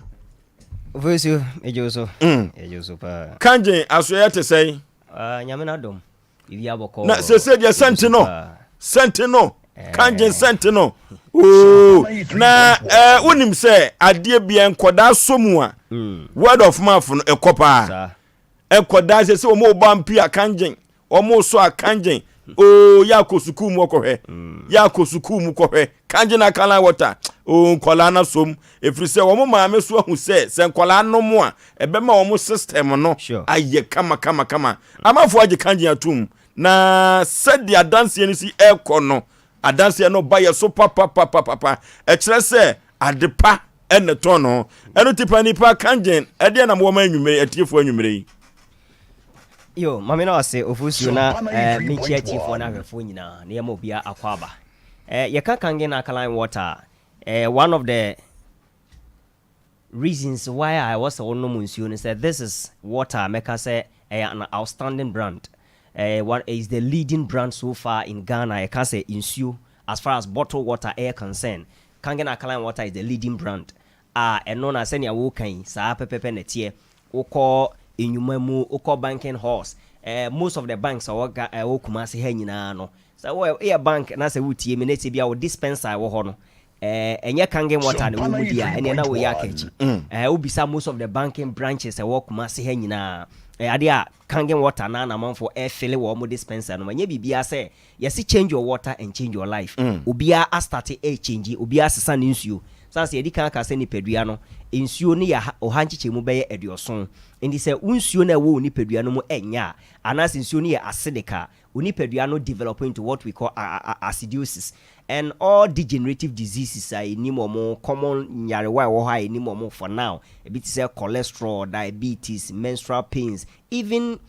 Ofosuo, megye wo so. Megye wo so paa. Kangye asoɛyɛ te sɛn? Uh, Nyame no adom. Biribi abɔkɔ. Na sese deɛ sɛnte no, sɛnte no, kangye sɛnte no. Oo, na eh, wonim sɛ adeɛ bia nkɔdaa sɔ mu a, word of mouth no ɛkɔ paa. Nkɔdaa sɛ sɛ wɔn bɔ ampi a kangye, wɔn sɔ a kangye. Oo, yɛ akɔ sukuu mu ɔkɔhwɛ, yɛ akɔ sukuu mu kɔhwɛ. Kangye na alkaline water. Oo, nkɔlaa no asom. Ɛfiri sɛ wɔn maame so ahu sɛ sɛ nkɔlaa nom a, ɛbɛma wɔn system no ayɛ kama kama kama. Amanfoɔ agye kangye atom. Na sɛdeɛ adanseɛ no si ɛrekɔ no, adanseɛ no ba yɛ so papapapapa. Ɛkyerɛ sɛ ade pa ɛna ɛtɔn no. Ɛno ti pa nipa kangye ɛdeɛ na mowɔ ma anwummere, atiefoɔ anwummere yi. Yo, mame na ɔse ofusuo na eh, menkyia atiefoɔ no ahwɛfoɔ nyinaa na yɛma obia akɔ aba. Eh, yɛka Kangen alkaline water a, eh, one of the reasons why a ɛwɔ sɛ wonom nsuo no sɛ this is water a mɛka sɛ ɛyɛ an outstanding brand. Eh, one, is the leading brand so far in Ghana. Yɛka sɛ nsuo as far as bottled water ɛyɛ concern. Kangen alkaline water is the leading brand. A ɛno na sɛnea woka yi saa pɛpɛpɛ na ɛteɛ. Wokɔ nnwuma mu, wokɔ banking halls, eh, most of the banks a ɛwɔ Ga ɛwɔ Kumasi ha nyinaa no, sɛ wo woyɛ bank na sɛ wotie me na sɛ bia wo dispenser a ɛwɔ hɔ no, eh, ɛnyɛ Kangen water na ɛwɔ mu di a, ɛneɛ na woyɛ aka akyi. Eh, wobisa most of the banking branches ɛwɔ Kumasi ha nyinaa. Ɛyɛ adeɛ a Kangen water no ara na amanfoɔ refille wɔn dispenser no mu. Ɛnyɛ biribiara sɛ yɛse change your water and change your life. Obiara astarte rechange, obiara asesa ne nsuo. Sane sɛ yɛadi kan aka sɛ nipadua no, nsuo no yɛ ɔha nkyekyɛmu bɛyɛ aduɔson. Nti sɛ wo nsuo no a ɛwɔ wo nipadua no mu nyɛ a, anaasɛ nsuo no yɛ acidic a, wo nipadua no develop into what we call acidosis and all degenerative diseases a yɛnim wɔn, common nyarewa a ɛwɔ hɔ a yɛnim wɔn for now, ebi te sɛ cholesterol, diabetes, menstrual pains, even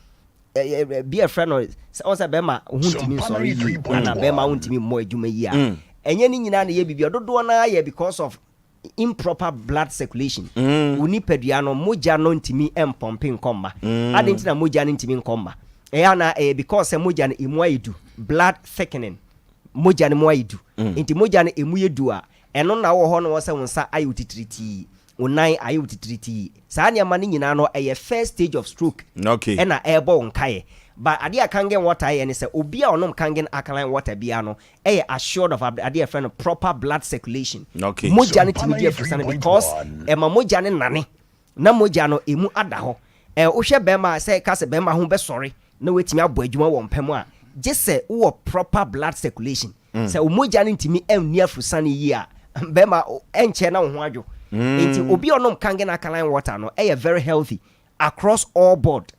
bi a yɛfrɛ no sɛ wɔn sɛ bɛrima ho ntumi nsɔre yie anaa bɛrima ho ntumi mmɔ adwuma yie a, ɛnyɛ ne nyinaa na ɛyɛ biribi, dodoɔ no ara yɛ because of improper blood circulation. Wo nipadua no, mogya no ntumi mpɔmpe nkɔ mma. Adɛn nti na mogya no ntumi nkɔ mma? Ɛyɛ anaa ɛyɛ because sɛ mogya no emu ayɛ du, blood thickening, mogya no mu ayɛ du. Nti mogya no emu yɛ du a, ɛno na wowɔ hɔ no wɔ sɛ wo nsa ayɛ wo titiritii, wo nan ayɛ wo titiritii. Saa nneɛma no nyinaa no ɛyɛ first stage of stroke ɛna ɛrebɔ wo nkaeɛ. But adeɛ a Kangen water yɛ ne sɛ obi a ɔnom Kangen alkaline water biara no yɛ assured of adeɛ a yɛfrɛ no proper blood circulation. Mogya no tumi di afusane because ɛma mogya no nane na mogya no emu ada hɔ. Ɛ wohwɛ bɛrima a sɛ ka sɛ bɛrima ho bɛsɔre na watumi abɔ adwuma wɔ mpa mu a, gye sɛ wowɔ proper blood circulation. Sɛ wo mogya no ntumi nni afusane yie a, bɛrima ɛnkyɛ na wo ho adwo. Nti obi a ɔnom Kangen alkaline water no yɛ very healthy across all board.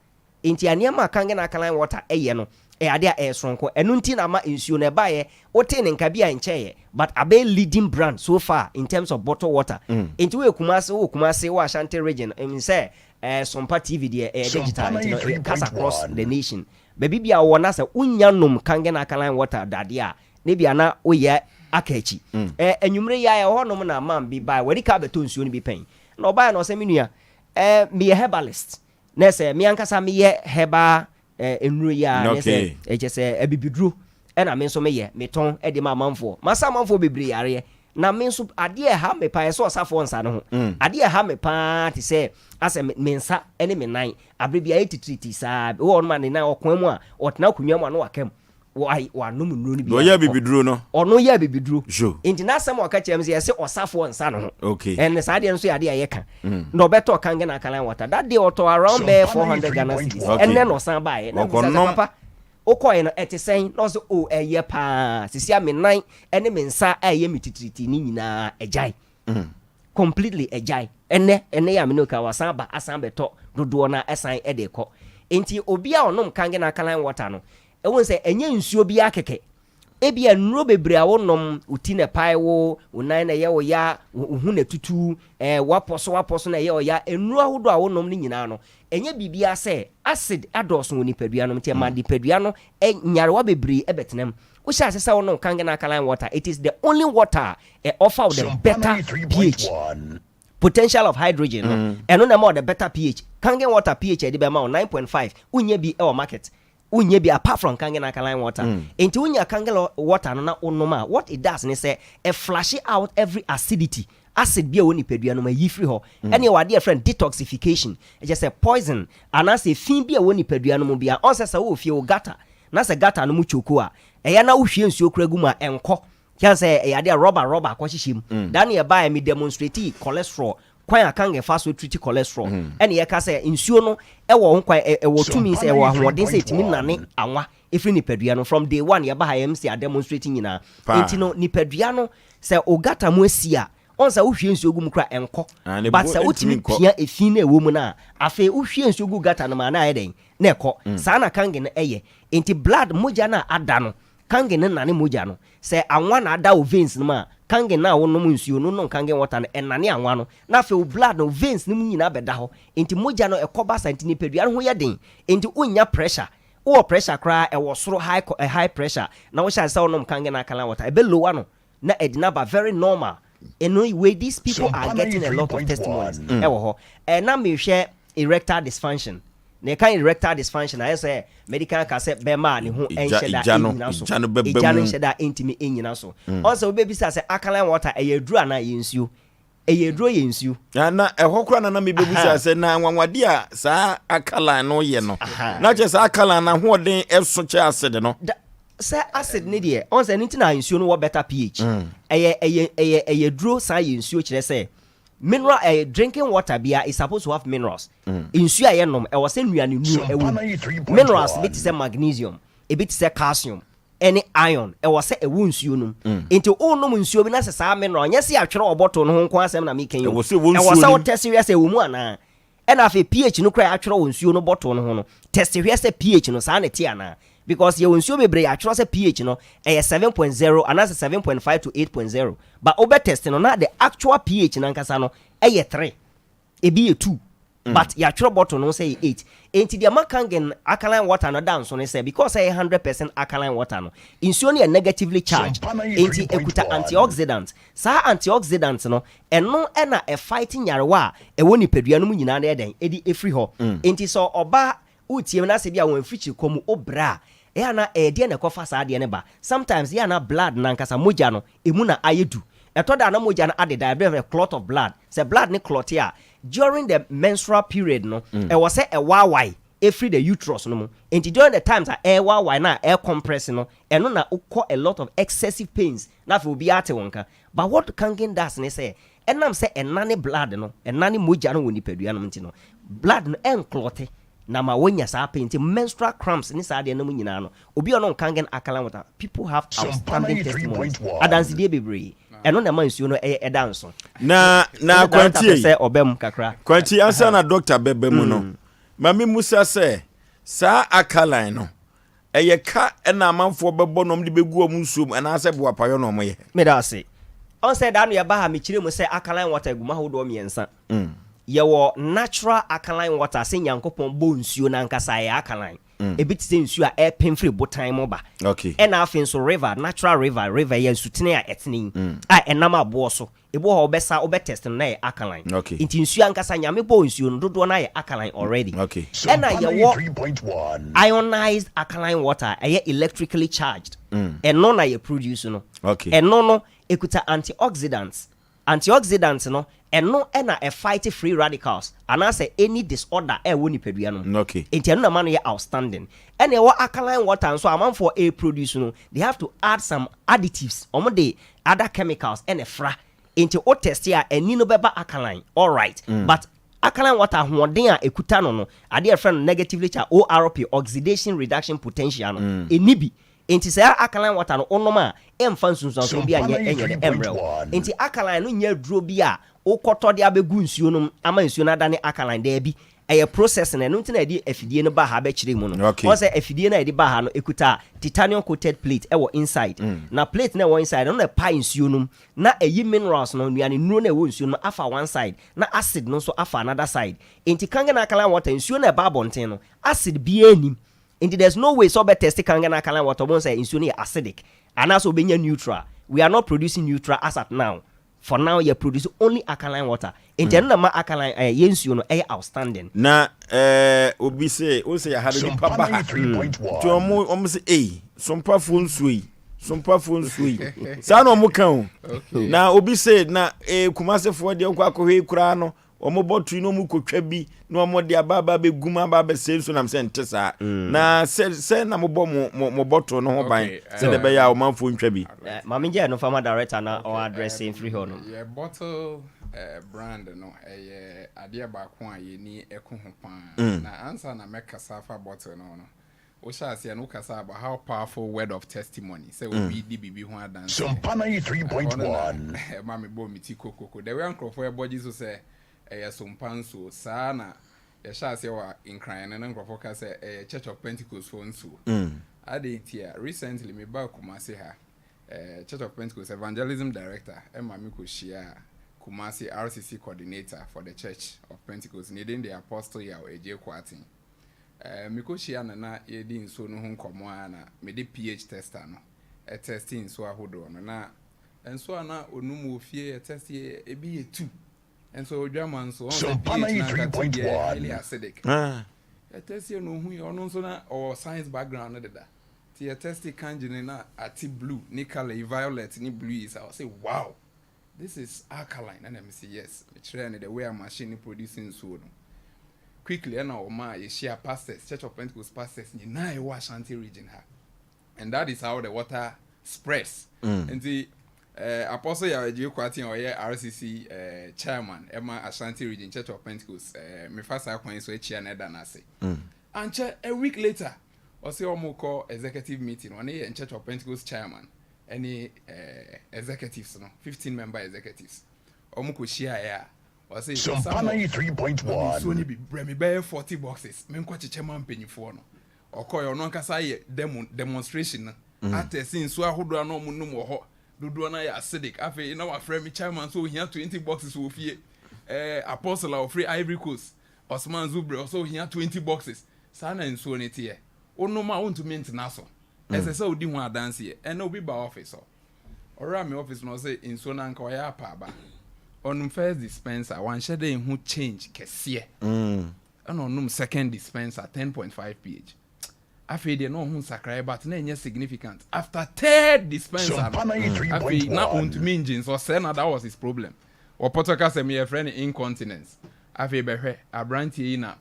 Enti a nneɛma a Kangen alkaline water yɛ no yɛ adeɛ a ɛyɛ soronko. Ɛno nti na ama nsuo no ɛbaeɛ, wotee ne nka bi a ɛnkyɛeɛ but abɛyɛ leading brand so far in terms of bottled water. Enti woyɛ Kumasi, wowɔ Kumasi, wowɔ Ashanti region, menim sɛ eh, Sompa TV deɛ ɛyɛ digital nti no it cuts across the nation. Baabi biara wowɔ na sɛ wonnya nom Kangen alkaline water dadeɛ a, na ebia na woyɛ aka akyi. Eh, anwummere yi ara ɛwɔ hɔnom na man bi baeɛ, wadi kan abɛtɔ nsuo no bi pɛn. Na ɔbaeɛ na ɔsɛ me nua, eh, meyɛ herbalist. Na sɛ me ankasa meyɛ herbal nnuro yi a, ne sɛ ɛkyɛ sɛ abibiduro ɛna me nso meyɛ, metɔn de ma amanfoɔ. Masa amanfoɔ bebree yareɛ. Na me nso adeɛ ɛha me paa, ɛsɛ ɔsafoɔ nsa no ho. Adeɛ ɛha me paa te sɛ asɛ me nsa ne me nan, abere bi ayɛ titiriti saa. Wɔ ɔnom a ne nan ɔkoa mu a, ɔtena akonnwa mu a na waka mu. Wanom nnuro no bi. Ɔyɛ abibiduro no. Ɔno yɛ abibiduro. Nti n'asɛm a ɔka kyerɛ me sɛ yɛse ɔsafoɔ nsa no ho. Okay. Ɛne saa adeɛ no nso yɛ adeɛ a yɛka. Na ɔbɛtɔ Kangen alkaline water. That day ɔtɔ around bɛyɛ 400 Ghana cedis. Okay. Ɛnɛ na ɔsan baeɛ. Na mebisa sɛ papa wokɔeɛ no ɛte sɛn? Na ɔse oh ɛyɛ paa. Sisi a me nan ne me nsa a ɛyɛ me titiriti no nyinaa agyae. Completely agyae. Ɛnɛ ɛnɛ yi a me ne wo ka wasan aba asan abɛtɔ dodoɔ no ara ɛsan de rekɔ. Nti obi a ɔnom Kangen alkaline water no Wohu sɛ ɛnyɛ nsuo biara kɛkɛ. Ebia nnuro bebree a wonom, wo ti na ɛpae wo, wo nan na ɛyɛ wo ya, wo ho na ɛtutu, ɛɛ woapɔ so woapɔ so na ɛyɛ wo ya. Nnuro ahodoɔ a wonom no nyinaa no, ɛnyɛ biribiara sɛ acid adɔɔso wɔ nipadua no mu nti ɛma nipadua no nyarewa bebree bɛtena mu. Wohyɛ ase sɛ wonom Kangen alkaline water, it is the only water a ɛ offer wo the better pH. Potential of hydrogen no, ɛno na ɛma wo the better pH. Kangen water pH a ɛde bɛma wo 9.5, wonnya bi wɔ market. Wonnya bi apart from Kangen alkaline water. Enti wonya Kangen water no na wonom a, what it does ne sɛ, ɛ flushe out every acidity, acid bi a ɛwɔ nipadua no mu, ɛyi firi hɔ. Ɛne ɛwɔ adeɛ a yɛfrɛ no detoxification, ɛkyerɛ sɛ poison anaasɛ efi bi a ɛwɔ nipadua no mu biara. Ɔn sɛ sɛ wowɔ fie, wo gutter, na sɛ gutter no mu choke a, ɛyɛ a na wohwie nsuo koraa gu mu a, ɛnkɔ. Kyɛn sɛ ɛyɛ adeɛ a rɔba rɔba akɔhyehyɛ mu. Da no yɛbaeɛ, me demonstrate cholesterol Kwan a Kangen fa so treat cholesterol ɛna yɛka sɛ nsuo no ɛwɔ ho kwan ɛwɔ tumi sɛ ɛwɔ ahoɔden sɛ ɛtumi nane anwa ɛfiri nipadua no from day one yɛba ha yɛm sɛ ademonstrate nyinaa nti no nipadua no sɛ ogata mu asi a ɔn sɛ wohwie nsuo gu mu kora ɛnkɔ but sɛ wotumi pia efi no ɛwɔ mu no a afei wohwie nsuo gu gata no ma na ayɛ dɛn na ɛkɔ saa na Kangen no ɛyɛ nti blood mogya no a ada no Kangen no nane mogya no. Sɛ anwa na ada wo veins no mu a, Kangen no a wonom nsuo no, wonom Kangen water no, ɛnane anwa no. Na afei wo blood no, wo veins no mu nyinaa bɛda hɔ. Enti mogya no ɛkɔ ba saa nti nipadua no ho yɛ den. Enti wonnya pressure. Wowɔ pressure koraa a, ɛwɔ soro, high high pressure, na wohyɛ ase sɛ wonom Kangen alkaline water, ɛbɛ lower no na ɛde no aba very normal. Ɛno wei these people are getting a lot of testimonies ɛwɔ hɔ. Ɛɛ na mehwɛ erectile dysfunction. Na yɛka erectile dysfunction a, ayɛ sɛ medi kan aka sɛ bɛrima a ne ho nhyɛ da nnyina so. Egya no bɛba Egya no mu. nhyɛ da ntumi nnyina so. Ɔn sɛ wobɛbisa sɛ alkaline water ɛyɛ aduro anaa ɛyɛ nsuo? Ɛyɛ aduro yɛ nsuo. Na na ɛhɔ koraa na na mebɛbisa sɛ na anwanwadeɛ a saa alkaline no yɛ no, na kyerɛ sɛ alkaline no ahoɔden ɛso kyɛ acid no. Da, sɛ acid ne deɛ, ɔn sɛ ɛno nti na nsuo no wɔ better pH. Ɛyɛ ɛyɛ ɛyɛ ɛyɛ aduro san yɛ nsuo kyerɛ sɛ. Mineral eh, drinking water bia is supposed to have minerals. Nsuo a yɛnom, ɛwɔ sɛ nnuane nnuro ɛwɔ mu. Minerals bi te sɛ magnesium, ebi te sɛ calcium, ɛne iron, ɛwɔ sɛ ɛwɔ nsuo no mu. Nti wonom nsuo bi na sɛ saa mineral, nyɛ sɛ yɛatwerɛ wɔ bottle no ho nko asɛm na meka yi o. Ɛwɔ sɛ ɛwɔ Ɛwɔ nsuo sɛ no wo mu. test hwɛ sɛ ɛwɔ mu anaa. Ɛna afei pH no koraa a yɛatwerɛ wɔ nsuo no bottle no ho no, test hwɛ sɛ pH no saa na ɛte anaa. Because yɛwɔ nsuo bebree yɛatwerɛ sɛ pH no ɛyɛ 7.0 anaasɛ 7.5 to 8.0 but wobɛ test no na the actual pH no ankasa no ɛyɛ 3, ebi yɛ 2 but yɛatwerɛ bottle no ho sɛ ɛyɛ 8. Enti deɛ ɛma Kangen alkaline water no da nso ne sɛ because ɛyɛ 100% alkaline water no, nsuo no yɛ negatively charged enti ɛkuta antioxidant. Saa antioxidant no ɛno na ɛfight nyarewa a ɛwɔ nipadua no mu nyinaa no yɛ dɛn ɛde ɛfiri hɔ. Enti sɛ ɔba Wotie me na sɛ ebia wɔn mfikyiri mu wobrɛ a, ɛyɛ a na ɛyɛ deɛn na ɛkɔfa saa adeɛ no ba? Sometimes ɛyɛ a na blood no ankasa, mogya no, ɛmu na ayɛ du. Ɛtɔ da a na mogya no adeda, yɛfrɛ no clot of blood. Sɛ blood no clɔte a, during the menstrual period no, ɛwɔ sɛ ɛwaawae ɛfiri the uterus no mu. Nti during the times a ɛrewaawae no a ɛrecompress no, ɛno na wokɔ a lot of excessive pains na afei obiara te wo nka. But what Kangen does ne sɛ, ɛnam sɛ ɛnane blood no, ɛnane mogya no wɔ nipadua no mu nti no, blood no ɛnclɔte. Na ma wonya saa pain nti menstrual cramps ne saa adeɛ nom nyinaa no obi a ɔnom kangen alkaline water people have outstanding testimonies adansedie bebree ɛno na ɛma nsuo no ɛyɛ ɛda nso. Na na Ɛne director kwantie pɛ sɛ ɔba mu kakra. Kwantie ansa na doctor bɛba mu no ma me musa sɛ saa alkaline no Ɛyɛ ka na amanfoɔ bɛbɔ na wɔde bɛgu wɔn nsuo mu anaasɛ boapayɔ na wɔyɛ? Meda ase. Ɔn sɛ da no yɛba ha mekyerɛ mu sɛ alkaline water gu mu ahodoɔ mmiɛnsa. Yɛwɔ natural alkaline water sɛ Nyankopɔn bɔɔ nsuo no ankasa ɛyɛ alkaline. Ebi te sɛ nsuo a ɛrepem firi botan mu ba. Ɛna afei nso river, natural river, river yɛ nsutene a ɛtene yi a ɛnam aboɔ so. Ebi wɔ hɔ wobɛsa wobɛ test no na ɛyɛ alkaline. Okay. Nti nsuo ankasa Nyame bɔɔ nsuo no dodoɔ no ara yɛ alkaline already. Okay. Ɛna yɛwɔ ionized alkaline water a ɛyɛ electrically charged. Ɛno na yɛ produce no. Okay. Ɛno no ɛkuta antioxidants. Antioxidants no ɛno na ɛfight free radicals anaasɛ any disorder a ɛwɔ nipadua no mu. Okay. Nti ɛno na ɛma no yɛ outstanding. Ɛna ɛwɔ alkaline water nso a amanfoɔ ɛreproduce no they have to add some additives. Wɔn de other chemicals ɛna ɛfra nti wo test a ani no bɛba alkaline alright but alkaline water ahoɔden a ɛkuta no no adeɛ a yɛfrɛ no negatively charged ORP oxidation reduction potential no ɛnni bi nti saa alkaline water no wonom a ɛmfa nsunsuansoɔ bi anyɛ ɛnyɛ dɛ ɛmmerɛ wo nti alkaline no nyɛ aduro bi a wokɔtɔ de abɛgu nsuo no mu ama nsuo no adane alkaline daabi Ɛyɛ processing, ɛno nti na yɛde afidie no ba ha bɛkyerɛ mu no. Okay. Wɔn sɛ afidie no a yɛde ba ha no, ɛkuta titanium coated plate ɛwɔ inside. Na plate no a ɛwɔ inside no, ɛno na ɛpae nsuo no mu, na ɛyi minerals no, nnuane nnuro no a ɛwɔ nsuo no mu afa one side, na acid no nso afa another side. Enti Kangen alkaline water, nsuo no a ɛba abɔnten no, acid biara nnim. Enti there's no way sɛ wobɛ test Kangen alkaline water, wobɛhu sɛ nsuo no yɛ acidic, anaasɛ wobɛnya neutral. We are not producing neutral as at now. For now yɛ produce only alkaline water nti ɛno na ɛma alkaline ɛɛ yɛ nsuo no ɛyɛ outstanding. Na ɛɛ obi se o sɛ yɛha no nipa ba ha nti wɔn wɔn se ei sompafoɔ nsuo yi sompafoɔ nsuo yi saa na wɔn ka o na obi se na ee kumasefoɔ deɛ ɔkɔ akɔhwɛ yi koraa no wɔn bɔ tu na wɔn kɔtwa bi na wɔn de aba aba abɛgu mu aba abɛsɛe nso nam sɛ nte saa mm. na sɛ sɛ na mobɔ mo mo mo bɔtol no ho ban sɛdeɛ ɛbɛyɛ a ɔmanfoɔ ntwa bi. Eh, maame gye ɛno fama director na ɔ address eh, mfiri hɔ no. Yɛ bottle eh, brand no ɛyɛ adeɛ baako a yɛni ɛko ho paa mm. na ansa na mɛkasa afa bottle no no wohyɛ aseɛ no wokasa about how powerful word of testimony sɛ mm. obi di biribi ho adanseɛ ɛma mebɔ me ti kokoko the way nkurɔfoɔ ɛbɔ gye so sɛ Ɛyɛ sompa nsuo. Saa ara na yɛhyɛɛ aseɛ wɔ Nkran no na nkurɔfoɔ ka sɛ ɛyɛ Church of Pentecost foɔ nsuo. Adɛn nti a? Recently mebaa Kumasi ha, eh, Church of Pentecost Evangelism Director ma me kɔhyiaa Kumasi RCC Coordinator for the Church of Pentecost, ne din de Apostle Yaw Adjei Kwarteng. Eh, mekɔhyia no na yɛredi nsuo no ho nkɔmmɔ ara na mede pH tester no tɛste nsuo ahodoɔ no na nsuo a na ɔnum wɔ fie yɛtɛste ebi yɛ tu. Nso odwama nso ɔn sɛ pH na nka ti deɛ highly acidic. Yɛ test yɛ na ohun yɛ ɔno nso na ɔwɔ science background no deda. Ti yɛ test kanji no na ate blue ne colour yi violet ne blue yi sa ɔse wow this is alkaline ɛna me se yes me kyerɛɛ no the way a machine no produce nsuo no. Quickly ɛna ɔmaa yɛhyia pastors Church of Pentecost pastors nyinaa ɛwɔ Ashanti region ha and that is how the water spreads. Nti. Eh, Apostle Yaw Adjei Kwarteng a ɔyɛ RCC eh, chairman ɛma Ashanti Region Church of Pentecost, eh, mefa saa kwan yi so akyia no ɛda no ase. Ankyɛ, a week later, ɔse ɔmo kɔ executive meeting, ɔne yɛn Church of Pentecost chairman ɛne eh, executives no, 15 member executives. Ɔmo kɔ hyiaeɛ a, ɔse, Sompa Samuel, ma me 93.1. nsuo no bi, brɛ me bɛyɛ 40 boxes, menkɔ kyekyɛ ma mpanyinfoɔ no. Ɔkɔeɛ, ɔno ankasa ayɛ demo, demonstration no, atɛse nsuo ahodoɔ a na ɔmo nom wɔ hɔ, dodoɔ no ayɛ acidic. Afei na wafrɛ me chairman sɛ ohia 20 boxes wɔ fie. Eh, Apostle a ɔfiri Ivory Coast, Osman Zubre, ɔsɛ ohia 20 boxes. Saa na nsuo no teɛ. Wonom a wontumi ntena so. Ɛsɛ sɛ wodi ho adanseɛ. Ɛnɛ obi ba office hɔ. Ɔwura me office no ɔsɛ nsuo no anka ɔyɛ apaaba. Ɔnom first dispenser, wanhyɛ dɛ nhu change kɛseɛ. Ɛna ɔnom second dispenser 10.5 ph. Afei deɛ na ɔho nsakraeɛ but na ɛnyɛ significant. After third dispenser no, afei na ɔntumi ngye nso ɔsɛe na that was his problem. Wɔ pɔtɔ kasa mu yɛfrɛ no incontinence. Afei bɛhwɛ aberanteɛ yi na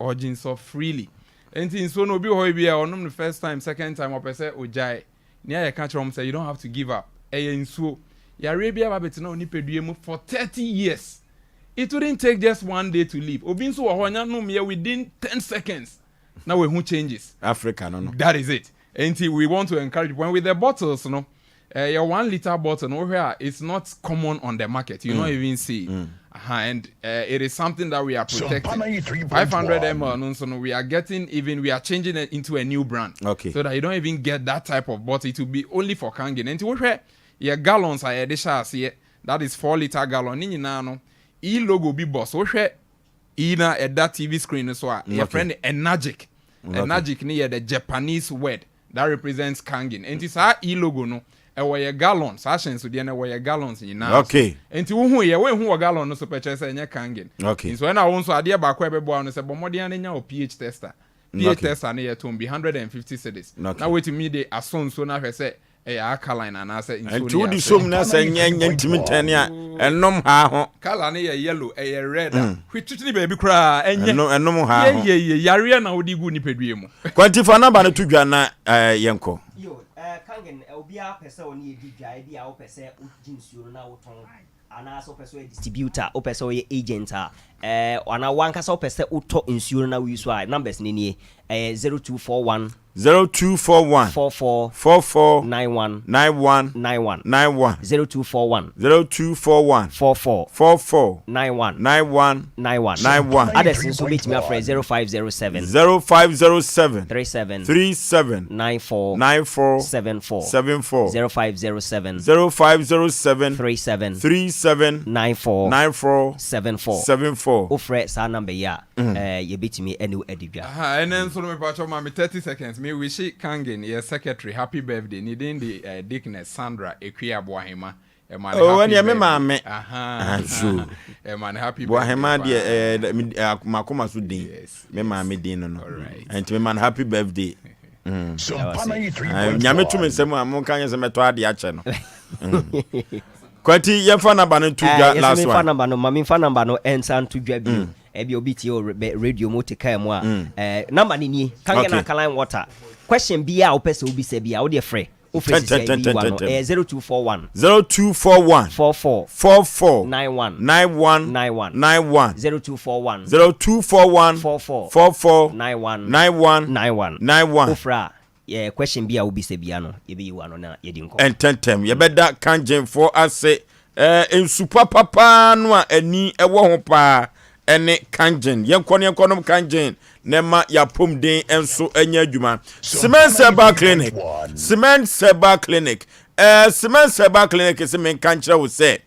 ɔgye nsɔ freely. Enti nsuo no obi wɔ hɔ bi a ɔnom no first time, second time ɔpɛ sɛ ɔgyae. Nea yɛka kyerɛ wɔn sɛ you don't have to give up. Ɛyɛ nsuo. Yareɛ bi aba abɛtena wo nipadua mu for 30 years. It wouldn't take just one day to leave. Obi nso wɔ hɔ ɔnya nomyɛ within 10 seconds na wahu changes. Africa no no. That is it. Enti we want to encourage people. And with the bottles no, eh, your 1 litre bottle no, wohwɛ a, it's not common on the market. You not even see it. Aha, and it is something that we are protecting. 500 ml no nso no, we are getting even, we are changing it into a new brand. So that you don't even get that type of bottle. It will be only for Kangen. Enti wohwɛ yɛ gallons a yɛde hyɛ aseɛ, that is 4 litre gallon, ne nyinaa no, E logo bi bɔ so. Wohwɛ E na ɛda TV screen no so a, yɛfrɛ no Enagic. Enagic ne yɛ the Japanese word that represents Kangen. Enti saa E logo no, ɛwɔ yɛ gallon, saa ahyɛnsodeɛ no ɛwɔ yɛ gallons nyinaa so. Enti wohu yɛ, woehu wɔ gallon no so pɛ kyerɛ sɛ ɛnyɛ Kangen. Nso ɛna wo nso adeɛ baako a ɛbɛboa wo no sɛ bɔ mmɔden ara na nya wo pH tester. pH tester no yɛtɔn bi 150 cedis. Na woatumi de asɔ nsuo no ahwɛ sɛ ɛyɛ alkaline anaasɛ nsuo Nti no yɛ wode acidic. som na sɛ nyɛ nyɛ ntumi ntɛne a ɛnom haa ho. Colour no yɛ yellow, ɛyɛ red a, hwetwitwini baabi koraa ɛnyɛ. Ɛno ɛnom haa ho. Yeyeye, yareɛ na wode gu nipadua mu. Kwanti fa number no to dwa na eh, yɛnkɔ. Yo, eh, Kangen, eh, obiara pɛ sɛ ɔne yɛ di dwa, ebi a wopɛ sɛ wogye nsuo no na wotɔn, anaasɛ wopɛ sɛ woyɛ distributor, wopɛ sɛ woyɛ agent a, eh, anaa wankasa wopɛ sɛ wotɔ nsuo no na woyi so a, numbers no nie, ɛyɛ 0241 0241 44 44 91 91 91 91 0241 0241 44 44 91 91 91. 91. Others nso wobɛtumi afrɛ 0507 0507 37 37 94 94 74 74 0507 0507 37 37 94 94 74. 74. Wofrɛ saa number yi a, eh, yɛbɛtumi ɛne wo adi dwa. Aha, ɛnɛ nso no mepakyɛw ma me 30 seconds me wishe Kangen yɛ secretary happy birthday, ne din de eh, Dickness Sandra Akua Boahema. Ɛma no Oh, happy ɛneɛ me birthday. maame. Aha. Aso. Ɛma no happy birthday Boahema paa. deɛ makoma so din. Yes, Me maame din no. Alright. Nti me ma no happy birthday. Sompa Ah, 93.1. Nyame to me nsɛm a monka nyɛ sɛ mɛtɔ ade akyɛ no. Kwati yɛmfa number no nto dwa Eh, last yɛsɛ memfa one. number no, ma memfa number no ɛnsa nto dwa bio. Ebi obi tie wɔ radio mu te kaa mu a, eh, number no nie, Kangen Alkaline Water. Question biara a wopɛ sɛ wobisa biara, wodeɛ frɛ. Wofrɛ sisi a ebi wa no, ɛyɛ 0241 0241 44 44 91 91 91 91 0241 0241 44 44 91 91 91. 91. Wofrɛ a, yɛ question bi a wobisa bia no, yɛbɛyi wo ano na yɛdi nkɔmmɔ. Ntɛntɛm yɛbɛda Kangenfoɔ ase. Nsu papapaa no a ani wɔ ho paa ɛne Kangen. Yɛnkɔ ne yɛnkɔnom Kangen na ɛma yɛapɔmuden nso nyɛ adwuma. Cement Herbal Clinic, Cement Herbal Clinic, Cement Herbal Clinic sɛ menka nkyerɛ wo sɛ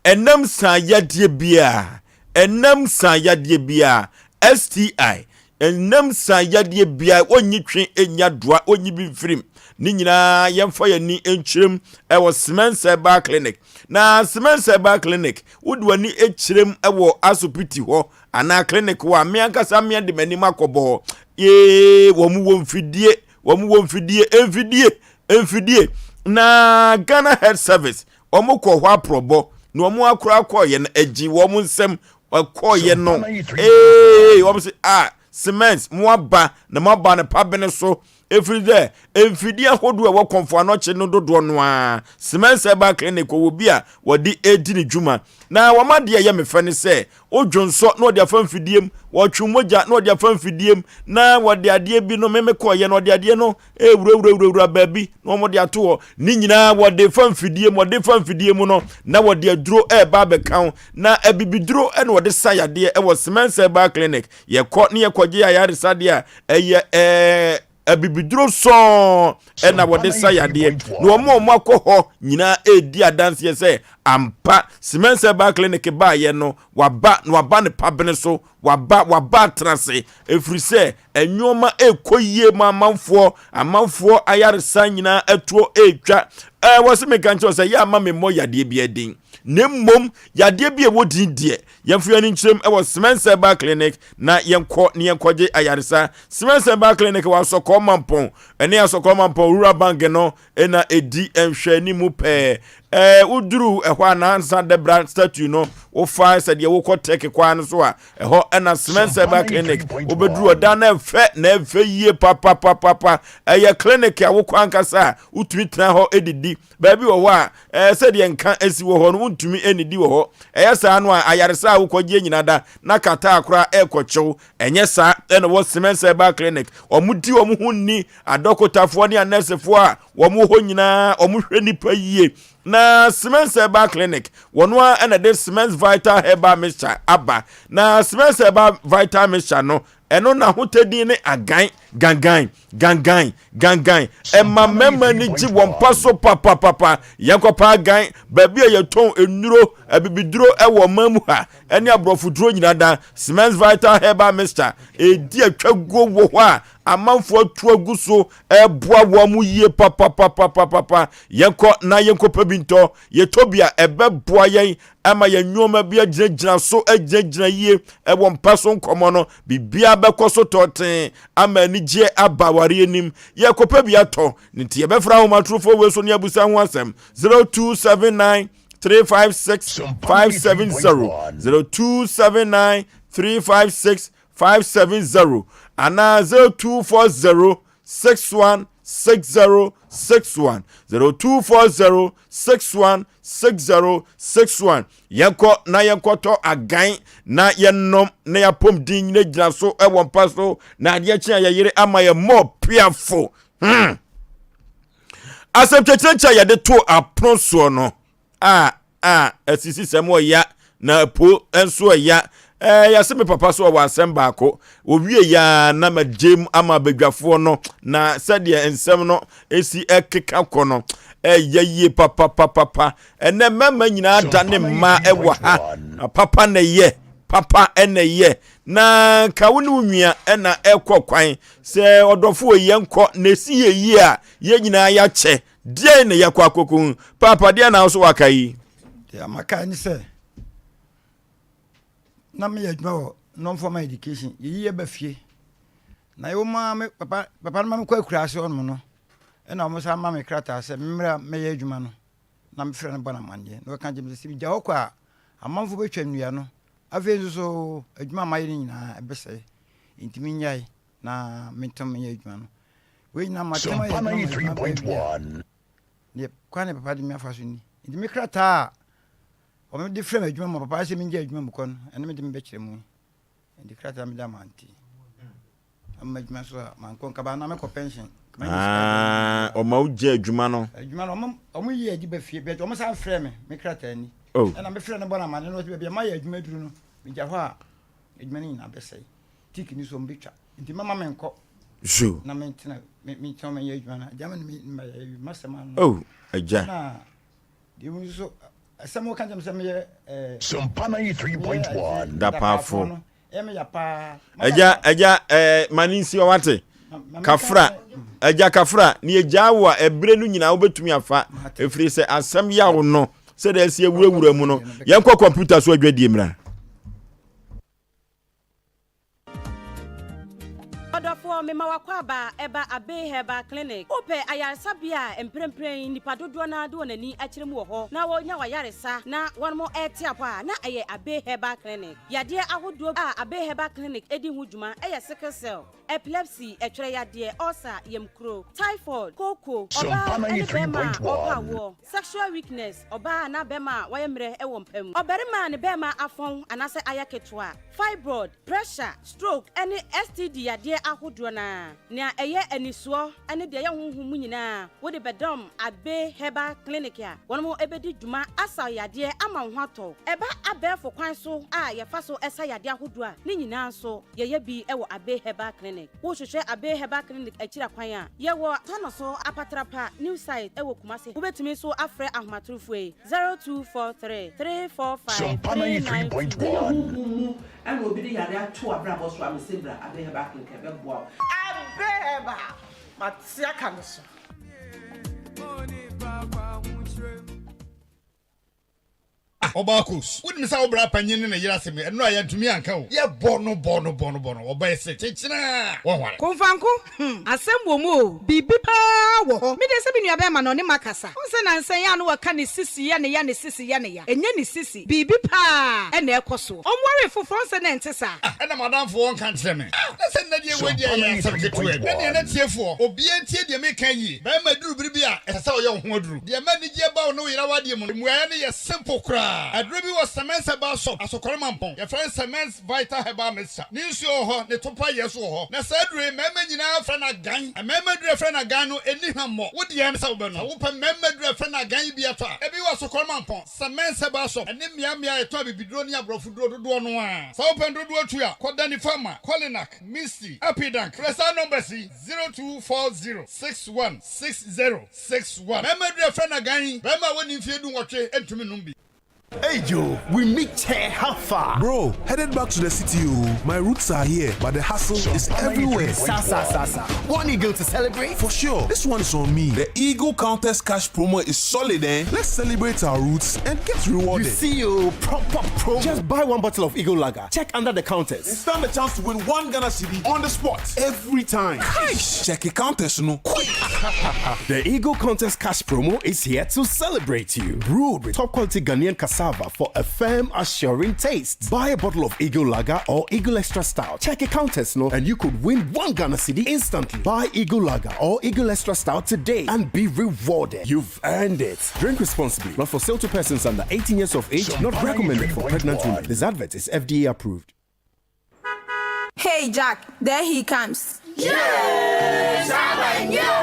ɛnam saa yadeɛ biara, ɛnam saa yadeɛ biara, STI, ɛnam saa yadeɛ biara, wɔnyi twe nya doa, wɔnyi bi mfirim. Ne nyinaa yɛmfa yɛn ani nkyerɛm ɛwɔ Cement Herbal Clinic. Na Cement Herbal Clinic, wode w'ani kyerɛm ɛwɔ asopiti hɔ anaa clinic hɔ a, me ankasa me de m'anim akɔbɔ hɔ. Yee, wɔn wɔ mfidie, wɔn wɔ mfidie, mfidie, mfidie. Na Ghana Health Service, wɔn kɔ hɔ aprɔbɔ, na wɔn akora akɔɔyɛ no, agyi wɔn nsam, ɛkɔɔyɛ no. Ee, wɔn sɛ, ah, cement, mo aba, na mo aba no pabene so. Ɛfiri sɛ mfidie ahodoɔ a ɛwɔ Kɔmfo Anɔkye no dodoɔ no ara, Semens Herbal Clinic wɔ bi a wɔde redi ne dwuma. Na wɔn adeɛ a ɛyɛ me fɛ ne sɛ, wodwonsɔ na wɔde afa mfidie mu, wɔtwe mogya na wɔde afa mfidie mu, na wɔde adeɛ bi no, me mekɔeɛ no, wɔde adeɛ no rewurawurawurawura baabi na wɔde ato hɔ. Ne nyinaa wɔde fa mfidie mu, wɔde fa mfidie mu no, na wɔde aduro reba abɛka ho. Na abibiduro na wɔde sa yadeɛ wɔ Semens Herbal Clinic. Yɛkɔ ne yɛkɔgye ayaresa deɛ a, ɛyɛ ɛɛ abibiduro sɔɔ ɛna wɔde sa yadeɛ. Na wɔn a wɔn akɔ hɔ nyinaa redi adanseɛ sɛ ampa Semens Herbal Clinic baayɛ no, waba na waba ne pabene so, waba waba atena ase, ɛfiri sɛ nneɛma ɛrekɔ yie ma amanfoɔ, amanfoɔ ayaresa nyinaa atuo ɛretwa. Ɛɛ wɔsi meka nkyerɛ sɛ yɛ ama me mmɔ yadeɛ bi adin, na mmom yadeɛ bi a ɛwɔ din deɛ Yɛmfa yɛn ani nkyerɛm wɔ Semens Herbal Clinic na yɛnkɔ ne yɛnkɔgye ayaresa. Semens Herbal Clinic wɔ Asɔkɔɔ Mampɔn ne Asɔkɔɔ Mampɔn Rural Bank no na ɛdi nhwɛanimu pɛɛ. Ɛɛ woduru ɛhɔ a nansa dɛbra statue no wofa sɛ deɛ wokɔ Turkey kwan no so a ɛhɔ ɛna Semens Herbal Clinic wobɛduru ɔdan no ɛfɛ na ɛfɛ yie papapapapa. Ɛyɛ clinic a wokɔ ankasa a wotumi tena hɔ didi. Baabi wɔ hɔ a, ɛɛ sɛdeɛ nka si wɔ hɔ no, wontumi nnidi wɔ hɔ. Ɛyɛ saa no a, ayaresa a wokɔgyeɛ nyina da na kataa koraa ɛrekɔkyew. Ɛnyɛ saa na ɛwɔ Siemens Herbal Clinic. Wɔdi wɔn ho nni, adɔkotafoɔ ne anɛɛsefoɔ a wɔwɔ hɔ nyinaa, wɔhwɛ nnipa yie. Na Siemens Herbal Clinic, wɔn ara na ɛde Siemens Vital Herbal Mixture aba. Na Siemens Herbal Vital Mixture no, Ɛno n'ahotɛ din ne agan, gangan, gangan, gangan. Ɛma mmarima ani gye wɔn mpa so papapapa. Yɛnkɔpa agan, baabi a yɛtɔn nnuro, abibiduro wɔ ɔman mu ha, ne aborɔfoduro nyinaa da. Siemens Vital Herbal Mixture ɛredi atwaguo wɔ hɔ a amanfoɔ atu agu so ɛreboa wɔn yie papapapapapa. Yɛnkɔ na yɛnkɔpɛ bi ntɔ. Yɛtɔ bi a ɛbɛboa yɛn ama yɛn nneɛma bi agyinagyina so agyinagyina yie ɛwɔ mpa so nkɔmmɔ no biribiara bɛkɔ so tɔɔtee ama anigyeɛ aba awareɛ nim yɛkɔpɛ bi atɔ ne nti yɛbɛfrɛ ahomatorofoɔ wei so ne abusa ho asɛm 0279 356 570 0279 356 570 anaa 0240 61 60 61 0240 61 60 61 Yɛnkɔ na yɛnkɔtɔ agan na yɛnnom na yɛapɔm din nyinagyina so wɔ mpa so na adeɛ kye a yɛyere ama yɛ mmɔ piafo. Hmm. Asɛm kyɛkyerɛkyɛ a yɛde to apono soɔ no a a asisisɛm ɔya na po nso ɛya. Ɛɛ yɛse me papa so ɔwɔ asɛm baako. Owie ya na magyem ama badwafoɔ no na sɛdeɛ nsɛm no esi ɛkeka kɔ no ɛyɛ yie papapapapa. Ɛnɛ mmarima nyinaa da ne mmaa ɛwɔ ha. Na papa na ɛyɛ papa ɛna ɛyɛ na nka wo ne wo nua ɛna ɛkɔ kwan sɛ ɔdɔfo yɛn kɔ na esi yɛ yie a yɛn nyinaa yɛakyɛ Deɛn na yɛakɔ akɔku ho? Paapa, deɛn na wo so waka yi? Deɛ maka ne sɛ, na meyɛ adwuma wɔ non-formal education, yɛyi yɛ ba fie. Na yɛwɔ mu ara me papa papa no ma mekɔ akuraase hɔnom no, ɛna wɔn san ma me krataa sɛ memmra mmɛyɛ adwuma no. Na mefrɛ no bɔ no amanneɛ. Na ɔka kyerɛ me sɛ, sɛ megya hɔ kɔ a, amanfoɔ bɛtwa nnua no. Afei nso so adwuma a mayɛ no nyinaa ɛbɛsɛe. Enti mennyae. na mentom menyɛ adwuma no. Wei nyinaa matem ayɛ adwuma ma adwuma baa wie a, deɛ kwan ne papa de me afa so ni. Nti me krataa a wɔde frɛ me adwuma ma papa sɛ mengya adwuma mu kɔ no, ɛno mede mebɛkyerɛ mu yi. Nti krataa mede ama nti. Ama adwuma so a mankɔ nkaba na mekɔ pension. Ah, ɔma wo gya adwuma no. Adwuma no ɔmo yi adi ba fie bɛt ɔmo san frɛ me me krataa ni. Oh. Ɛna mefrɛ no bɔ no amane no ɔsɛ baabi a mayɛ adwuma duru no megya hɔ a adwuma no nyinaa bɛsɛe. Tik ni so ɔmo betwa. Nti mɛma me nkɔ. Zo. Na me ntena me me ntena me nyɛ adwuma no. Agya me ne me yɛ masɛm ano. Oh, agya. Na deɛ mu nso asɛm wɔka kyerɛ me sɛ meyɛ ɛɛ. Sompa 93.1. Dapaafo. Ɛyɛ me ya paa. Agya agya ɛɛ ma ne nsi wate. Kafra agya kafra ne agya wo a ɛbere no nyinaa wobɛtumi afa ɛfiri sɛ asɛm yaw no sɛdeɛ ɛsi awurawura mu no yɛnkɔ kɔmputa so adwadie mmra. Ɔdɔfoɔ, mema w'akwaaba ɛba Abbey Herbal Clinic. Wopɛ ayaresabea a mprempren nnipa dodoɔ no ara de wɔn ani akyerɛ mu wɔ hɔ na wɔnya w'ayaresa na wɔn rete apɔ a, na ɛyɛ Abbey Herbal Clinic. Yadeɛ ahodoɔ a Abbey Herbal Clinic di ho dwuma yɛ sickle cell. Epilepsy, ɛtwerɛ yadeɛ, ulcer, yamkuro, typhoid, kooko, ɔbaa ne bɛɛma a ɔɔpɛ awoɔ, sexual weakness, ɔbaa anaa bɛɛma a wayɛ mmerɛ wɔ mpa mu, ɔbarima a ne bɛɛma afɔn anaasɛ ayɛ ketewa, fibroid, pressure, stroke ne STD yadeɛ ahodoɔ no ara. Nea ɛyɛ anisoɔ ne deɛ ɛyɛ honhom mu nyinaa wode bɛdɔm Abbey Herbal Clinic a wɔn bɛdi dwuma asa wo yadeɛ ama wo ho atɔ wo. Ɛba abɛɛfo kwan so a yɛfa so sa yadeɛ ahodoɔ a, ne nyinaa nso yɛyɛ bi wɔ Abbey Herbal Clinic. Wohwehwɛ Abbey Herbal Clinic akyiri akwan a, yɛwɔ Tanoso Apatrapa New Site wɔ Kumasi. Wobɛtumi nso afrɛ ahomatorofoɔ yi, 0243 345 392. Ɛnyɛ honhom mu na obi de yare ato w'abrabɔ so a mese bra Abbey Herbal Clinic ɛbɛboa wo. Abbey Herbal, mate aka no so. Ah Ɔbaa Kos, wonim sɛ wo bra panyin ne ne yere asɛm yi, ɛno a yɛantumi anka o. Yɛbɔ no bɔ no bɔ no bɔ no, ɔbaa yi se kyekyena a, wɔnware. Komfanko, hmm, asɛm wɔ mu o, biribi paa wɔ hɔ. Me deɛ sɛ me nua bɛɛma no ɔne makasa. Wohu sɛ nansa yi a na wɔka ne sisi yɛ ne ya, ne sisi yɛ ne ya. Ɛnyɛ ne sisi, biribi paa na ɛkɔ soɔ. Ɔnwaree foforɔ, wohu sɛ na ɛnte saa. Ah, ɛna m'adamfo ɔnka nkyerɛ me. Ah, na sɛ nnɛ deɛ wei deɛ ɛyɛ asɛm ketewa bi. Ɛnneɛ na tiefoɔ, obiara ntie deɛ meka yie. Barima duru bere bi a, ɛsɛ sɛ ɔyɛ wo ho aduru. Deɛ ɛma anigyeɛ ba wo ne wo yere awadeɛ mu no, mmuaeɛ no yɛ simple koraa. Aduro bi wɔ Semens Herbal Shop, Asokore Mampong. Yɛfrɛ no Semens Vital Herbal Mixture. Ne nsuo wɔ hɔ, ne topa yɛ nso wɔ hɔ. Na saa aduro yi, mmarima nyinaa frɛ no agan. Mmarima aduro a yɛfrɛ no agan no, ɛnni hwammɔ. Wo deɛ ne sɛ wobɛnom. Sɛ wopɛ mmarima aduro a yɛfrɛ no agan yi bi atɔ a, ebi wɔ Asokore Mampong, Semens Herbal Shop, ne mmeammea a yɛtɔn abibiduro ne aborɔfoduro dodoɔ no ara. Sɛ wopɛ no dodoɔ tu a, kɔ Danny Pharma, Kolinak, Misty, Apidank. Frɛ saa numbers yi, 0240 61 60 61. Mmarima aduru a yɛfrɛ no agan yi, barima a wadi mfeɛ dunwɔtwe ntumi nnom bi. Hey Joe, we meet chair, how far? Bro, headed back to the city oh. My roots are here, but the hustle is everywhere. Sa sa sa sa. One eagle to celebrate? For sure. This one is on me. The Eagle Countess Cash promo is solid, eh? Let's celebrate our roots and get rewarded. You see you, oh, proper promo. Just buy one bottle of Eagle Lager. Check under the counters. And stand a chance to win one Ghana cedi on the spot every time. Cash! Check the counters, no. Quick! the Eagle Contest Cash promo is here to celebrate you. Brewed with top quality Ghanaian cassava for a firm, assuring taste. Buy a bottle of Eagle Lager or Eagle Extra Stout. Check a counters, no, and you could win one Ghana cedi instantly. Buy Eagle Lager or Eagle Extra Stout today and be rewarded. You've earned it. Drink responsibly. Not for sale to persons under 18 years of age. Not recommended for pregnant women. This advert is FDA approved. Hey Jack, there he comes.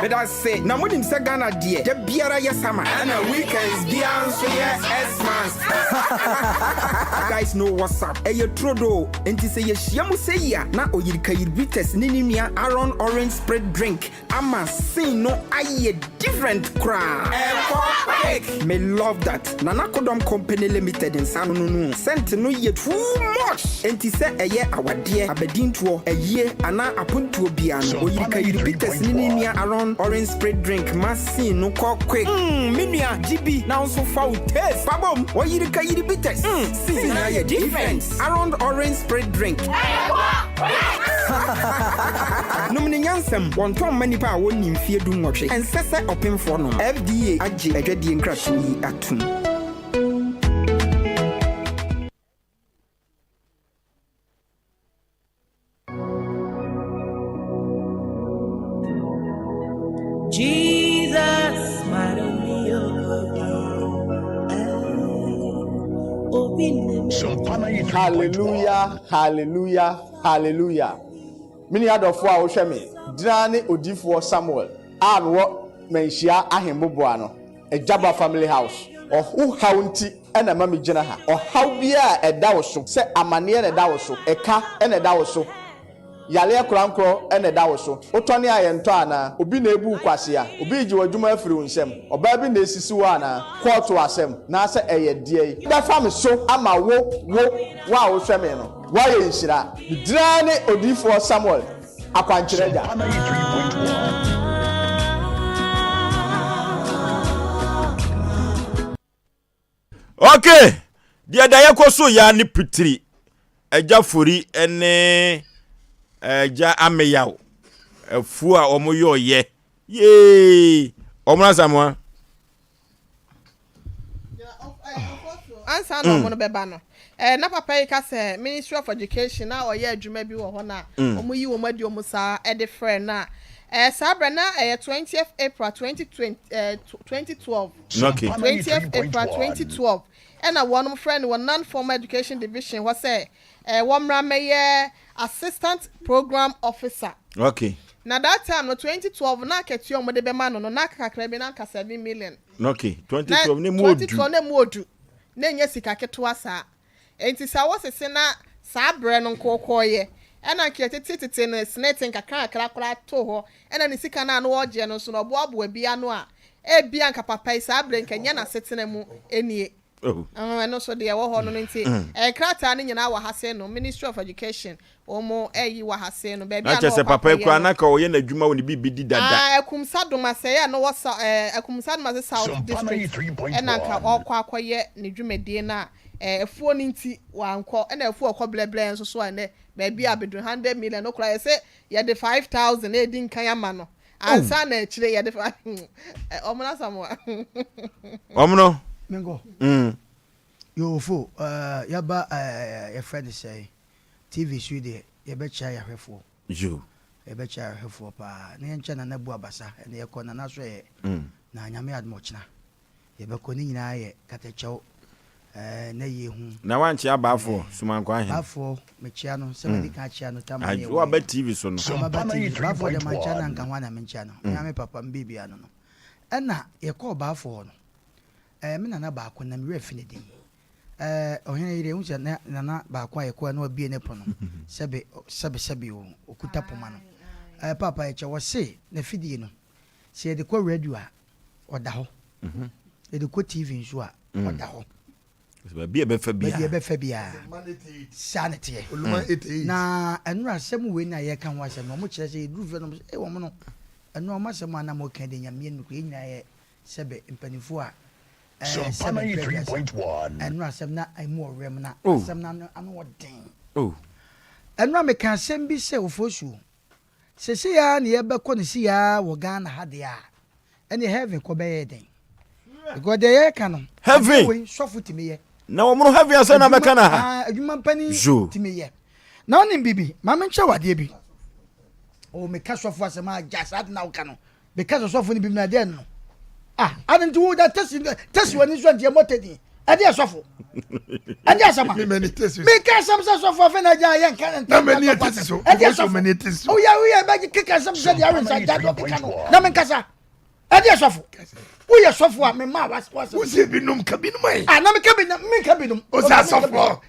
Meda se na monim sɛ Ghana deɛ da biara yɛ summer ɛna weekends biara nso yɛ Xmas. You guys know what's up. Ɛyɛ turodoo. Enti sɛ yɛhyia mu sɛ yi a na Oyirikayiri Bitters ne ne nua Aaron Orange Spirit Drink ama scene no ayɛ different koraa. Ɛkɔ quick! Me love that. Nana Kodɔm Company Limited nsa ano no no scent no yɛ too much! Enti sɛ ɛyɛ awadeɛ, abadintoɔ, ayie anaa apontoɔ biara no, Oyirikayiri Bitters ne ne nua Aaron Orange Spirit Drink ma scene no kɔ quick. Mm me nua gye bi na wo nso fa wo taste fa bom! Oyirikayiri Bitters, mm scene no ayɛ different! Aaron Orange Spirit Drink. Nom no nyansam. Wɔntɔn mma nnipa a wɔnnii mfeɛ dunwɔtwe. Ɛnsɛ sɛ ɔpemfoɔ nom. FDA agye adwadie nkratoɔ yi atom. Jesus, Hallelujah, hallelujah, hallelujah. Me nua dɔfoɔ a wohwɛ me, Dina ne odiyifoɔ Samuel a mewɔ Manhyia Ahemmoboa no, Agyaba Family House. Ɔho haw nti na ɛma megyina ha. Ɔhaw biara a ɛda wo so, sɛ amaneɛ na ɛda wo so, ɛka na ɛda wo so, Yareɛ korankorɔ na ɛda wo so. Wotɔne a yɛntɔ anaa? Obi na ebu wo kwasea? Obi regye w'adwuma afiri wo nsam? Ɔbaa bi na esisi wo anaa? Kɔɔto asɛm, naasɛ ɛyɛ deɛn? Bɛfa me so ama wo, wo, wo a wohwɛ me no, woayɛ nhyira. Me din ara ne Odiyifoɔ Samuel, Akwankyerɛ Agya. Okay, deɛ da yɛkɔ so ya ne pitiri agya fori ne agya ameyaw afuo a wɔn yɛ ɔyɛ yee wɔn asamoa. Ansa na ɔmo no bɛba no, eh, na papa yi ka sɛ Ministry of Education na ɔyɛ adwuma bi wɔ hɔ na ɔmo yi wɔn adi ɔmo saa de frɛ no a, eh, saa berɛ na ɛyɛ 20th April 2020, eh, 2012. Okay. 20th April 2012 ɛna wɔnom frɛ no wɔ Non-Formal Education Division hɔ sɛ eh, wɔmmra mmɛyɛ Assistant Program Officer. Okay. Na that time no 2012 na akatua a wɔde bɛma no no na aka kakra bi na anka 7 million. Okay, Na 2012 na emu odu. 2012 na emu odu. Na ɛnyɛ sika ketewa saa. Enti sɛ wosese na saa berɛ no nkookooyɛ ɛna anka yɛtete tete no snete nkakra nkakra koraa too hɔ ɛna ne sika no a na ɔregyeɛ no nso no ɔboaboa bi ano a ebia anka papa yi saa berɛ yi nka ɛnyɛ n'asetena mu nie. Oh. Ɛno nso deɛ ɛwɔ hɔ no no nti nkrataa no nyinaa wɔ ha sei no Ministry of Education wɔn ɛyi wɔ ha sei no baabi Na a na kyerɛ sɛ ɔkɔ papa yi akɔyɛ koraa no. na ka ɔyɛ n'adwuma wɔ ne biribi di dada. Ah, Akumsa Domasɛe a na ɔwɔ sa ɛɛ Akumsa Domase South Sompa District ɛna nka 93.1. ɔrekɔ akɔyɛ ne dwumadie no a ɛɛ afuo no nti wankɔ ɛna afuo a ɔkɔ blɛblɛɛ nso so a ɛnɛ baabi a abɛduru 100 million no koraa yɛsɛ yɛde 5000 na ɛdi nkan ama no ansa na akyire yɛde fa ɔmo no asamoa. Ɔmo no. Menkɔ. Mm. Yoo fo eh, yɛba eh, yɛfrɛ no sɛn TV so yi deɛ yɛbɛkyea yɛahwɛfoɔ. Yoo. Yɛbɛkyea yɛahwɛfoɔ paa na yɛnkyɛ Nana Bu Abasa ɛnɛ yɛkɔ Nana so ɛ Mm. na Nyame adom ɔkyena yɛbɛkɔ ne nyinaa yɛ katakyɛw eh, na yie ho. Na wankyea Baafoɔ, Sumankwaa Hene. Baafoɔ mekyea no sɛ madi kan akyea no tam a ne Ayi, yɛwɔ woaba yi. TV so no. Ah, maba Sompa TV so. Baafoɔ deɛ mankyea no 93.1. anka hwan na menkyea no. Me ara me papa me biribiara no no. Ɛna yɛkɔɔ Baafoɔ hɔ no, eh, me nana baako na me werɛ afi ne din. Eh, ɔhene yere, wohu sɛ na nana baako a yɛkɔɛ na wabie ne pono, sɛbe, sɛbe, sɛbe o, ɔkuta poma no. Eh, paapa yɛkyɛ, wɔse n'afidie no, sɛ yɛde kɔ radio a, ɔda hɔ. Yɛde kɔ TV nso a, ɔda hɔ. Baabi a ɛbɛfa biara. Baabi a ɛbɛfa biara. Saa na ɛteɛ. Na ɛnora asɛm wei na yɛka ho asɛm no, wɔn kyerɛ sɛ yɛduru fie no, wɔn sɛ, ee wɔn no, ɛnora wɔn asɛm a na wɔka de Nyame anim koraa, yɛn nyinaa yɛ sɛbe mpanimfoɔ a, ɛɛ Sompa sɛbe mfeɛ aduasa. 93.1. Ɛnora asɛm na emu wɔ werɛm na Oh. asɛm no ano ano wɔ den. Oh. Ɛnora meka asɛm bi sɛ Ofosuo, Sesei ara na yɛbɛkɔ no sei ara wɔ Ghana ha deɛ a, ɛneɛ heaven kɔ bɛyɛ dɛn? Because deɛ yɛreka no, adeɛ Heaven! wei sɔfo tumi yɛ. Na wɔn no heaven asɛm na Adwuma, bɛka na ha. ah, adwuma panin Zo. tumi yɛ. Na wonim biribi, ma menkyerɛ wo adeɛ bi. Oh, meka sɔfo asɛm a, gya saa ade na woka no. Meka sɛ sɔfo no bi na ɛdeɛ no. Ah, ade nti wo da tesi tesi wani so nti ɛmɔ tedi. Ɛdeɛ sɔfo. Ɛdeɛ asɛm a. Meka asɛm sɛ sɔfo afei na agya yɛ nka nta. Na mani tesi so. Ɛdeɛ sɔfo. Mani tesi so. Oyɛ oyɛ bɛ keka asɛm sɛ deɛ awensa gya do keka no. Na menkasa. Ɛdeɛ sɔfo. Woyɛ sɔfo a mema wasɛm. Wosie binom ka binom ayi. Ah, na meka binom menka binom. O sɛ asɔfo.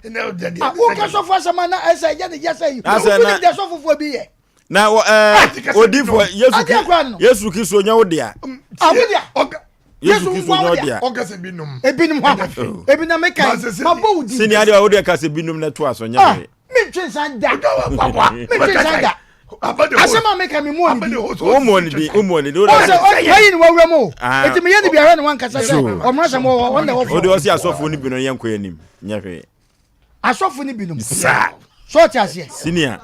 Ah, woka sɔfo asɛm a na ɛsɛ yɛ ne yɛ sɛ yi. Wonim deɛ sɔfofoɔ bi yɛ. na wɔ ɛɛ odiifo yesu ki yesu kristo nyɛ wo dea. awo dea yesu kristo nyɛ wo dea. ɔkasa binom. ebinom hɔ ama ebi na meka yi ma bɔ wo di. sini adeɛ a wo deɛ kasa binom na to aso nyɛ hwee. mi ntwe nsan da mi ntwe nsan da asɛm a meka mi mu ɔni di. wo mu ɔni di wo mu ɔni di. o sɛ ɔyi ni wɔwura mu o eti mi yɛ ni bi ahwɛ ni wɔn ankasa sɛ ɔmuna sɛ mo wɔ wɔn na wɔ fɔ. O de ɔsi asɔfo ni binom yɛn kɔ yɛn nim nyɛ hwee. Asɔfo no binom. Saa. So ɔte aseɛ. Senior.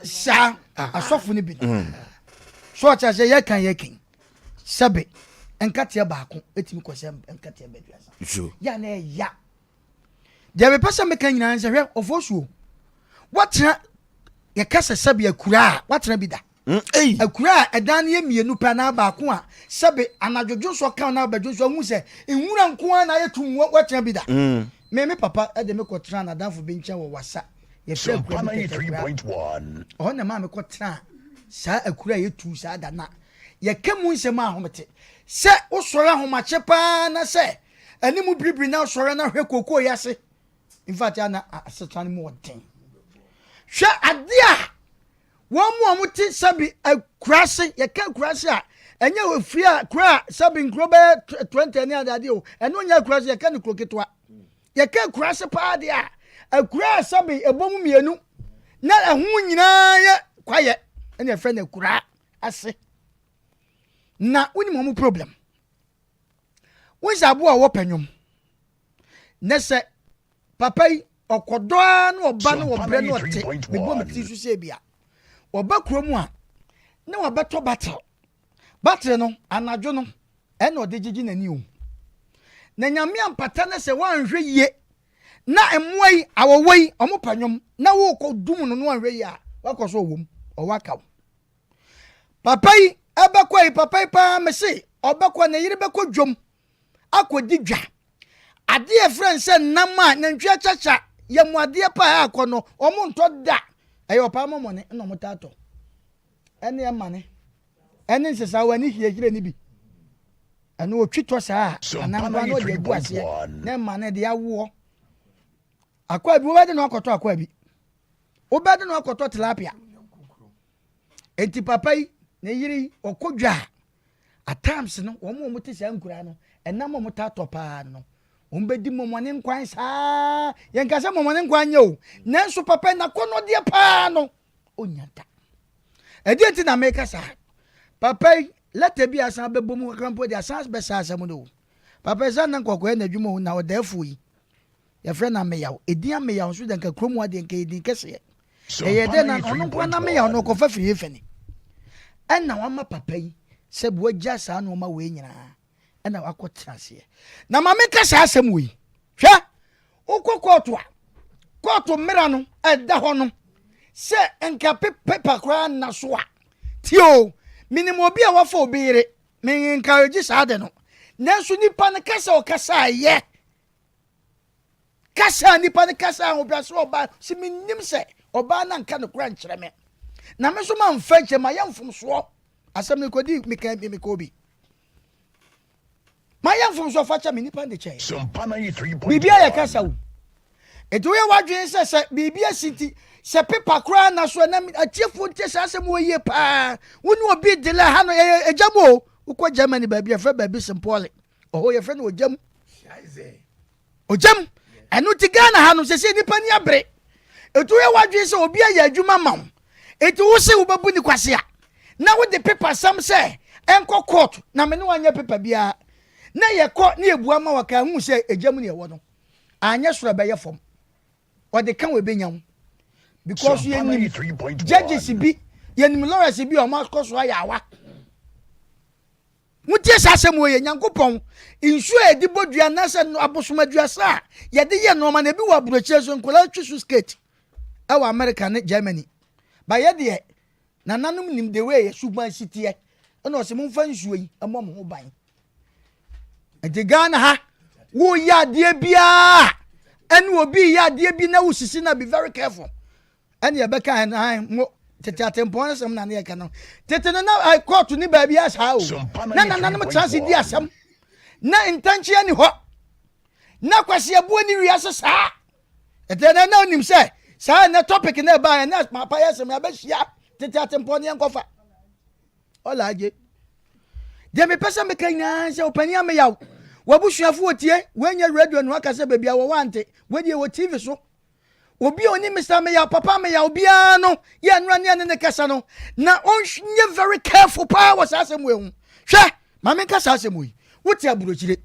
Saa asɔfo no binom. Mm. So ɔte aseɛ yɛkan yɛkan. Sɛbe nkateɛ baako etumi kɔ sɛ nkateɛ bɛduasa. So. Yɛ na ɛya. Deɛ mepɛ sɛ meka nyinaa sɛ hwɛ ɔfo suo. Watena yɛka sɛ sɛbe akura a watena bi da. Mm, Akura a ɛdan no yɛ mmienu pɛ anaa baako a sɛbe anadwo dwonsɔ ka na abɛdwonsɔ ahu sɛ nwura nko ara na ayɛ tum watena bi da. Mm. Me me papa de me kɔtenaa n'adamfo bi nkyɛn wɔ Wassa. Yɛfrɛ akura bi Tɛtɛkura. Ɛhɔ na ɛmaa mekɔtenaa saa akura a yɛtuu saa da no a yɛka mu nsɛm a ahomete. Sɛ wosɔre ahomakye paa na sɛ anim biribiri na wosɔre na hwɛ kookoo yi ase. In fact, a na asetena no mu ɔden. Hwɛ adeɛ a Wɔn mu a wɔte sɛbi akuraase, yɛka akuraase a, ɛnyɛ ofie a kuro a sɛbi nkuro bɛyɛ 20 ne adeade o, ɛno nyɛ akuraase, yɛka no kuro ketewa. Yɛka akuraase paa deɛ a, akura a sɛbi ɛbɔ mu mmienu na ɛho nyinaa yɛ kwaeɛ ɛna yɛfrɛ no akuraa ase. Na wonim wɔn problem. Wohu sɛ aboa a wɔpɛ nnwom. Na sɛ papa yi ɔkɔdɔ ara na ɔba na ɔbrɛ na ɔte mebɔ me tiri so sɛ bi a ɔba kuro mu a na wabɛtɔ battle battle no anadwo no ɛna ɔde gyegye n'ani o. Na Nyame ampata na sɛ woanhwɛ yie na mmoa yi, awɔwɔ yi, wɔn pɛ nwom na wokɔ dum no na woanhwɛ yie a, woakɔ so ɔwɔ mu, ɔwɔ aka wo. Papa yi ɛbɛkɔ yi, papa yi paa mese ɔbɛkɔ, ne yere bɛkɔ dwom akɔdi dwa. Adeɛ a ɛfrɛ no sɛ nam a nantwi akyakya yɛ mu adeɛ paa akɔ no, wɔn ntɔ da. Ɛyɛ ɔpaa mɔmɔne na wɔn taa tɔ. Ɛne ɛmane, ɛne nsesawa ne hiehire no bi. Ɛno ɔtwi tɔ saa a, anaa nkoa na ɔde agu aseɛ na ɛma no de awoɔ. Akoa bi wobɛde no akɔtɔ akoa bi. Wobɛde no akɔtɔ tilapia. Enti papa yi, ne yere yi, ɔkɔ dwa a, at times no, wɔn a wɔte saa nkuraa no, ɛnam a wɔtaa tɔ paa no, wɔn bɛdi mɔmɔne nkwan saa. Yɛnka sɛ mɔmɔne nkwan nyɛ o, nanso papa yi n'akɔnnɔdeɛ paa no, ɔnnya da. Ɛdeɛ nti na meka saa? Papa yi, lɛtɛ bi a asan bɛbɔ mu kakra mpo de asan bɛsa asɛm no o. Papa yi, sɛ na nkɔkɔɛ n'adwuma o, na ɔdaafoɔ yi, yɛfrɛ no Ameyaw. Edin Ameyaw nso deɛ nka kurom ha deɛ nka ɛyɛ din kɛseɛ. Ɛyɛ dɛ na ɔno nko ara n'Ameyaw no ɔkɔfa firi hefa ni? Ɛna wama papa yi sɛ wagya saa nneɛma wei nyinaa ɛna wakɔtena aseɛ. Na ma menka saa asɛm wei. Hwɛ, wokɔ kɔɔto a, kɔɔto mmara no ɛda hɔ no sɛ nka pepa koraa nna so a, tie o, menim obi a wafa obi yere, me encourage saa de no, nanso nipa no kasa ɔkasa yɛ, kasa nipa no kasa ahobrɛase ɔbaa, sɛ menim sɛ ɔbaa no anka no kora nkyerɛ me, na me nso mamfa nkyerɛ, mayɛ mfomsoɔ, asɛm no kɔdi meka mekɔ bi. Mayɛ mfomsoɔ fa kyɛ me nipa de kyɛ. Biribi ayɛ kasa o. Nti woyɛ w'adwene sɛ sɛ biribi asi nti sɛ pepa koraa na so ɛna atiefoɔ ntie saa asɛm wɔ yie paa. Wo ne obi de lɛ ha no ɛyɛ egya mu o. Wokɔ Germany baabi yɛfrɛ baabi St. Ɔhɔ yɛfrɛ no ogya mu. Ogyam. Ɛno nti Ghana ha no sɛsɛ nnipa ni abere. Ɛtu yɛ w'adwene sɛ obi ayɛ adwuma ma wo. Enti wo se wobɛbu ne kwasea na wode pepa sɛm sɛ ɛnkɔ court na me ne wanyɛ pepa biara na yɛkɔ ne yɛbua ma waka ahu sɛ egya mu ne ɛwɔ no. Anyɛ soro ɛbɛyɛ fam. Ɔde ka wo ɛbɛnya wo. Because yɛnim judges bi, yɛnim lawyers bi a wɔn akɔ so ayɛ awa. Montie saa asɛm wei yɛ, Nyankopɔn, nsuo a yɛde bɔ dua anaasɛ abosom aduasa a yɛde yɛ nnoɔma no, ebi wɔ aburokyire so, nkwadaa twi so skate ɛwɔ America ne Germany. Ba yɛ deɛ, nananom nim the way yɛ suban si teɛ, ɛna ɔsɛ momfa nsuo yi mmɔ mo ho ban. Nti Ghana ha, woyɛ adeɛ biara, ɛne obi yɛ adeɛ bi na wosisi na be very careful. Ɛne yɛbɛka ɛno han mo tete atempɔn asɛm na ne yɛka no tete no na kɔɔto ne baabi asaa o na nananom tena ase di asɛm na ntɛnkyea ni hɔ na kwasi abuo ne wiase saa ɛtɛ na na onim sɛ saa ɛnɛ topic na ɛbaa ɛnɛ papa yɛ asɛm yɛabɛhyia tete atempɔn ne yɛnkɔfa ɔla agye deɛ mepɛ sɛ meka nyinaa sɛ ɔpani ameyaw wabusuafo wɔtie wɔnyɛ radio no aka sɛ baabi a wɔwɔ ante wɔdeɛ wɔ tv so Obi a onim Mister Meyaw, Papa Meyaw biara no yɛ nnora ne ɛne ne kasa no, na ɔnyɛ very careful paa wɔ saa asɛm wei ho. Hwɛ, ma menka saa asɛm wei. Wote aburokyire,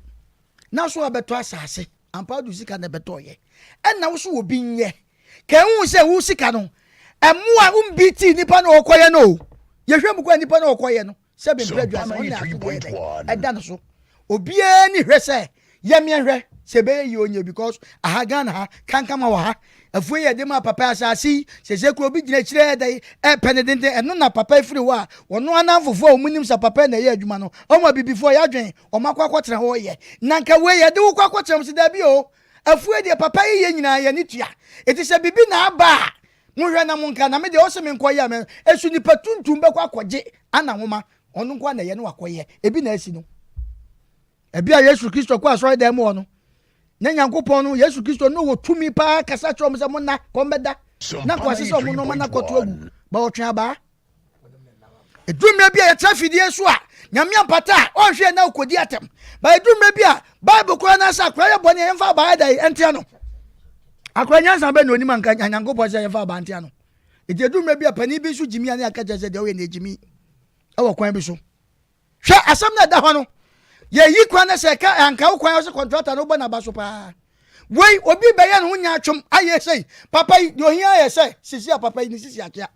na so abɛtɔ asase, ampa wode sika na ɛbɛtɔɔyɛ, ɛna wo so obi nyɛ. Ka ehu sɛ wo sika no, ɛmmoa wombi tii nipa na ɔkɔyɛ no o. Yɛhwɛ mu kɔ nipa na ɔkɔyɛ no. Sɛ bi mpɛ aduasa ɔne ato deɛ dɛn ɛda no so obiara ni hwɛ sɛ yɛmeɛ hwɛ sɛ ɛbɛyɛ yie onyɛ because aha Ghana ha kankama wɔ ha afuo yɛ de ma papa asase yi sɛsɛ kuro obi gyina akyire ɛdɛ ɛpɛ ne denden ɛno na papa efiri hɔ a wɔn anamfofoɔ a wɔn nim sɛ papa na ɛyɛ adwuma no wɔn abibifoɔ yɛ adwen wɔn akɔ akɔtena hɔ yɛ na nka wei yɛde wo kɔ akɔtena mu sɛ daabi o afuo deɛ papa yi yɛ nyinaa yɛ ne tua eti sɛ bibi na aba a Monhwɛ na monka, na me deɛ ɔse menkɔ yɛ a mɛ, ɛso nipa tuntum bɛkɔ akɔgye ana nwoma, ɔno nko na ɛyɛ no wakɔyɛ, ebi na asi no. Ebi a Yesu Kristo kɔ asɔre dan mu hɔ no, na Nyankopɔn no, Yesu Kristo no wɔ tumi paa kasa kyerɛ wɔn sɛ monna, kɔm bɛda, na nkoase sɛ wɔn nneɛma no akɔto agu, ba ɔtwe abaa. Ɛduru mmerɛ bi a yɛtra fidie so a, Nyame ampata a, ɔnhwɛ yɛn na ɔkɔdi atɛm. Ba ɛduru mmerɛ bi a, Bible koraa no sɛ akora yɛ bɔne a yɛmfa abaa ɛda ɛntea no. Akora nyansa bɛ na onim anka Nyankopɔn sɛ yɛmfa abaa ntea no. Ɛti ɛduru mmerɛ bi a panin bi nso gyimi a ne aka kyerɛ sɛ deɛ ɔyɛ no ɛgyimi ɛwɔ kwan bi so. Hwɛ asɛm no a ɛda hɔ no. Yɛyi kwan no sɛ ɛka anka wo kwan sɛ kɔntrata no wobɔ n'aba so paa. Wei obi bɛyɛ ne ho nyaatwom ayɛ sɛi. Papa yi deɛ ohia yɛ sɛ sisi a papa yi ne sisi akyea.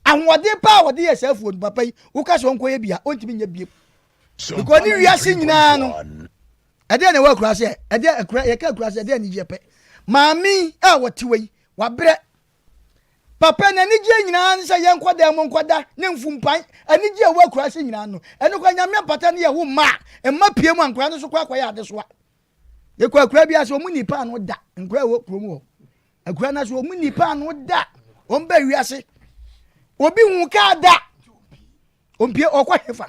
Ahoɔden paa a wɔde yɛ saa afuo no papa yi woka sɛ ɔnkɔyɛ bi a ɔntumi nyɛ biem. Because ne wiase nyinaa no. Ɛdeɛ na ɛwɔ akura sɛ ɛdeɛ akura yɛka akura sɛ ɛdeɛ anigyeɛ pɛ. Maame a wɔte wɔ yi wabrɛ. Papa n'anigyeɛ nyinaa ne sɛ yɛnkɔ dan mu nkɔda ne mfumpan. Anigyeɛ a ɛwɔ akura sɛ nyinaa no ɛno kora nyame mpata ne yɛwo mma a mma pie mu a nkora no so kɔ akɔyɛ adesoa. Yɛkɔ akura bi ase wɔn ni paano da nkora ɛwɔ kurom hɔ. Akura no ase wɔn ni paano da wɔn bɛ wiase. Obi hu kaa da ompie ɔkɔ hefa.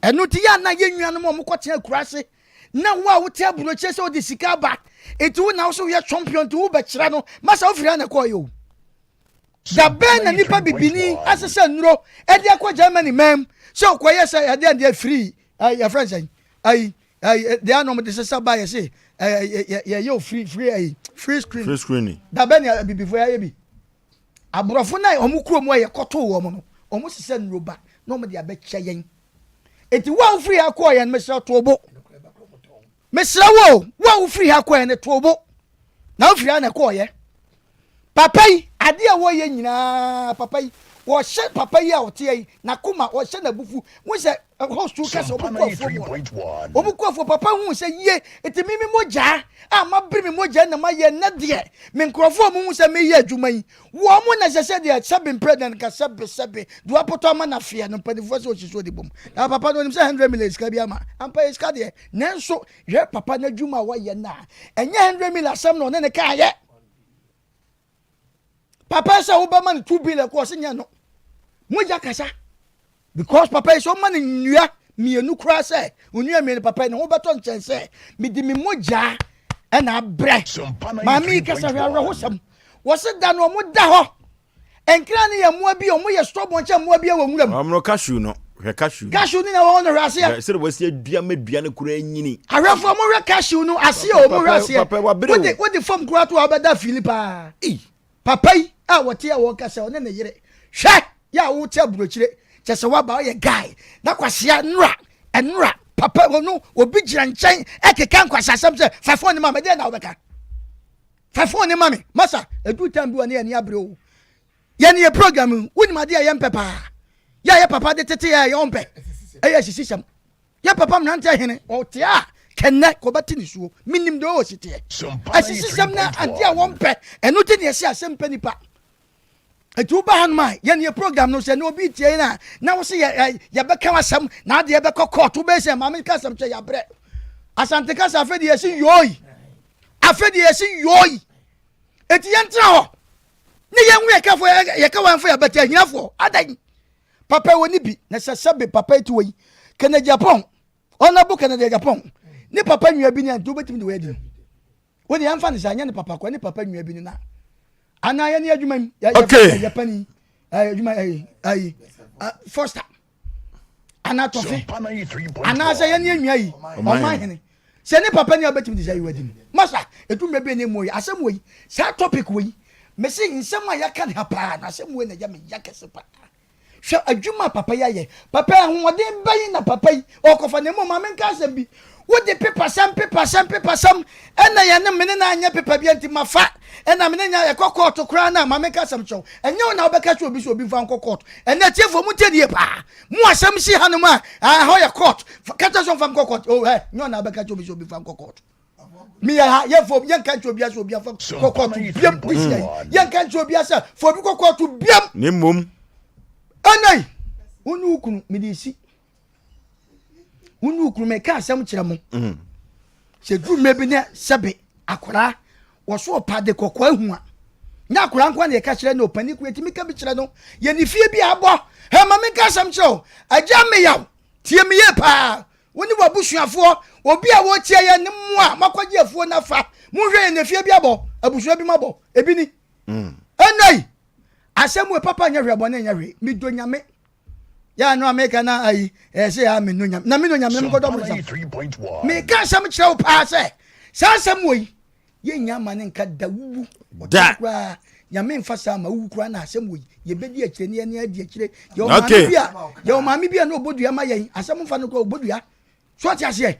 Ɛno nti yɛ a na yɛn nuanom a wɔkɔtena akuraase na wo a wote aburokyire sɛ wode sika aba nti wo na wo so woyɛ champion nti wobɛkyerɛ no masa wofiri ha na ɛkɔɔyɛ o. Da bɛn na nipa bibini asesa nnuro ɛde akɔ Germany man sɛ ɔkɔyɛ sɛ ɛde ɛde free yɛfrɛ sɛn ayi ayi deɛ anam de sesa ba yɛ se yɛyɛ o free free ayi free screen. Free screening. Da bɛn na abibifoɔ yɛayɛ bi. Aborɔfo no a wɔn kurom a yɛkɔtoo wɔn no, wɔsesa nnuro ba na wɔde abɛkyɛ yɛn. Enti wo a wofiri ha kɔɔ yɛn, mesrɛ to bo. Mesrɛ wo, wo a wofiri ha kɔɔ yɛn no, to bo. Na wofiri ha na ɛkɔɔ yɛ. Papa yi, adeɛ a wɔyɛ nyinaa, papa yi, wɔhyɛ papa yi a ɔteɛ yi, n'akoma, wɔhyɛ n'abufu. Wo sɛ host ka sɛ wɔn kɔ afuo mu hɔ. Wɔn kɔ afuo, papa hu sɛ yie, eti mi mi mogya a mabere me mogya na mayɛ nnɛ deɛ, me nkurɔfoɔ a wɔn hu sɛ meyɛ adwuma yi, wɔn na ɛsɛ sɛ deɛ sɛbe mpere deɛ nka sɛbe sɛbe deɛ wapotɔ ama no afeɛ no mpanimfoɔ sɛ ɔsi so de bom. Na papa no onim sɛ 100 million sika bi ama, ampa yɛ sika deɛ, nanso hwɛ papa no adwuma a wɔyɛ no a, ɛnyɛ 100 million asɛm na ɔne ne kaayɛ. Papa sɛ wobɛma no 2 billion kɔ ɔse nyɛ no mogya kasa because papa yi sɛ ɔma no nnua mmienu koraa sɛ nnua mmienu papa yi ne ho bɛtɔ nkyɛn sɛ mede me mogya ɛna abrɛ maame yi kasa hwɛ awerɛhosɛm wɔse da no ɔmo da hɔ nkira ne yɛ mmoa bi ɔmo yɛ stubborn kyɛ mmoa bi wɔ nwura mu. Ɔmo no cashew no hwɛ cashew. Cashew no na ɛwɔ hɔ no hwɛ aseɛ. Sɛde wɔasi adua ma dua no koraa nyini. Ahwɛfoɔ mo hwɛ cashew no aseɛ o mo hwɛ aseɛ. Papa wabere o. Wode wode fam koraa to a wobɛda fili paa. Papa yi a wɔte a wɔka sɛ ɔne ne yere hwɛ yɛ a wote aburokyire kyɛ sɛ waba ɔyɛ guy na kwasia nnora nnora papa ɔno obi gyina nkyɛn ɛkeka nkwasiasɛm sɛ fa phone ma me deɛ na wobɛka. Fa phone no ma me. Masa, ɛduru time bi wɔ ne yɛn ani abere o. Yɛn yɛ program yi, wonim adeɛ a yɛmpɛ paa. Yɛ a yɛ papa de tete yɛ a yɛ ɔmpɛ. Ɛyɛ asisisɛm. Yɛ papa mmeranteɛ hene, ɔte a kɛnɛ kɔbɛte ne suo. Menim deɛ ɔsi teɛ. Asisisɛm na adeɛ a wɔmpɛ. Ɛno ti ne yɛsi asɛm pɛ nipa. Eti woba hanom a yɛn yɛ program no sɛ ne obi tie yɛn a na wo se yɛ yɛbɛka asɛm na adeɛ bɛkɔ court wobɛyɛ sɛ maame ka asɛm kyɛ yɛabrɛ. Asante kasa afei deɛ yɛsi yoi. Afei deɛ yɛsi yoi. Eti yɛntena hɔ ne yɛn ho yɛkafo yɛka wɔn fo yɛbɛtɛ ahiafoɔ adan. Papa wɔ ne bi na sɛ sɛbe papa eti wɔ yi Kennedy Agyapong ɔnabo Kennedy Agyapong ne papa nua bi ne a nti wobɛtumi de wɔ adi no. Wo deɛ yɛmfa no sɛ anyɛ ne papa kɔ ne papa nua bi no na anaa yɛne adwuma mu okay. yɛ pani adwuma ayi ayi foster anaa tɔfe anaasɛ yɛne anwia yi ɔman hene sɛ ne papa ni a wobɛtumi de sɛ ayiwa di no masa ɛdu mmerɛ bi ne mu yi asɛm wɔ yi saa topic wɔ yi mese nsɛm a yɛaka ne ha paa na asɛm wɔ yi na ɛyɛ me ya kɛse paa Hwɛ adwuma a papa yi ayɛ. Papa yi, ahoɔden bɛn na papa yi ɔrekɔfa? Na mmom ma menka asɛm bi. Wode pepasɛm, pepasɛm, pepasɛm, ɛna yɛne me ne no anyɛ pepa bia nti mafa, ɛna me ne nya yɛkɔ kɔɔto koraa no a, ma menka asɛm kyerɛ wo. Ɛnyɛ wo na wobɛka kyerɛ obi sɛ obi mfa nkɔ kɔɔto. Ɛnɛ atiefoɔ montie ne yie paa. Mo asɛm si hanom a, ɛhɔ yɛ kɔɔto. Ka kyerɛ sɛ ɔmfa nkɔ kɔɔto. Oh, ɛ, nyɛ wo na wobɛka kyerɛ obi sɛ obi mfa nkɔ kɔɔto. meyɛ ha yɛmfa obi yɛnka nkyerɛ obiara sɛ obi afa kɔ kɔɔto biam de sia yi yɛnka nkyerɛ obiara sɛ fa obi kɔ kɔɔto biam ne mmom ɛnɛ yi wo ne wo kunu mede si wo ne wo kunu meka asɛm kyerɛ mo mm. sɛ duru mmerɛ bi ne sɛbe akwaraa wɔso ɔpa de kɔkɔɔ ahu a nyɛ akwaraa nko na yɛka kyerɛ no ɔpani ko yɛtumi ka bi kyerɛ no yɛne fie bi abɔ hɛ ma menka asɛm kyerɛ o agya meyaw tie me yie paa Wo ne w'abusuafoɔ, obi a wɔretia yɛn ne mo a moakɔgye afuo no afa, monhwɛ yɛn efie bi abɔ, abusua bi mabɔ, ebi ni. Mm. Ɛnna yi, asɛm wei papa nyɛ hwee, bɔne nyɛ hwee, medɔ nyame. Yɛ ano a meka na ayi, ɛyɛ sɛ yɛ a menɔ nyame, na menɔ nyame na mekɔdɔ bonsam. Meka asɛm kyerɛ wo paa sɛ, saa asɛm wei, Yɛnnya ama ne nka da wuwu ɔkyena koraa nyame nfa saa ma wuwu koraa na asɛm wɔ yi yɛbɛdi akyire ne yɛne adi akyire yɛwɔ maame bi a yɛwɔ maame bi a na ɔbɔ dua ma yɛn asɛm nfa no koraa ɔbɔ dua so ɔte aseɛ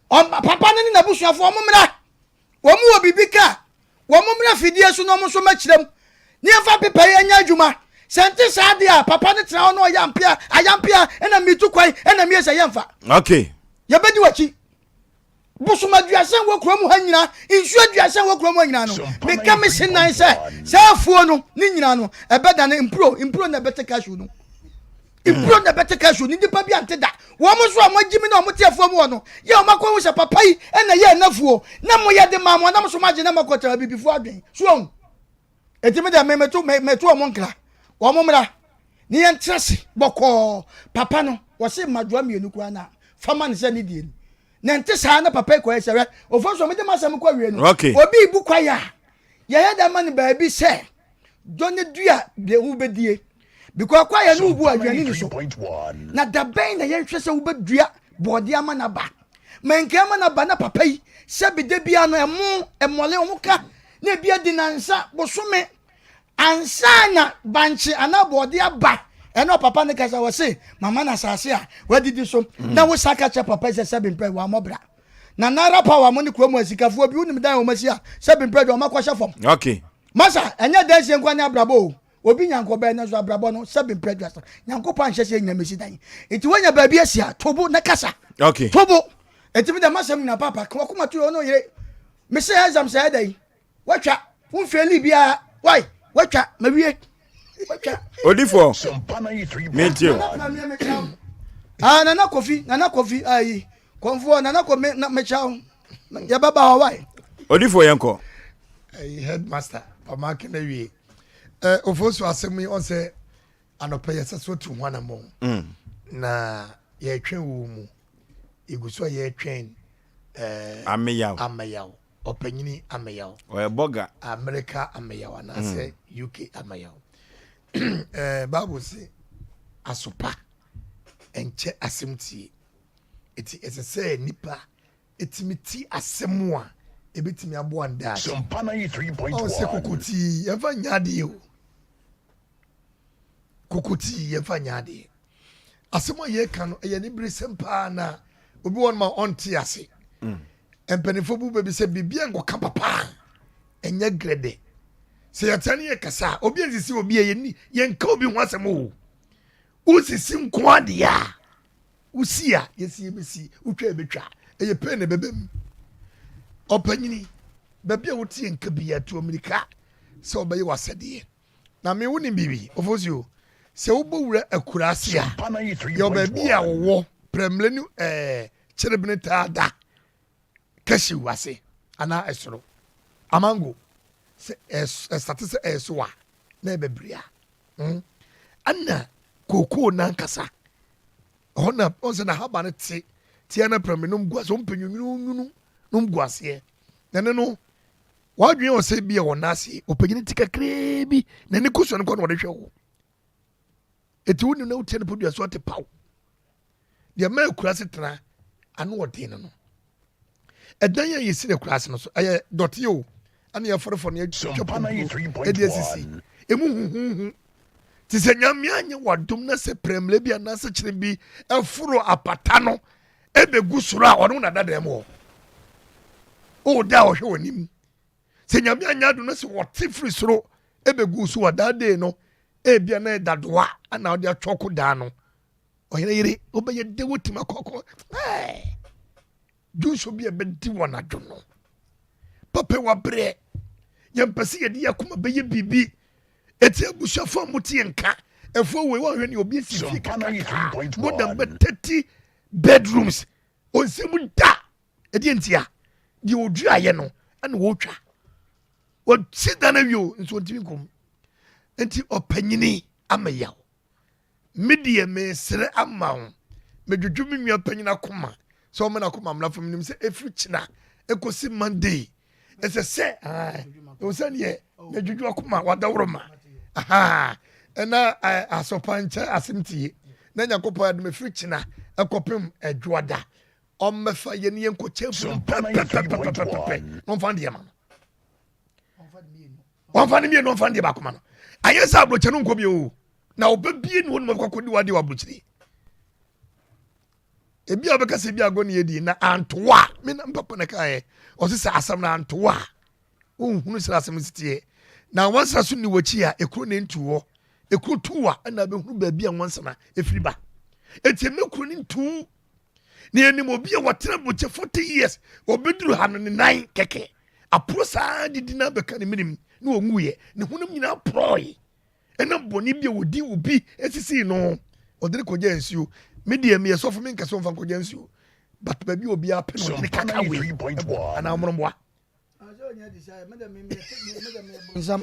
papa no ne n'abusuafoɔ wɔn mmra wɔn wɔ biribi ka wɔn mmra fidie so na wɔn nso mɛkyerɛ mu ne yɛmfa pepa yi nyɛ adwuma sɛ nte saa deɛ a papa no tena hɔ na ɔyɛ ampea ayampea ɛna metu kwan ɛna meyɛ sɛ yɛmfa okay yɛbɛdi w'akyi. Bosom aduasa wɔ kurom ha nyinaa, nsuo aduasa wɔ kurom ha nyinaa no, meka me se nan sɛ saa afuo no ne nyinaa no ɛbɛdane mpuro, mpuro na ɛbɛte cashew no. Mpuro na ɛbɛte cashew no, nnipa bi ante da. Wɔn nso a wɔagye mi na wɔte afuo mu hɔ no, yɛ wɔn akɔhu sɛ papa yi na ɛyɛ n'afuo, na moyɛ de maa mo, na mo nso moagye na moakɔtena abibifoɔ adwene. So wɔn? Eti me deɛ me meto me meto wɔn nkra, wɔn mmra ne yɛn tena ase bɔkɔɔ. Papa no wɔse mmadwoa mmienu koraa na fa ma no sɛ ne deɛ ni. Na nte saa na papa yi kɔyɛ sɛ hwɛ ofa so mede m'asɛm kɔ awie no. Okay. Obi bu kwae a yɛyɛ dɛ ma no baabi sɛ dɔ ne dua deɛ wobɛdie because kwaeɛ no wobu aduane ni so na da bɛn na yɛnhwɛ sɛ wobɛdua bɔɔde ama no aba manka ama no aba na papa yi sɛ beda bia no ɛmo ɛmɔle ɔmo ka na ebi adi nansa bosome Ansa na bankye anaa bɔɔde aba, ɛna papa no kasa wɔse mama no asase a wadidi so mm. na wosa ka kyerɛ papa sɛ sɛbe mpɛ wammɔ bra na nara power mo ne kurom asikafoɔ bi wonim dan wɔn asi a sɛbe mpɛ deɛ wɔn akɔhyɛ fam. Okay. Masa ɛnyɛ dan sie nkwa ne abrabɔ o obi nyankɔ bɛn nanso abrabɔ no sɛbe mpɛ duasa nyankopɔn anhyɛ sɛ nyame si dan nti wonya baabi asi a tobo na kasa. Okay. Tobo ɛtumi dɛ masɛm nyina papa wakoma to yɛ ɔno yere mese exam sɛ ɛdɛ yi Watwa, wo nfeeli biara. Wai, watwa, mawie. Watwa. Odifoɔ, mentie o. Ah, Nana Kofi, Nana Kofi, ayi, kɔnfoɔ, Nana Kofi, me, na, mekyia wo. Yɛbɛba hɔ, wai. Odifoɔ, yɛnkɔ. Ayi, headmaster, ɔma aka na wie. Eh, Ofosu asɛm yi, ɔn sɛ anɔpɛ yɛsɛ so tu ho anammɔn. Mm. Na yɛretwɛn wɔ mu. Yɛgu so a yɛretwɛn eh, Ameyaw. Ameyaw. Ɔpanyini Ameyaw. Ɔyɛ bɔga. Amerika Ameyaw anaasɛ mm. UK Ameyaw. Eh, Bible se asopa ɛnkyɛ asɛm tie. Eti ɛsɛ sɛ nipa etumi ti asɛm a ebetumi aboa no daakye. Ɔn sɛ kokotii yɛmfa nyɛ adeɛ o. Kokotii yɛmfa nyɛ adeɛ. Asɛm a yɛreka no ɛyɛ aniberesɛm paa na obi wɔ no ma ɔnte ase. Mm. Mpanimfoɔ bu baabi sɛ biribi a nkɔka papa a ɛnyɛ grɛdɛ. Sɛ yɛtena ne yɛkasa a obi ansisi obi a yɛni yɛnka obi ho asɛm o. Wosisi nko adeɛ a wosi a yɛsi yɛbɛsi wotwa yɛbɛtwa ɛyɛ pɛn na ɛbɛba mu. Ɔpanyini baabi a wote yɛnka bi yɛto mmirika sɛ wɔbɛyɛ w'asɛdeɛ. Na me wonim biribi, Ofosuo, sɛ wobɔ wura akuraase a, yɛwɔ baabi a wɔwɔ prɛmle ne ɛɛ kyerebene taa da cashew ase anaa ɛsoro. Amango, sɛ ɛsate sɛ ɛreso a, na ɛbɛbere a. Mm. Ɛna kookoo n'ankasa, ɛhɔ na ɔn sɛ n'ahaba no te, tia na prɛmle nom gu aseɛ, ɔmpɛ nwunwununwunu nom gu aseɛ. Na ɛno no, W'adwene wɔ sɛ ebia wɔ n'ase ɔpanyin ti kakraa bi na ne kosua no kɔ na ɔde hwɛ wo. Eti wonim na wotia ne podua so ate paw. Deɛ mmaa akura tena ano ɔden no no. Ɛdan a yɛsi no akura ase no so ɛyɛ dɔte o ɛna yɛfɔrefɔre no yɛtwa pompuro ɛde asisi emu huhuhu. Te sɛ nyame anyɛ wadom na sɛ prɛmle bi anaasɛ kyene bi ɛforo apata no ɛbɛgu soro a ɔno na dada mu hɔ o da a ɔhwɛ w'anim sɛ nyame anya ado no sɛ wɔte firi soro ɛbɛgu so wɔ daa dee no ebia na ɛdadoa ana ɔde atwɔko daa no ɔyere yere wobɛyɛ de wotumi akɔkɔ ɛɛ dwonso bi a ɛbɛdi wɔn adwo no papa wabrɛ yɛmpɛ sɛ yɛde yɛ akoma bɛyɛ biribi Eti abusuafo a mote yɛn nka ɛfo wei wɔhwɛ ne obi esi fie kakraka more than bɛ 30 bedrooms ɔnsi mu da ɛdeɛ ntia deɛ ɔduaeɛ no ɛna wɔtwa wɔsi dan awie o nso ɔntumi nkɔm nti ɔpanyini ama yaw Me deɛ meresrɛ ama wo, medwodwo me nua panyin akoma sɛ ɔma n'akoma mmra fam. Nim sɛ ɛfiri kyena ɛkɔsi Monday ɛsɛ sɛ ɛwɔ sɛ deɛ medwodwo akoma wadaworo ma ɛna asɔpa nkyɛ asɛm tie na Nyankopɔn adom ɛfiri kyena ɛkɔpem ɛdwoada ɔmmɛfa yɛne yɛnkɔkyɛ funu pɛpɛpɛpɛpɛ na ɔmfa deɛ ma no wɔmfa no mmienu ɔmfa no deɛ baako ma no ayɛ sɛ aburokyɛ no nkɔ bio o na ɔbɛbie ne hɔ nom akɔkɔdi wadeɛ wɔ aburokyire ebi a wɔbɛka sɛ ebi agɔ ne yɛdi na antoa me na mpapa na kaeɛ ɔse sɛ asɛm no antoa a wonhunu sɛ asɛm no siteɛ na wansana so nni w'akyi a ekuro na ntu hɔ ekuro tu a ɛna bɛhunu baabi a wansana efiri ba eti eme kuro no ntu. Na yɛnim obi a wɔtena aburokyɛ 40 years, ɔbɛduru ha no ne nan kɛkɛ aporo saa didi na bɛka ne menem na ɔnwuiɛ. Ne honam nyinaa porɔe. Ɛnam bɔne bi a wɔdi obi sisii no, ɔde no kɔgyaa nsuo. Me deɛ meyɛ sɔfo menka sɛ ɔmfa nkɔgya nsuo, but baabi a obiara pɛ na ɔde ne kaka wei ɛbɔ anaa ɔmono Nsam.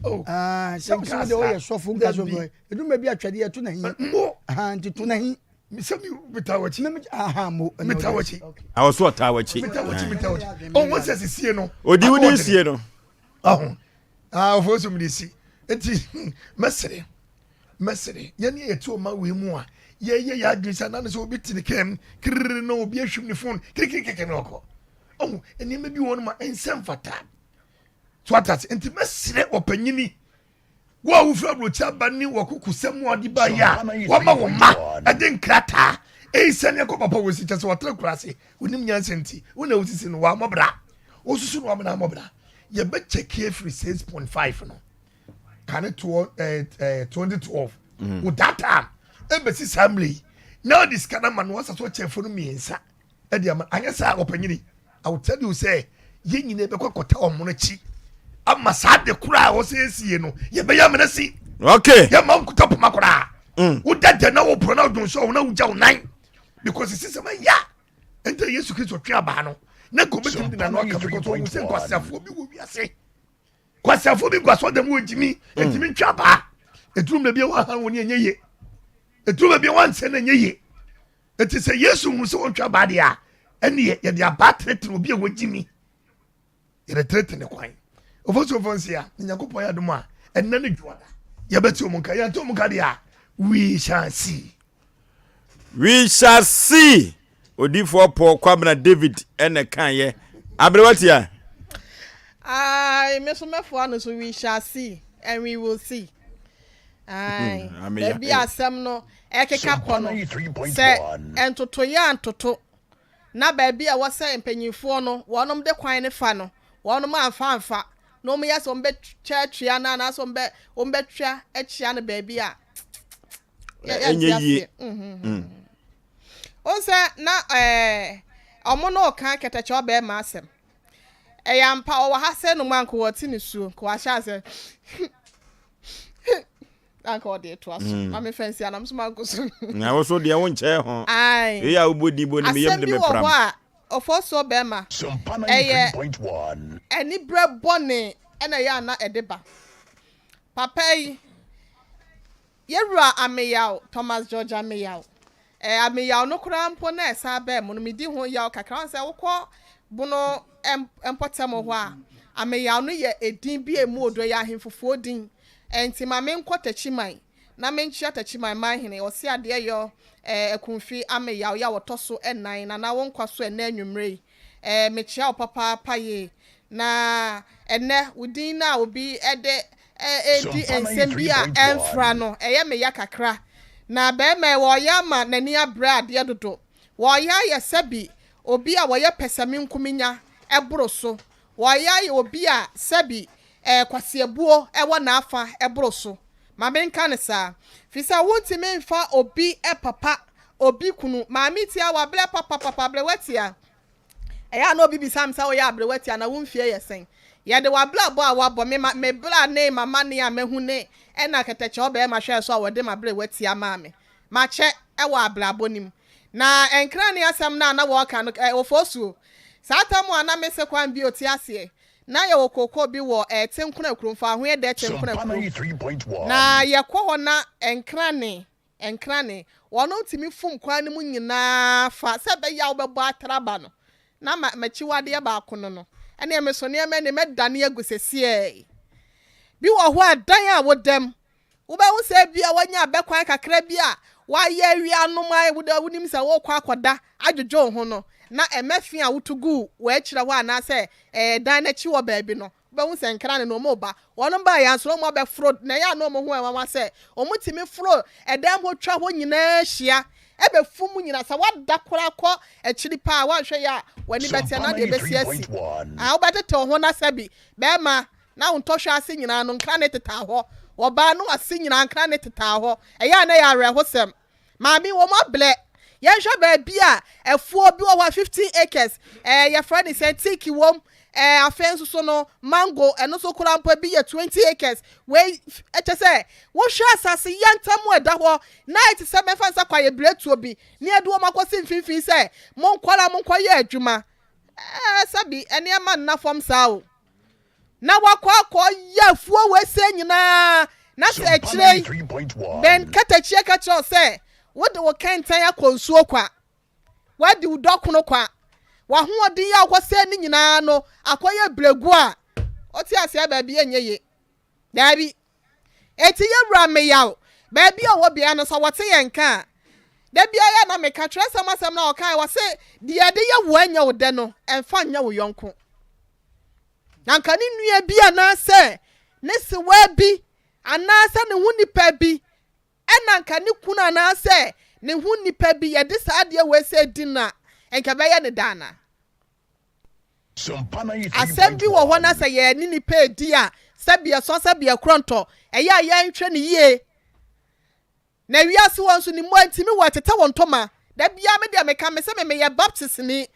Oh, ah, sɛ sɛ de ɔyɛ sɔfo nka so bɔ. Edu ma bi atwɛde ɛto na hi. Mo. Ah, nti to na hi. Sɛ mi meta wakyi. Me aha mo. Meta wakyi. Awɔ so ɔtaa wakyi. Meta wakyi meta wakyi. Ɔwɔ sɛ sisie no. Odi wodi sie no. Ɔho. Ah, ɔfo so mede si. Nti mɛsere. Mɛsere. Yɛne yɛte ɔma wei mu a yɛyɛ yɛ adwene sɛ anane sɛ obi te ne kam kiriri na obi ahwim ne phone kirikirikiri na ɔkɔ. Ɔho nneɛma bi wɔ no ma ɛnsɛ mfata. So ate ase. Nti mɛsrɛ ɔpanyini wo a wofiri aburokyi aba ne wɔkokusɛm a ɔde ba yɛ a wɔma wo mma ɛde nkrataa ɛresane akɔ papa wɔ si kyɛ sɛ wɔtena kura ase wonim nyansa nti wo na wosisi no wɔamɔbra wosusu no wɔamena amɔbra yɛbɛkyɛke afiri 6.5 no kane toɔ ɛɛ ɛɛ 2012 mm. wo that time ɛbɛsi saa mmerɛ yi na ɔde sika no ama no wɔsa so ɔkyɛfo no mmiɛnsa ɛde ama anyɛ saa ɔpanyini I will tell you sɛ yɛn nyinaa bɛkɔ akɔta wɔn akyi ama saa de koraa a wɔsɛ esie no yɛbɛyɛ amena si. Okay. Yɛ ma nkuta poma koraa. Mm. Woda dɛ na wɔporɔ na wodwon sɛ wɔn na wogya wo nan because sisi sɛ ma ya nti Yesu Kristo twe abaa no na nka obetumi de n'ano aka because wɔn sɛ nkwasiafoɔ bi wɔ wiase kwasiafoɔ bi gu asɔdɛm wɔ gyimi mm. etimi ntwe abaa eduru mmerɛ bi a wɔahan wɔn ɛnyɛ yie eduru mmerɛ bi a wɔansɛn na ɛnyɛ yie. Enti sɛ Yesu hu sɛ wɔntwa abaa deɛ a, ɛneɛ yɛde abaa tenetene obi a wagyi mi. Yɛde tenetene kwan. Ofosuofo nsia, ne Nyankopɔn yɛ adom a, ɛnnɛ ne dwoada. Yɛbɛte wɔn nka. Yɛante wɔn nka deɛ a, we shall see. We shall see. Odiyifoɔ Paul Kwabena David ɛna ɛkaeɛ. Aberewa tia. Ae, me so mɛfoa no so, we shall see and we will see. Ae, baabi a asɛm no ɛrekeka kɔ no, sɛ ntotoeɛ antoto, na baabi a ɛwɔ sɛ mpanimfoɔ no wɔnom de kwan no fa no, wɔnom amfa amfa, na wɔyɛ sɛ wɔbɛtwa atua no anaasɛ wɔbɛ wɔbɛtwa akyia no baabi a, ɛnyɛ yie. Wohu sɛ na ɛɛ wɔn no reka kɛtɛkyɛ ɔbɛrima asɛm. Ɛyɛ ampa ɔwɔ ha sɛ nom anka wɔte ne suo, nka wahyɛ asɛ anka ɔde etoa so. Mm. Maame fɛnsi anam so manko so. Na wo so deɛ wo nkyɛn ho. Ae. Eyi a wobɔ din bɔ ne me yam de me pram. Asɛm bi wɔ hɔ a ɔfɔsoɔ bɛrima ɛyɛ anibrɛ bɔne ɛna ɛyɛ ana ɛde ba. Papa yi Yɛwura Ameyaw, Thomas George Ameyaw. Eh, Ameyaw no koraa mpo na ɛsan baa mu no, medi ho yaw kakra. Woahu sɛ wokɔ Bono mpɔtam hɔ a, Ameyaw no yɛ edin bi a emu odu, ɛyɛ ahemfofoɔ din. Ɛnti ma menkɔ Takyiman na menkyea Takyiman manhene, Ɔseadeɛyɔ eh, Akumfi Ameyaw yi a ɔtɔ so nnan, Nana wo nkwa so ɛnnɛ anwummerɛ yi. Eh, mekyea wo papaapa yie. Na ɛnnɛ, wo din no a obi de redi nsɛm bi a ɛmfra no, ɛyɛ me ya kakra. Na barima yi, wɔreyɛ ama n'ani abrɛ adeɛ dodo. Wɔreyɛ ayɛ sɛbi obi a wɔyɛ pɛsɛmenkominya boro so. Wɔreyɛ ayɛ obi a sɛbi kwaseabuo wɔ n'afa boro so. Ma menka no saa. Firi sɛ wontumi mfa obi papa, obi kunu, maame tia, wabrɛ papapapa, aberewa tia. Ɛyɛ a na obi bisa me sɛ, Woyɛ aberewa ti anaa wo mfeɛ yɛ sɛn? Yɛde w'abrabɔ a woabɔ me, me bra ne m'amanneɛ a mahu ne ɛna kɛtɛkyɛ ɔbarima hwɛɛ so a wɔde m'aberewa ti ama me. Makyɛ wɔ abrabɔ no mu. Na nkrane asɛm no a na wɔreka no, ɛ, Ofosuo, saa tam a na mese kwan bi ɔte aseɛ, na yɛwɔ kookoo bi wɔ ɛ, Tenkona kurom, Fahoɛdɛ Tenkona kurom. Na yɛkɔ hɔ na nkrane Nkrane, wɔnom tumi fom kwan no mu nyinaa fa sɛ ɛbɛyɛ a wobɛbɔ atra aba no, na ma m'akyiwadeɛ baako no no, ɛneɛ meso nneɛma ani mɛdane agu sesiei. Bi wɔ hɔ a dan a woda mu, wobɛhu sɛ ebia woanya abɛkwan kakra bi a woayɛ awie anom a wode wonim sɛ worekɔ akɔda adwodwo wo ho no, na ɛmɛ fi a woto guu w'akyirɛ hɔ anaasɛ ɛɛ dan no akyi hɔ baabi no, Wobɛhu sɛ nkra ne na wɔreba. Wɔn baeɛ ara nso na wɔabɛforo, na ɛyɛ a na wɔn ho yɛ nwanwa sɛ wɔtumi foro ɛdan hɔ twa hɔ nyinaa hyia, ɛbɛfu mu nyinaa. Sɛ woada koraa kɔ akyiri paa a, woanhwɛ yie a w'ani bɛteɛ na deɛ ɛbɛsi asi. Ah, wobɛtete wo ho na sɛbi bɛrima na wo ntɔhwɛ ase nyinaa no nkra ne tetaa hɔ. Ɔbaa no ase nyinaa nkra ne tetaa hɔ. Ɛyɛ a na ɛyɛ awerɛhosɛm. Maame, wɔn abrɛ. Yɛnhwɛ baabi a afuo bi wɔ hɔ a 15 acres, ɛɛ yɛfrɛ no sɛn, teak wom, ɛɛ afei nso so no mango, ɛno nso koraa mpo ebi yɛ 20 acres. Wei kyɛ sɛ wohwɛ asase yantam a ɛda hɔ na ayɛ te sɛ mɛfa no sɛ kwaeɛbiretuo bi na yɛde wɔn akɔsi mfimfini sɛ monkɔ na monkɔyɛ adwuma. Ɛɛ sɛbi nneɛma nna fam saa o. Na wakɔ akɔyɛ afuo wei sɛ nyinaa na sɛ akyire yi Ben katakyie ka kyerɛ wo sɛ wode wo kɛntɛn akɔ nsuo kwa, woadi wo dɔkono kwa, w'ahoɔden yi a wokɔsɛe ne nyinaa no akɔyɛ berɛguo a, wote aseɛ baabi ɛnyɛ ye. Daabi. Enti yɛn wura Meyaw, baabi a ɔwɔ biara no, sɛ wɔte yɛn nka a, da biara yɛ a na meka twerɛsɛm asɛm no a ɔkae, ɔse, Deɛ yɛde yɛ wo a ɛnyɛ wo dɛ no, ɛmfa nyɛ wo yɔnko. Na anka ne nua bi anaasɛ ne sewaa bi anaasɛ ne ho nipa bi ɛna anka ne kunu anaasɛ ne ho nipa bi yɛde saa adeɛ wei sɛ di no a, anka ɛbɛyɛ ne dɛ anaa? Asɛm bi wɔ hɔ na sɛ yɛne nipa redi a, sɛbi ɛsɔ sɛbi ɛkorɔntɔ, ɛyɛ a yɛnhwɛ no yie. Na wiase hɔ nso ne mmoa ntumi wɔ ɛtetɛ wɔn ntoma. Da biara me deɛ meka me sɛ me meyɛ Baptistni.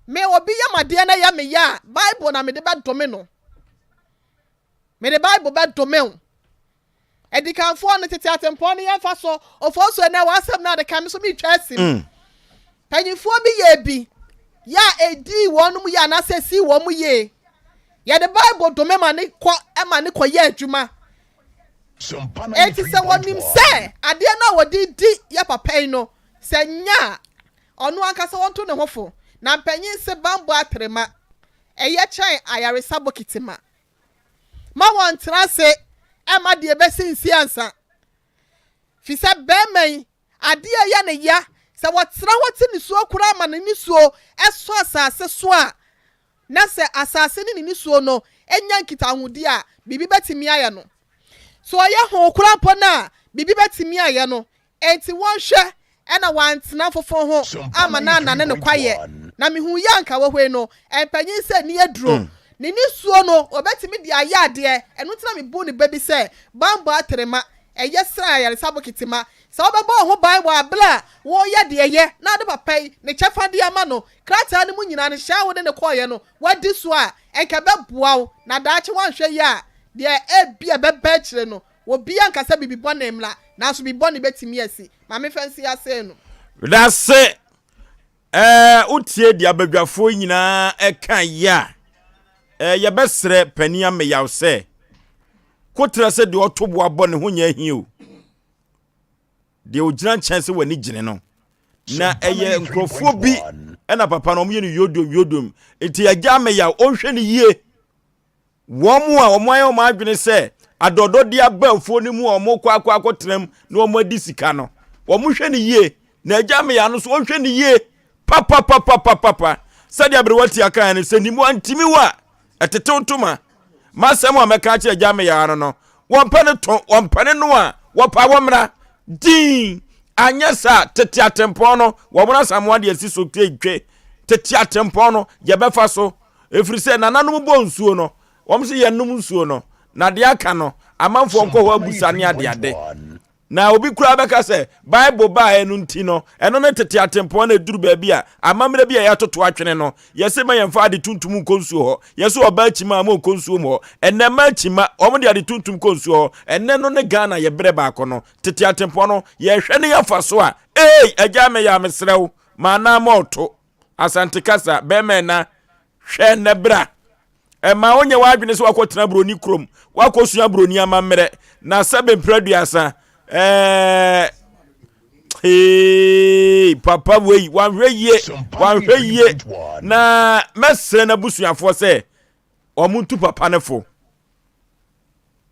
Me obi yɛ m'adeɛ na ɛyɛ me ya a, Bible na mede bɛdome no. Mede Bible bɛdome wo. Adikanfoɔ no, tete atempɔn no yɛmfa so. Ofosu ɛnɛ w'asɛm no ade ka me so metwa asim. Mm. Panyinfoɔ bi yɛɛ bi yɛ a ɛdii wɔn mu yie anaasɛ ɛsii wɔn mu yie. Yɛde Bible dome ma ne kɔ ma ne kɔ yɛ adwuma. Enti sɛ wɔnim sɛ adeɛ no a wɔde di yɛ papa yi no sɛ nya a ɔno ankasa wɔnto ne ho fo. Na mpanyin se bambɔ atrema ɛyɛ kyɛn ayaresa bokiti ma. Ma wɔntena ase mma deɛ ɛbɛsi nsi ansa. Firi sɛ barima yi, adeɛ a ɛyɛ no ya, sɛ wɔtena hɔ te nisuo koraa ma ne nisuo sɔ asase so a, na sɛ asase ne ne nisuo no nya nkitahodie a, biribi bɛtumi ayɛ no. Sɛ ɔyɛ hoo koraa mpo no a, biribi bɛtumi ayɛ no. Enti wɔnhwɛ na wantena foforo ho amma no annane no kwaeɛ. Na mehuu yɛ anka wɔ hɔ yi no, mpanyin sɛ nni aduro. Ne nisuo no, wɔbɛtumi de ayɛ adeɛ. Ɛno nti na mebuu no bɛ bi sɛ, Bammɔ atrema, ɛyɛ sene ayaresa bokiti ma. Sɛ wobɛbɔ wo ho ban wɔ abere a woreyɛ deɛ ɛyɛ na wode papa yi ne kyɛfa de ama no, krataa no mu nyinaa no, nhyehyɛe a wode no kɔeɛ no, woadi so a, ɛnka ɛbɛboa wo. Na daakye woanhwɛ yie a, deɛ ebia ɛbɛba akyire no, Obiara nka sɛ biribi bɔne mmra, nanso biribi bɔne bɛtumi asi. Ma memfa nsi ha sei no. Medase ɛɛ wotie deɛ abadwafoɔ nyinaa ɛka yi a ɛɛ yɛbɛsrɛ panin ameyaw sɛ kotrɛ sɛ deɛ ɔto boa bɔ ne ho nyɛ ahi o deɛ ɔgyina nkyɛn sɛ w'ani gyene no na ɛyɛ nkurɔfoɔ bi ɛna papa no wɔyɛ no yodom yodom nti agya ameyaw ɔnhwɛ no yie Wɔn a wɔayɛ wɔn adwene sɛ adɔdɔdeɛ aba afuo no mu a wɔkɔ akɔ akɔtena mu na wɔadi sika no, wɔhwɛ no yie. Na agya mmea no nso wɔhwɛ no yie papapapapapa. Sɛdeɛ aberewa tia kan no, sɛ nimu antimi wɔ a, ɛtetew ntoma. M'asɛm a mɛka akyerɛ agya mmea no no, wɔmpɛ no to, wɔmpɛ no no a, wɔpa wɔmmra din. Anyɛ saa tete atempɔn no, wɔn asamoa de asi so twe. Tete atempɔn no, yɛbɛfa so. Ɛfiri sɛ nananom bɔ nsuo no, wɔn sɛ yɛnnom nsuo no, na deɛ aka no, amanfoɔ nkɔ hɔ abusa ne adeade. Na obi koraa bɛka sɛ Bible baeɛ no nti no, ɛno ne tete atempɔn na ɛduru baabi a amammerɛ bi a yɛatoto atwene no, yɛse ma yɛmfa ade tuntum nkɔ nsuo hɔ, yɛse ɔbaa kyima a ma ɔnkɔ nsuo mu hɔ. Ɛnnɛ mmaa kyima, wɔn de ade tuntum kɔ nsuo hɔ. Ɛnnɛ no ne Ghana yɛ berɛ baako no, tete atempɔn no, yɛhwɛ ne yɛfa so a, ei, agya meyɛ a mesrɛ wo, ma anaa ma ɔto. Asante kasa, bɛrima ɛna, hwɛ nnɛ bra. Ɛma wonyɛ w'adwene sɛ wakɔtena buroni kurom, wakɔsua buroni amammerɛ, na sɛbe mprɛ aduasa. Ɛɛ Hey, papa wei wanhwɛ yie wanhwɛ yie na mɛsrɛ n'abusuafoɔ sɛ wɔn ntu papa no fo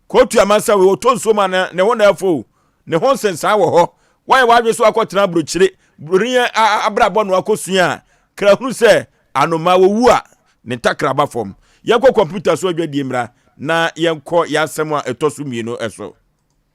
Kootu amansa wei ɔtɔ nsuo ma ne ho na ɛfo o. Ne ho nsensan wɔ hɔ. Woayɛ w'adwene sɛ wakɔtena aburokyire, buroni abrabɔ na wakɔsua a, kra hunu sɛ anomaa wɔwu a, ne ntakra ba fam. Yɛnkɔ kɔmputa so adwadie mmra na yɛnkɔ yɛn asɛm a ɛtɔ so mmienu so.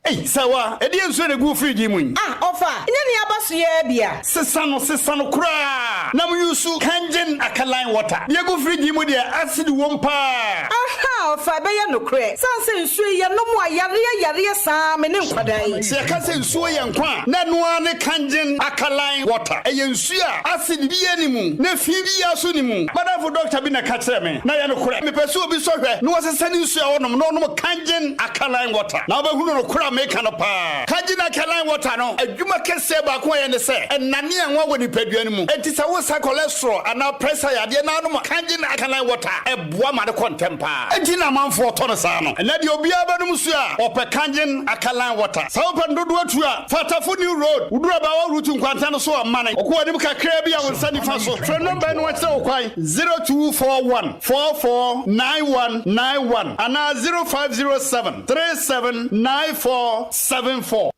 Ei, Sawa, ɛdeɛn nsuo na ɛgu wo fridge yi mu yi? Ah, ɔfa, nyɛ nea aba so yi ara bi a? Sesa no, sesa no koraa na mo use Kangen alkaline water. Deɛ ɛgu fridge yi mu deɛ, acid wom paa. Aha! a ɔfa ɛbɛyɛ nokorɛ. Sane sɛ nsuo yi yɛnom a yareɛ yareɛ saa me ne nkwadaa yi. Sɛ yɛka sɛ nsuo yɛ nkwa a, na ɛno ara ne Kangen Alkaline Water. Ɛyɛ nsuo a acid biara nni mu, na fi biara nso nni mu. M'adamfo dɔkta bi na ɛka kyerɛɛ me, na ɛyɛ nokorɛ. Mepɛ sɛ obi sɔ hwɛ na ɔsesa ne nsuo a ɔnom na ɔnom Kangen Alkaline Water, na wobɛhunu nokorɛ a meka no paa. Kangen Alkaline Water no, adwuma kɛseɛ baako a ɛyɛ ne sɛ, ɛnane anwa wɔ nipadua no mu. Enti sɛ wosa cholesterol anaa pressure yadeɛ na wonom Kangen Alkaline Water a, ɛboa ma no kɔ ntɛm paa. Enti na amanfoɔ tɔ no saa no. Ɛnnɛ deɛ obiara bɛnom nsuo a, ɔpɛ Kangen Alkaline Water. Sɛ wopɛ no dodoɔ tu a, fa Tafo New Road, woduru Abaawa Route nkwanta no so a, mane kɔ w'anim kakraa bi a wo nsa nifa so. Frɛ nɔmba yi na wɔakyerɛ wo kwan, 0241 44 9191 anaa 0507 37 94 74.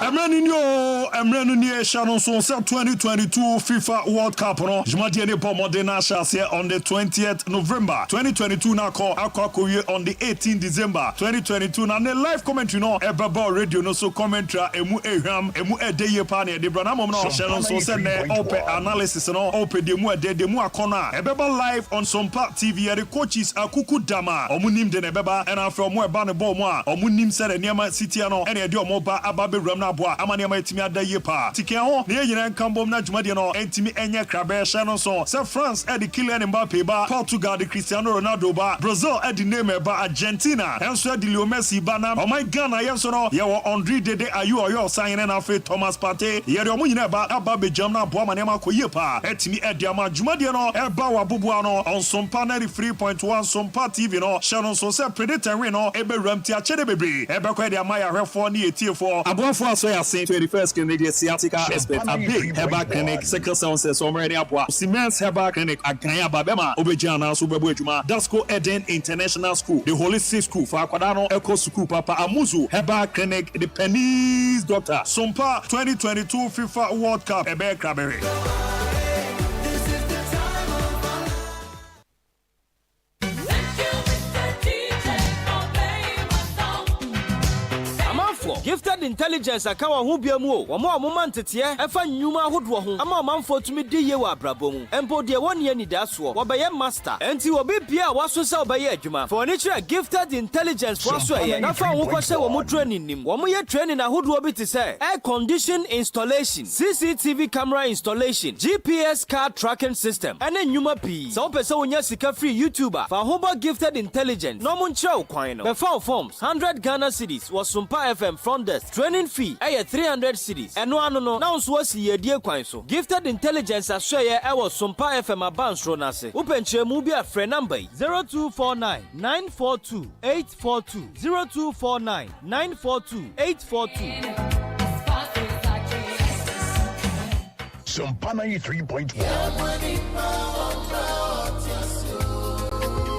Mmerɛ no nie oo, mmerɛ no nie, hyɛ no nso sɛ 2022 FIFA World Cup no dwumadie no bɔ mmɔden na ahyɛ aseɛ on the 20th November 2022 na akɔ akɔ akɔwie on the 18 December 2022 na ne live commentary no ɛbɛba wɔ radio no so, commentary a ɛmu ɛhwam, ɛmu ɛdɛ yie paa na yɛde brɛ na mmom no hyɛ no nso sɛ nnɛ ɔpɛ analysis no, ɔpɛ deɛ ɛmu ɛdɛ, deɛ ɛmu akɔnnɔ a ɛbɛba live on Sompa TV, yɛde coaches akuku dam a wɔn nim de na ɛbɛba, ɛna afei wɔn a ɛba no bɔ wɔn a wɔn nim sɛdeɛ nneɛma si teɛ no ɛna yɛde wɔn ba aba abɛwuram no aboa ama nneɛma atumi ada yie paa. Nti ka ho na yɛn nyinaa nka mbom na dwumadie no ntumi nyɛ krabɛ. Hyɛ no nso sɛ France de Kylian Mbappe ba, Portugal de Cristiano Ronaldo ba, Brazil de Neymar ba, Argentina nso de Leo Messi ba na ɔman Ghana yɛn nso no yɛwɔ Andre Dede Ayew a ɔyɛ ɔsahene na afei Thomas Partey. Yɛde wɔn nyinaa ba aba abɛgyam na aboa ma nneɛma akɔ yie paa. Atumi de ama dwumadie no ɛba wɔ aboboa no Ɔnsompa 93.1 Sompa TV no hyɛ no nso sɛ Predetɛnwe no ɛbɛwuram nti akyɛdeɛ bebree ɛbɛkɔ de ama yɛn ahwɛfoɔ ne yɛn atiefoɔ. Aboafoɔ asɔ yɛn ase 21st Clinic yɛ Sciatica Expert Abbey Herbal Clinic Sickle Cell Nsɛsɛɛ Ɔmmerɛ ne Aboa Siemens Herbal Clinic Agan Aba Bɛma Wobɛgyina anaa so wobɛbɔ adwuma Dasco Eden International School The Holistic School Fa akwadaa no kɔ sukuu papa Amuzu Herbal Clinic The Penny's Doctor Sompa 2022 FIFA World Cup ɛbɛyɛ krabɛhwɛ. Amanfoɔ, Gifted Intelligence aka wɔn ho bia mu o, wɔn a wɔma nteteɛ ɛfa nnwuma ahodoɔ ho ama ɔmanfoɔ tumi di yie wɔ abrabɔ mu, mpo deɛ wɔnni anidaasoɔ, wɔbɛyɛ master. Ɛnti obi biaa a waso sɛ ɔbɛyɛ adwuma, fa w'ani kyerɛ Gifted Intelligence foɔ asoɛeɛ na fa wo ho kɔhyɛ wɔn training no mu. Wɔyɛ training ahodoɔ bi te sɛ Air Condition Installation, CCTV Camera Installation, GPS Car Tracking System, ɛne nnwuma pii. Sɛ wopɛ sɛ wonya sika firi YouTube a, fa ho bɔ Gifted Intelligence na wɔnkyerɛ wo kwan no. Bɛfa wo forms, 100 Ghana cedis, wɔ Sompa FM front desk. Training fee yɛ 300 cedis. Ɛno ano no, na wo nso woasi yiedie kwan so. Gifted Intelligence asoɛeɛ wɔ Sompa FM abansoro no ase. Wopɛ nkyerɛmu bi a, frɛ number yi. 0249 942 842, 0249 942 842. Sompa 93.1.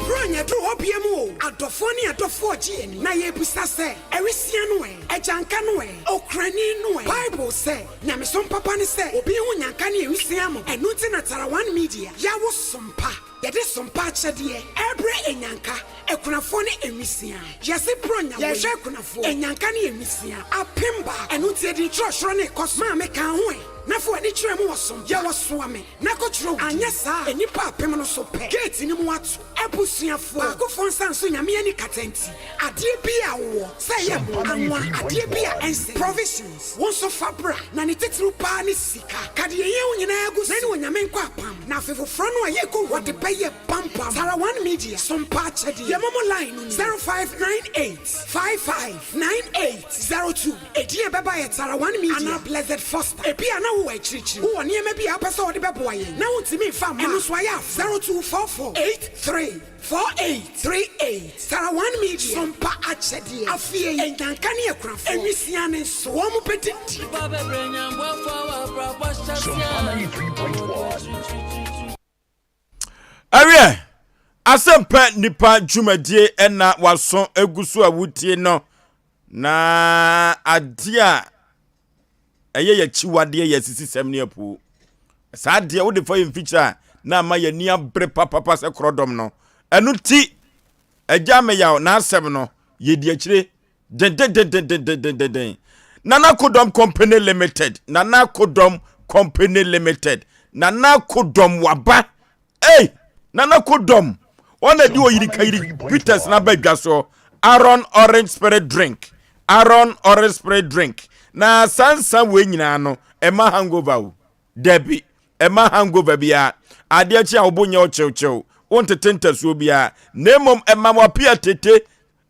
Bronyɛ duru hɔ bia mu o, adɔfoɔ ne adɔfoɔ gye ani na yɛrebisa sɛ, Awisia no ɛ? Agyanka no ɛ? Okrani no ɛ? Bible sɛ, Nyamesom papa ne sɛ obi hu nyanka ne awisia mmɔbɔ. Ɛno nti na Tarawan Media yɛawo Sompa. Yɛde Sompa akyɛdeɛ ɛrebrɛ anyanka, akunafoɔ ne nwisiaa. Yɛse Brɔnya wei, yɛhwɛ akunafoɔ, anyanka ne nwisiaa apemba. Ɛno nti yɛde nkyerɛkyerɛ no rekɔ so. Maame ka ho ɛ, na fa w'ani kyerɛ mu wɔ Sompa. Yɛwɔ Soame na kɔkyerɛ wo din. Anyɛ saa a, nnipa apem no so pɛ, gate no mu ato. Abusuafoɔ, baakofoɔ nsa nso Nyame ani kata nti, adeɛ biaa a wowɔ, sɛ ɛyɛ mmoa, anwa, adeɛ bi a ɛnsɛe, provisions, wo nso fa bra, na ne titiriw paa ne sika. Ka deɛ ɛhia wo nyinaa gu so, na ɛne Onyame nkɔ apam, na afe foforɔ no a yɛrekɔ wura mu, wɔde bɛyɛ pampam. Tara One Media, Sompa akyɛdeɛ, yɛ momo line no ni, 0598 55 9802. Edin a ɛbɛba yɛ Tara One Media anaa Blessed Foster. Ebia na wowɔ akyirikyiri, wowɔ nneɛma bi a wopɛ sɛ wode bɛboa yɛn na wuntumi mfa mma a, ɛno nso ayɛ afa. 0244 83 4838 Tara One Media, Sompa akyɛdeɛ, afie yi, nnyanka ne akunafoɔ, nwisiaa ne nso, wɔn bɛdidi. Sompa 93.1. Ɛwiɛ, asɛmpa nipa dwumadie ɛna waso egu so a wotie no na adeɛ a ɛyɛ yɛkyiwadeɛ yɛ asisisɛm ne apuo saa adeɛ wode fa yɛ mfikyire a na ama yɛni abere papapa sɛ korɔdɔm no ɛno ti agya meyaw n'asɛm no yɛdi akyire dendendendendendenden Nana Kodɔm Company Limited, Nana Kodɔm Company Limited. Nana Kodɔm waba. Ei! Nana Kodɔm! Wɔn na di oyirikayiri bitters na ba dwa soɔ. Aaron Orange Spirit Drink. Aaron Orange Spirit Drink. Na saa nsa wei nyinaa no, ɛma hangover o. Dabi, ɛmma hangover biara, adeɛ kye a wo bo nyɛ wo kyewkyew, wontete ntasuo biara, na mmom ɛma w'apea tete,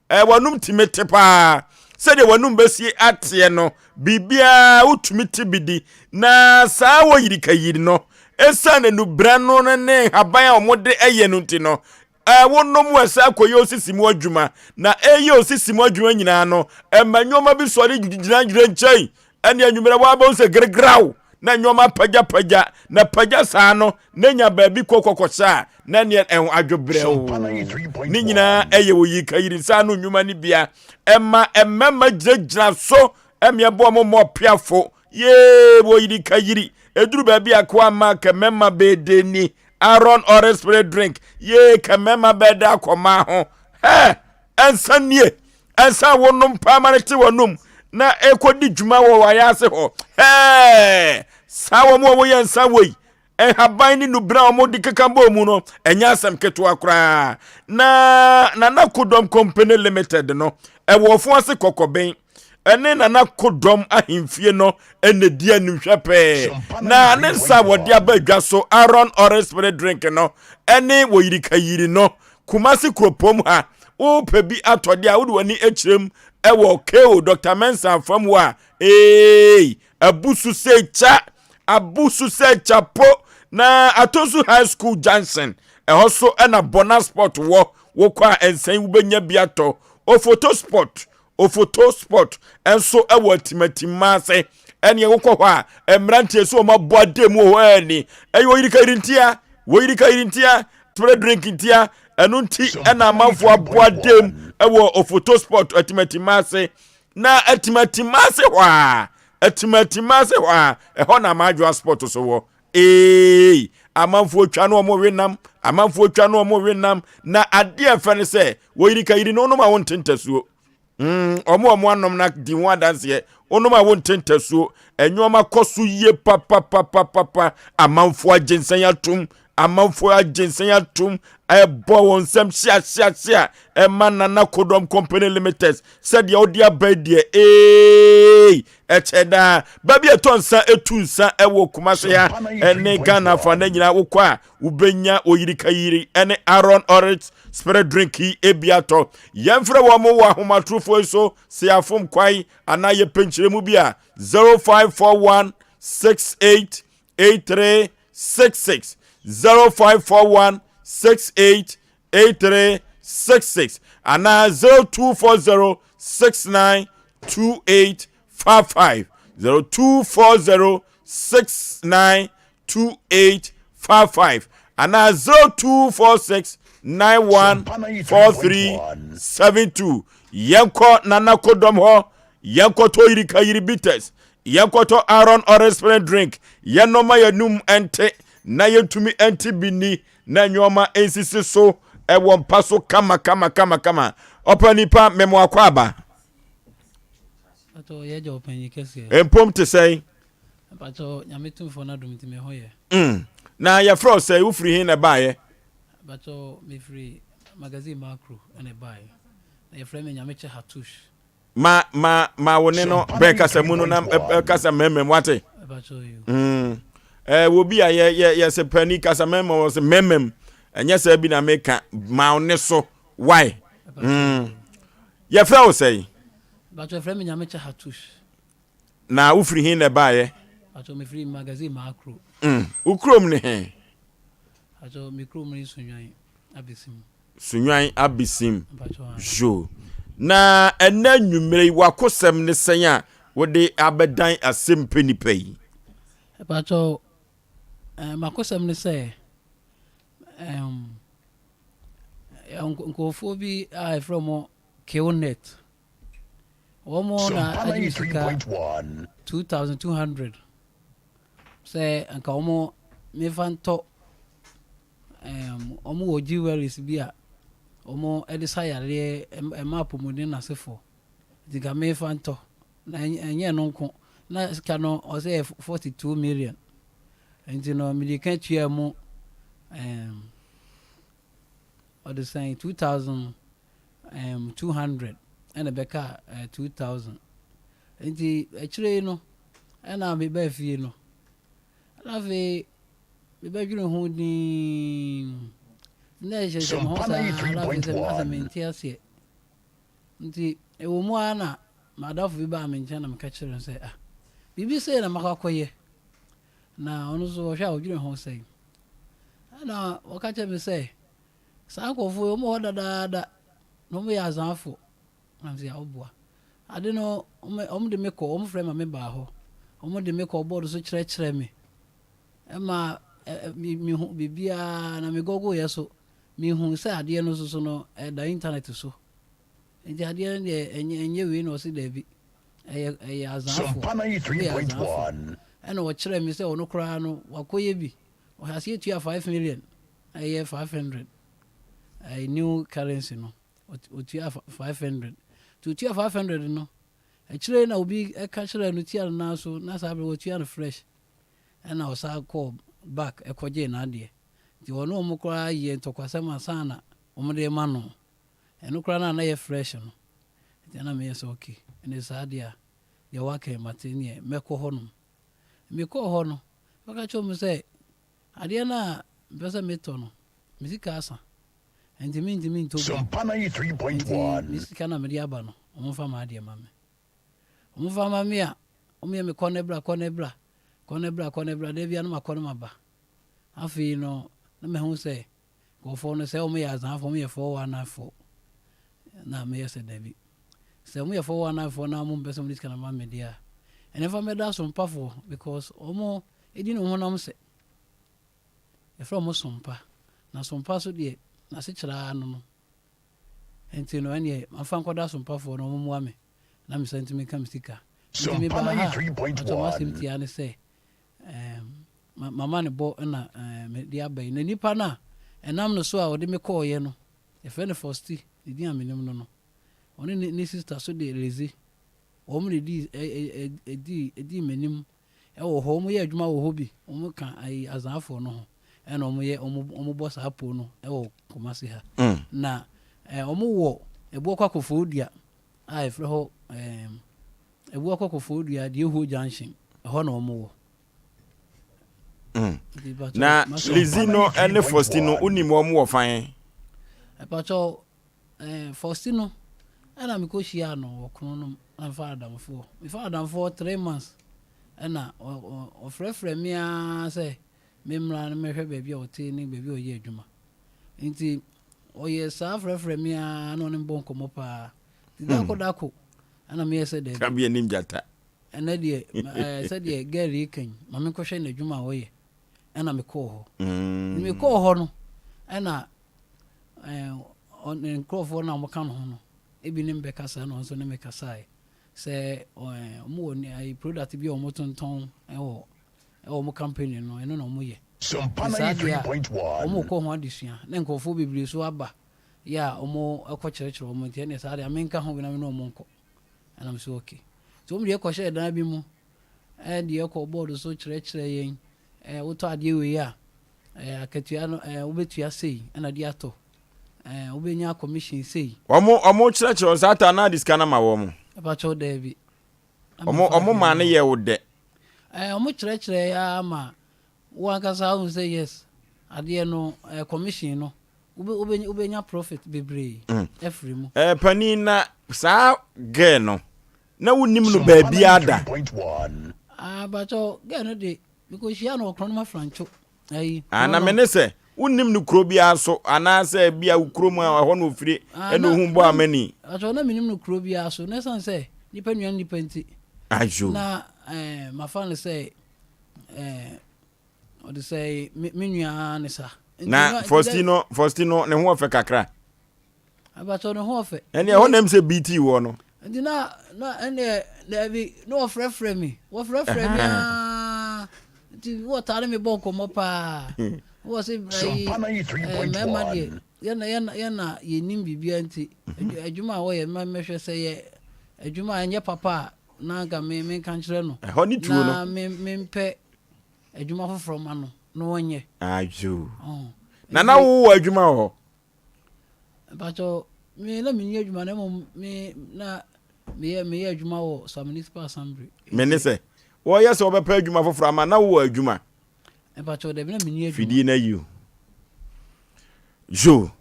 eh, w'anum tumi te paa. Sɛdeɛ w'anum bɛsi ateɛ no, biribiara wotumi te bi di. Na saa wɔ yirikayiri no, ɛsiane nubra no ne nhaban a wɔde yɛ no nti no, Eh, wonom wɔ ɛsɛ akɔyɛ osisi mu adwuma, na ɛyɛ osisi mu adwuma nyinaa no, ɛma nneɛma bi sɔre gyina gyina nkyɛn, ɛne anwummerɛ wɔabɛhu sɛ gregraw na nneɛma pagyapagya, na pagya saa no, na nya baabi kɔ kɔkɔhyɛ a, na ɛneɛ ɛho adwobrɛw. Ne nyinaa ɛyɛ wɔ yikayiri nsa ano nnwuma no bia, ɛma mmarima gyinagyina so, ɛmeɛ bɔ ɔmo mmɔ ɔpeafo, yee wɔ yirikayiri, ɛduru baabi a koa ma kɛ mmarima bɛɛde ni, Aaron orange spirit drink yee ka mmarima bɛda akɔma ho hɛ ɛnsa nie ɛnsa wonom paa ma no te wɔnom na ɛkɔdi dwuma wɔ wɔayɛ ase hɔ hɛɛ saa wɔn a wɔyɛ nsa wei nhaban ne nubena a wɔde keka bɔɔ mu no ɛnyɛ asɛm ketewa koraa na Nana Kodɔm Company Limited no ɛwɔ ɔfo ase kɔkɔben ɛne Nana Kodɔm ahemfie no ɛna di animhwɛ pɛɛ na ne nsa a wɔde aba adwa so Aaron Orange Spirit Drink no ɛne wɔyirikayiri no Kumasi kuropɔn ha wopɛ bi atɔde a wode w'ani akyerɛm ɛwɔ KO Dr. Mensah fam hɔ a ee abusu sɛ kya abusu sɛ kya po na Atonsu High School Junction ɛhɔ so ɛna Bona Sport wɔ wokɔ a ɛnsɛn wobɛnya bi atɔ Ofoto Sport Ofoto Sport nso wɔ Atimatimma ase. Ɛneɛ wokɔ hɔ a, mmeranteɛ so wɔn abɔ adeɛ mu wɔ hɔ ɛni. Ɛyɛ oyirikayiri ntia, wɔyirikayiri ntia, spray drink ntia. Ɛno nti ɛna amanfoɔ abɔ adeɛ mu wɔ Ofoto Sport Atimatimma ase. Na Atimatimma ase hɔ a, Atimatimma ase hɔ a, ɛhɔ na Amadwoa Sport so wɔ. Eei, amanfoɔ twa no wɔn we nam, amanfoɔ twa no wɔn we nam. Na adeɛ ɛfɛ ne sɛ, wɔyirikayiri no wonom a wonte ntasuo. Mm, wɔn a wɔn anom na di ho adanseɛ, wonom a wonte ntasuo. Nneɛma kɔ so yie papapapapa. Amanfoɔ agye nsɛn atom, amanfoɔ agye nsɛn atom, ɛbɔ wɔn nsɛm hyeahyeahyea, ɛma Nana Kodɔm Company Limited sɛdeɛ wode aba yi deɛ, eei, Ɛkyɛ daa, baabi a ɛtɔ nsa etu nsa ɛwɔ Kumasi ha ɛne Ghana afa na nyinaa wokɔ a wobɛnya oyirikayiri ɛne Aaron Orange Spirit Drink yi ebi atɔ. Yɛmfrɛ wɔn wɔ ahomatorofoɔ yi so sɛ yɛafom kwan anaa yɛpɛ nkyerɛmu bi a 0541 68 8366 0541 68 8366 anaa 0240 69 2855 0240 69 2855 anaa 0246 91 43 72 yɛnkɔ Nana Kodɔm hɔ yɛnkɔtɔ yirikayiri bitters yɛnkɔtɔ Aaron orange spirit drink yɛnɔma yɛnum ɛnte na yɛntumi ɛnte bi ni na nneɛma nsisi so ɛwɔ mpa so kama kama kama kama ɔpɛ nipa mɛmo akɔ aba. Mpom te sɛn. Mm. Na yɛfrɛ wo sɛ wofiri he na ɛbaeɛ? Magazine Macro na ɛbaeɛ. Na yɛfrɛ me Nyamekyɛ Hatush. Ma ma ma wo ne no bɛn kasa mu no na kasa mɛmɛm wate. Mm. Eh, wo bi a yɛ yɛ yɛ sɛ pani kasa mɛmɛm wɔ sɛ mɛmɛm. Ɛnyɛ sɛ bi na meka ma wo ne so. Why? Mm. Yɛfrɛ wo sɛn? Bacho yɛfrɛ me Nyamekyɛ Hatush. Na wofiri he na ɛbaeɛ? Bacho mefiri Magazine Maakro. Mm. Wo kurom ne he? Bacho me kurom ne Sunyani Abesim. Sunwan Abesim Yoo. Na ɛnɛ anwummerɛ yi w'akosɛm ne sɛn a wode abɛdan asɛm pɛ nipa yi? Ɛpakyɛw, eh, m'akosɛm ne sɛ, um, nkurɔfoɔ bi a yɛfrɛ wɔn Killnet, wɔn na agye me sika 2200 sɛ anka wɔn mefa ntɔ Wɔn wɔ jewelries bi a wɔn de sa yareɛ, ɛma apɔmuden n'asefoɔ. Nti nka mefa ntɔ. Na ɛnyɛ ɛno nko. Na sika no ɔsɛ yɛ 42 million. Nti no mede ka tuaa mu ɛɛm ɔde sɛn 2200 ɛna ɛbɛka 2000. Nti akyire yi no ɛna mebaa fie no ɛna afei mebɛdwene ho dinn na ɛhyehyɛ me ho saa na afei sɛ asɛ mente aseɛ. Nti ɛwɔ mu ara na m'adamfo bi baa me nkyɛn na meka kyerɛɛ no sɛ ah biribi sei na makɔ akɔyɛ. Na ɔno nso ɔhwɛ a ɔdwene ho sɛn. Ɛna ɔka kyerɛɛ me sɛ saa nkurɔfoɔ yi wɔn wɔ hɔ dadaada na wɔyɛ azaafo. Na mese woboa. Ade no wɔn de me kɔ, wɔn frɛ ma me baa hɔ. Wɔn de me kɔ bɔɔdo so kyerɛkyerɛ me. Ɛma mehu biribiara na me google yɛ so. Mehu sɛ adeɛ no nso so no ɛda internet so. Nti adeɛ no deɛ ɛnyɛ ɛnyɛ wei na ɔse daabi. Ɛyɛ ɛyɛ azaafo. Wɔyɛ azaafo. Ɛna ɔkyerɛ me sɛ ɔno koraa no wakɔyɛ bi. Ɔhyɛ aseɛ tua 5 million ɛyɛ 500 ɛyɛ new currency no. Ɔtua 500. Nti ɔtua 500 no akyire na obi ɛka kyerɛɛ no tua no nan so na saa berɛ watua no fresh. Ɛna ɔsan kɔɔ back ɛkɔgyee n'adeɛ. Nti ɔne wɔn koraa yɛɛ ntɔkwasɛm ansa na wɔde rema no. Ɛno koraa no a na ɛyɛ fresh no. Nti na meyɛ sɛ okay, ɛnde saa deɛ a, deɛ woaka yi mate, ɛnneɛ mɛkɔ hɔnom. Mekɔɔ hɔ no, mɛka kyerɛɛ wɔn sɛ adeɛ no a mepɛ sɛ metɔ no, me sika asa, nti mentumi ntɔ bio. Nti me sika no a mede aba no, wɔmfa m'adeɛ mma me. Wɔmfa mma me a, wɔyɛ me kɔ ne bra, kɔ ne bra, kɔ ne bra, kɔ ne bra, da biara na makɔ na maba. Afei no, na mahu sɛ nkurɔfoɔ no, sɛ wɔyɛ Azaafoɔ, wɔyɛ 419 foɔ. Na meyɛ sɛ dabi. Sɛ wɔyɛ 419 foɔ na wɔmpɛ sɛ wɔde sika no ma me deɛ a, ɛnna mfa mmɛda asompafoɔ because wɔn di ne honam sɛ. Yɛfrɛ wɔn sompa. Na sompa so deɛ, n'asekyerɛ ara no no. Nti no, ɛnneɛ mamfa nkɔda asompafoɔ na wɔmmoa me na me san ntumi nka me sika. Nti mebaa ha a, mpakyɛw m'asɛm tiaa ne sɛ, M'amanebɔ na mede aba yi. Na nipa no a ɛnam no so a ɔde me kɔeɛ no, yɛfrɛ no Fosti, ne din a menim no no. Ɔne ne ne sista so de Lizzy, wɔn na ɛdii ɛdii ɛdii m'anim wɔ hɔ. Wɔyɛ adwuma wɔ hɔ bi. Wɔka ayi Azaafoɔ no ho ɛna wɔyɛ wɔn wɔbɔ saa po no wɔ Kumasi ha. Na wɔwɔ Ɛboɔkɔ Akɔfɔɔdua a yɛfrɛ hɔ ɛɛm. Abuakɔ Koforidua Diehuo Junction, ɛhɔ na wɔn wɔ. Mm. Na Lizzy no ne Fosti no, wonim wɔn wɔ fan? Ɛpakyɛw, eh, Fosti no, ɛna mekɔ hyia no wɔ kono nom na mefa adamfoɔ. Mefa adamfoɔ three months, ɛna ɔfrɛfrɛ me ara sɛ memmra na mɛhwɛ baabi a ɔte ne baabi a ɔyɛ adwuma. Nti ɔyɛ saa frɛfrɛ me ara na ɔne me bɔ nkɔmmɔ paa. Nti dako dako, Ɛna meyɛ sɛ daabi. Krabi anim gyata. Ɛnɛ deɛ ɛɛ sɛdeɛ girl yi ka yi, ma menkɔhwɛ n'adwuma a ɔyɛ. Ɛna mekɔɔ hɔ. Mm. Mekɔɔ hɔ no, ɛna ɛɛ ne nkurɔfoɔ no a wɔka ne ho no, ebi ne me bɛkasa na ɔno nso ne me kasaeɛ. Sɛ ɛɛ wɔn wɔ ne ayi product bi a wɔtontɔn ɛwɔ ɛwɔ wɔn company no, ɛno na wɔyɛ. Nti saa deɛ a, wɔrekɔ ho adesua na nkurɔfoɔ bebree nso aba. yɛ a ɔmo kɔ kyerɛkyerɛ ɔmo nti ɛneɛ saa deɛ menka ho bi na me ne ɔmo nkɔ ɛna me so okay nti ɔmo deɛ kɔhyɛɛ dan bi mu ɛdeɛ kɔ bɔɔdo so kyerɛkyerɛ yɛn ɛɛ wotɔ adeɛ wei a ɛɛ akatua no ɛɛ wobɛtua sei ɛna de atɔ ɛɛ wobɛnya commission sei. Ɔmo ɔmo kyerɛkyerɛ wɔn saa ta na ade sika no ma wɔn. Ɛpakyɛw daabi. Ɔmo ɔmo maa no yɛ wo dɛ. Ɛɛ ɔmo kyerɛkyerɛ yɛ ara ma wo ankasa wohu sɛ yes adeɛ no ɛɛ commission no wobɛnya profit bebree mm. afiri mu. Eh, panin na saa girl no na wonim no baabiara da. Ah, bakyɛ girl no de mekɔhyia no wɔ Kronoma Franco. Ayi. Ah, na mene sɛ wonim no kuro biara so anaasɛ bia wo kurom a ɛhɔ na ofiri ah, ɛna ohun bɔ amani. Bakyɛ na menim no kuro biara so na ɛsiane sɛ nipa nua nipa nti. Ayo. Na eh, mafa no sɛ eh, Ɔde sɛ me nua ara ne sa. Na Faustino Faustino ne ho ɔfɛ kakra. Abatɔ ne ho ɔfɛ. Ɛnni ɛhɔ nam sɛ BT wɔ no. Nti na na ɛnni dɛbi na wɔfrɛfrɛ mi wɔfrɛfrɛ mi aa nti wɔtaa ne mi bɔ nkɔmɔ paa wɔ se ɛyi ɛɛ mɛɛma deɛ yɛn yɛn yɛn na yɛnim biribiara nti adwuma a wɔyɛ mma mɛhwɛ sɛ yɛ adwuma a ɛnyɛ papa a na nka me menka nkyerɛ no ɛhɔ ne tuo no na me mempɛ. adwuma foforɔ ma no na ɔnyɛ. Ayo. Ɔho. Na na Nti wowɔ adwuma wɔ hɔ? mpakyɛw me na menni adwuma na mmom me na meyɛ meyɛ adwuma wɔ Sua Municipal Assembly. Me ne sɛ wɔyɛ sɛ wɔbɛpɛ adwuma foforɔ ama na wowɔ adwuma? Mpakyɛw dabi na menni adwuma. Fidie no ayi o. Yo.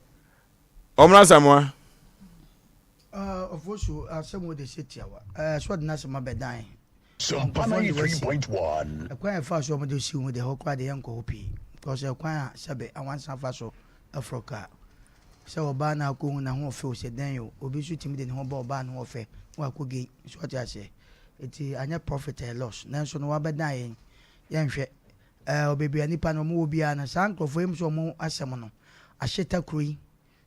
Ɔmena Asamoah. Ɔfosu asɛm wo de sɛ tiawa. Ɛɛ so ɔde n'asɛm abɛdan. Sompa Nkurɔfoɔ de wasi. 93.1. Ɛkwan a ɛfa so a wɔde si ho deɛ ɛhɔ koraa deɛ yɛnkɔ hɔ pii because ɛkwan a sɛbe awansan fa so foro kaa. Sɛ ɔbaa na akɔhu n'ahoɔfɛ o sɛ dɛn o, obi nso tumi de ne ho bɔ ɔbaa no hoɔfɛ na wakɔ gain. So wate aseɛ? Nti anyɛ profit ɛyɛ loss. Nanso no wabɛdan yɛn, yɛnhwɛ. Ɛɛ baabi a nnipa no wɔwɔ biara no saa nkurɔfoɔ yi nso wɔn asɛm no ahyeta kuro yi.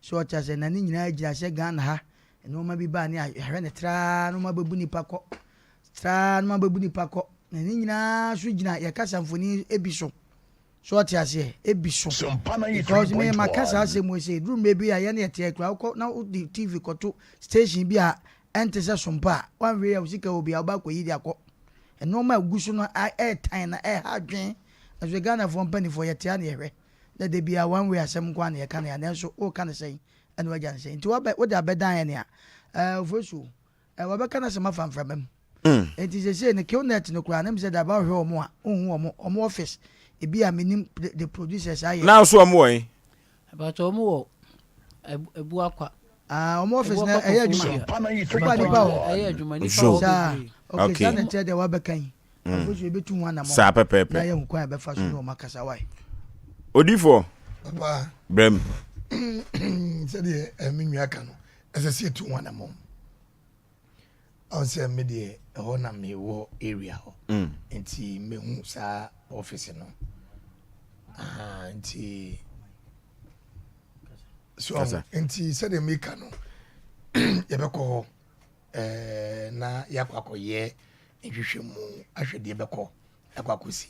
So ɔte aseɛ? Na ne nyinaa gyina sɛ Ghana ha nnoɔma bi ba ne a yɛhwɛ no traa na wɔabɛbu nipa kɔ, traa na wɔabɛbu nipa kɔ. Na ne nyinaa so gyina yɛ kasa mfoni bi so. So ɔte aseɛ? Ebi so. Because me maka saa asɛm wei sɛ ɛduru mmerɛ bi a yɛne yɛteɛ koraa wokɔ na wode TV kɔto station bi a ɛnte sɛ sompa a, woanhwɛ yie a wo sika wɔ bi a wobɛ akɔyi de akɔ. Nnoɔma a ɛgu so no ɛɛtan na ɛha adwene. Nso Ghanafoɔ mpaninfoɔ yɛte a na yɛhwɛ. Na da biara one way asɛm nko ara na yɛka no ya nanso woreka no sɛn ɛna wagya no sɛn nti wabɛ wode abɛdan yɛn a ɛɛ ofosuo ɛɛ wabɛka n'asɛm afa mframa mu nti sesei no killnet no koraa na mi sɛ daba wohwɛ wɔn a wohu wɔn wɔn office ebi a menim the producers ayɛ. Now so wɔn wɔ he? Ɛbàtɔ wɔn wɔ Abuakwa. Ah wɔn office no ɛyɛ adwuma wokɔ a nipa wɔ hɔ Ɛyɛ adwuma nipa wɔ bebree. Okay saa na ɛkyerɛ deɛ wabɛka yi. Afei nso yɛbɛtu ho anammɔn Saa pɛpɛɛpɛ. na yɛahu kwan a yɛbɛfa so ne wɔn akasa. Wai. Odifoɔ, Papa. brɛ mu. Sɛdeɛ eh, me nua ka no, ɛsɛ sɛ yɛtu ho anammɔn. Ɔn sɛ me deɛ ɛhɔ na mewɔ area hɔ. Mm. Nti mehu saa office no. Aha, nti so Kasa. nti sɛdeɛ meka no yɛbɛkɔ hɔ eh, na yɛakɔ akɔyɛ nhwehwɛmu ahwɛ deɛ ɛbɛkɔ akɔ akɔsi.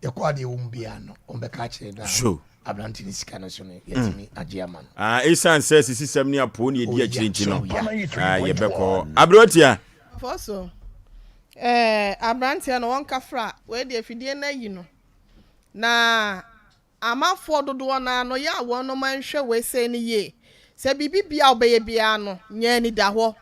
Yɛkɔ a deɛ ɛwɔ mu biara no, wɔbɛka akyerɛ na Sure. aberante no sika no so no yɛatumi agye ama no. Ah, esiane sɛ sisisɛm ne apoo ne ɛdi Oh, akyire nti no, yeah. ah, yɛbɛkɔ. Aberewatia. Afɔ so eh, aberanteɛ no wɔnka fra wei deɛ afidie no ayi no na Amanfoɔ dodoɔ no ara no yɛ a wɔnom nhwɛ wei sei no yie. Sɛ biribi biara a wobɛyɛ biara no, nya anidahɔ.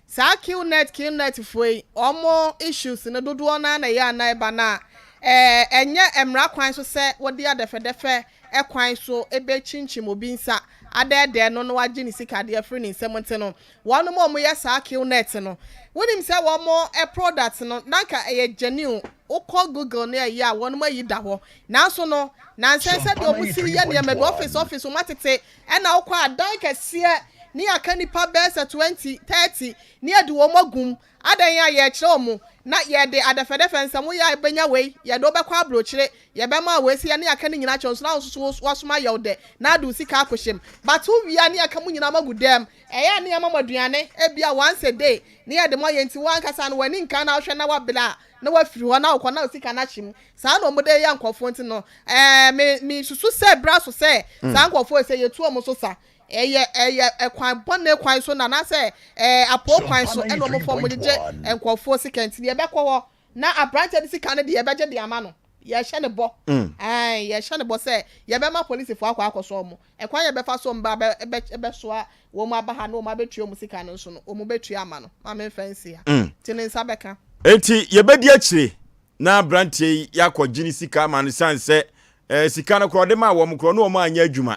Saa Qnet Qnet foɔ yi, wɔn issues no dodoɔ no ara na ɛyɛ a na ɛba no a, ɛɛ ɛnyɛ mmara kwan so sɛ wode adɛfɛdɛfɛ kwan so bɛkyinkyim obi nsa adɛɛdɛɛ no na wagye ne sika de afiri ne nsam nti no, wɔnom a wɔyɛ saa Qnet no, wonim sɛ wɔn product no na anka ɛyɛ genuine, wokɔ Google ne ɛyɛ a wɔnom ayi da hɔ. Nanso no, nansa yi sɛdeɛ wɔn si yɛ nneɛma bi, office office wɔn atete, ɛna wokɔ a dan kɛseɛ ne yɛaka nnipa bɛyɛ sɛ 20, 30 ne yɛde wɔn agu mu. Adɛn a yɛrekyerɛ wɔn na yɛde adɛfɛdɛfɛ nsɛm, woyɛ a wobɛnya wei, yɛde wo bɛkɔ aburokyire, yɛbɛma wo wei, sɛ yɛne yɛaka ne nyinaa kyerɛ wo nso na wo nso so woasom ayɛ wo dɛ na ade wo sika akɔhyɛ mu. But wowie a ne yɛaka mo nyinaa moagu dan mu, ɛyɛ a ne yɛma mo aduane ebia once a day ne yɛde mo ayɛ nti wo ankasa no w'ani nka na wohwɛ na woabrɛ a na woafiri hɔ na wokɔ na wo sika no ahye mu. Saa na wɔde yɛ nkurɔfoɔ nti no, ɛɛ, me, mesusu sɛ berɛ aso sɛ saa nkurɔfoɔ yi, sɛ yɛtu wɔn so sa. Ɛyɛ, ɛyɛ ɛkwan bɔne kwan so na anaasɛ ɛɛ apoo kwan so ɛna wɔn fa wɔn gyegye nkurɔfoɔ sika nti yɛbɛkɔ hɔ na aberanteɛ no sika no deɛ yɛbɛgye de ama no. Yɛhyɛ no bɔ. Ɛɛ, yɛhyɛ no bɔ sɛ yɛbɛma polisifoɔ akɔ akɔsɔ wɔn. Ɛkwan yɛbɛfa so wɔn ba bɛ, bɛ, bɛsoa wɔn aba ha na wɔn abɛtua wɔn sika no nso no, wɔn bɛtua ama no. Ma memfa nsi ha. Nti ne nsa bɛka. Enti yɛbɛdi akyire na aberanteɛ yi yɛakɔgye ne sika ama no sane sɛ eh, sika no korɔ ɔde maa wɔn korɔ ɔne wɔn anyɛ adwuma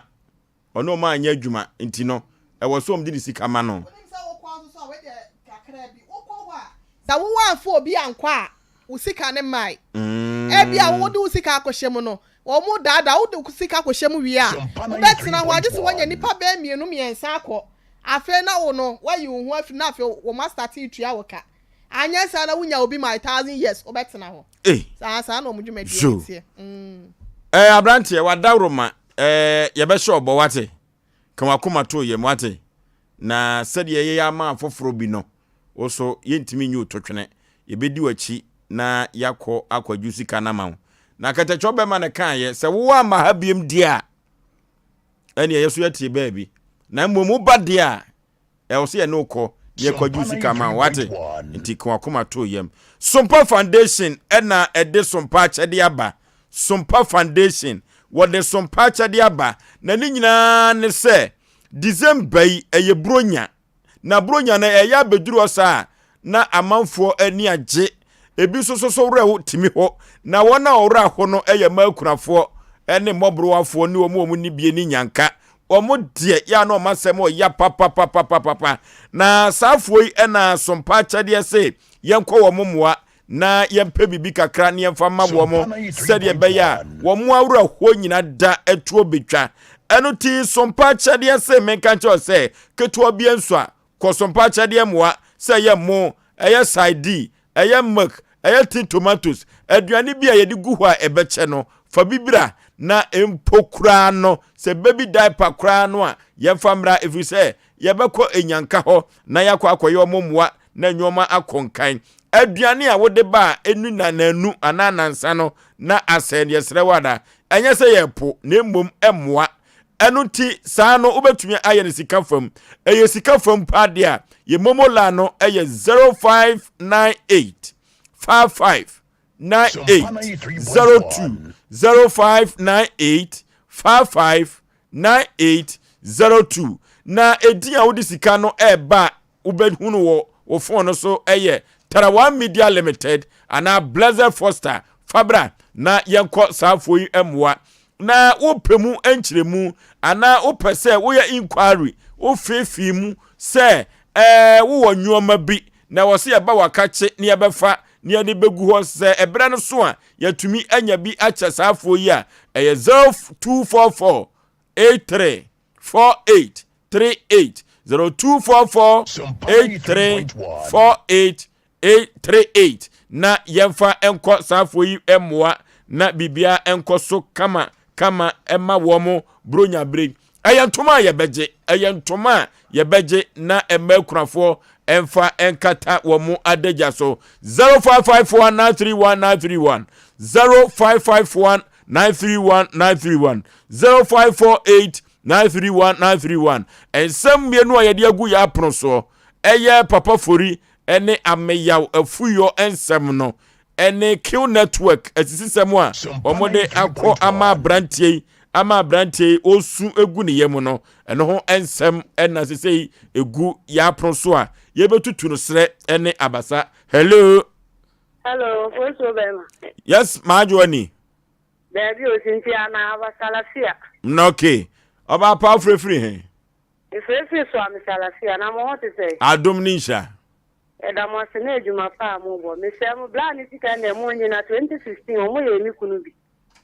ɔne wɔn anyɛ adwuma nti no ɛwɔ sɛ wɔn de ne sika ma no. Wonim sɛ wokɔ nso so a wei deɛ kakraa bi wokɔ hɔ a sɛ wo woamfa obi ankɔ a wo sika no mmae. Ebia wode wo sika akɔhyɛ mu no wɔn daadaa wode wo sika akɔhyɛ mu wie a wobɛtena hɔ agye sɛ woanya nnipa bɛyɛ mmienu mmiɛnsa akɔ afei na wo no woayi wo ho afiri na afei wɔn astate retua wo ka. Anyɛ saa na wonya obi ma a thousand years wobɛtena hɔ. Ei. Saa saa na wɔn dwumadie Zo. no teɛ. Mm. Ɛɛ aberanteɛ wadaworoma ɛɛ yɛbɛhyɛ ɔbɔ wate ka wakoma to yam wate na sɛdeɛ yɛyɛ ama afoforɔ bi no wo so yɛntumi nyi wo to twene yɛbɛdi w'akyi na yɛakɔ akɔgye sika no ama wo na kɛtɛkyɛ bɛma no kaeɛ sɛ wowɔ ama ha biem deɛ a ɛneɛ yɛ so yɛte baabi na mmom woba deɛ a Ɛwɔ sɛ yɛne wo kɔ na yɛkɔgye wo sika ma wo, wate? Nti ka w'akoma to yam. Sompa Foundation na ɛde Sompa akyɛde aba. Sompa Foundation, wɔde Sompa akyɛdeɛ aba, na ne nyinaa ne sɛ December yi ɛyɛ Buronya, na Buronya no ɛyɛ abɛduru hɔ saa a na amanfoɔ ani agye, ebi nso so so werɛ tumi ho, na wɔn a wɔwerɛ aho no yɛ mmaa akunafoɔ ne mmɔborowafoɔ ne wɔn a wɔn nni bie ne nyanka, wɔn deɛ yɛ a na wɔn asɛm ɔya papapapapapa, na saa afoɔ yi na Sompa akyɛdeɛ se yɛnkɔ wɔn mmoa na yɛmpɛ biribi kakra na yɛmfa mma wɔn sɛdeɛ ɛbɛyɛ a wɔn awerɛhoɔ nyina da atuo bɛtwa. Ɛno ti sompa akyɛdeɛ se menka nkyerɛ sɛ ketewa bi nso a kɔ sompa akyɛdeɛ mmoa sɛ ɛyɛ mo, ɛyɛ sardine, ɛyɛ milk, ɛyɛ tin tomatoes, aduane bi a yɛde gu hɔ a ɛbɛkyɛ no, fa bi bra na mpo koraa no sɛ baby diaper koraa no a yɛmfa mmra ɛfiri sɛ yɛbɛkɔ enyanka hɔ na yɛakɔ akɔyɛ wɔn mmoa na nneɛma akɔ nkan. Aduane a wode ba a ɛnu nnanu anaa nnansa no na asɛe no, yɛsrɛ wo ada. Ɛnyɛ sɛ yɛrepo, na mmom mmoa. Ɛno nti, saa no wobɛtumi ayɛ no sika fam. Ɛyɛ sika fam paa deɛ a, yɛ momo line no yɛ 0598 55 98 02 0598 55 98 02 na edin a wode sika no ɛreba a wobɛhunu wɔ wo fon no so yɛ Tarawan Media Limited anaa Blessed Foster. Fa bra na yɛnkɔ saa afoɔ yi mmoa. Na wopɛ mu nkyerɛmu anaa wopɛ sɛ woyɛ inquiry, wofeefee mu sɛ ɛɛ wowɔ nneɛma bi na ɛwɔ sɛ yɛba wakakye na yɛbɛfa na yɛde bɛgu hɔ sɛ ɛberɛ no so a yɛatumi anya bi akyɛ saa afoɔ yi a, ɛyɛ 0244 83 48 38 0244 83 48 38 na yɛmfa nkɔ saa afoɔ yi mmoa na biribiara nkɔ so kama kama ɛma wɔn buronya bere ɛyɛ ntoma a yɛbɛgye ɛyɛ ntoma a yɛbɛgye na ɛma akunafoɔ ɛmfa ɛnkata wɔn adagya so 0551 931 931 0551 931 931 0548 931 931 Nsɛm mmienu a yɛde agu yɛn apono soɔ ɛyɛ Papa Fori ne Ameyaw Afuyɔ nsɛm no ɛne Q Network asisisɛm a wɔde akɔ ama aberanteɛ yi ama aberanteɛ yi ɔsu egu ne yam no ɛno ho nsɛm ɛna sese yi egu yɛn apono so a yɛbɛtutu no serɛ ɛne abasa. Hello. Hello, Fosuo bɛrima. Yes, Maajo ani. Daabi o, Cynthia anaa aba Salafia. Mm, okay. Ɔbaa pa wofirefiri he? Mefirefiri Suame Salafia, na mo ho te sɛn? Adom ne nhyira. Yɛda mo ase ne adwuma pa a mobɔ. Mesrɛ mo, bra ne sika nnɛ mo nyi na 2016 ɔmo yɛɛ me kunu bi.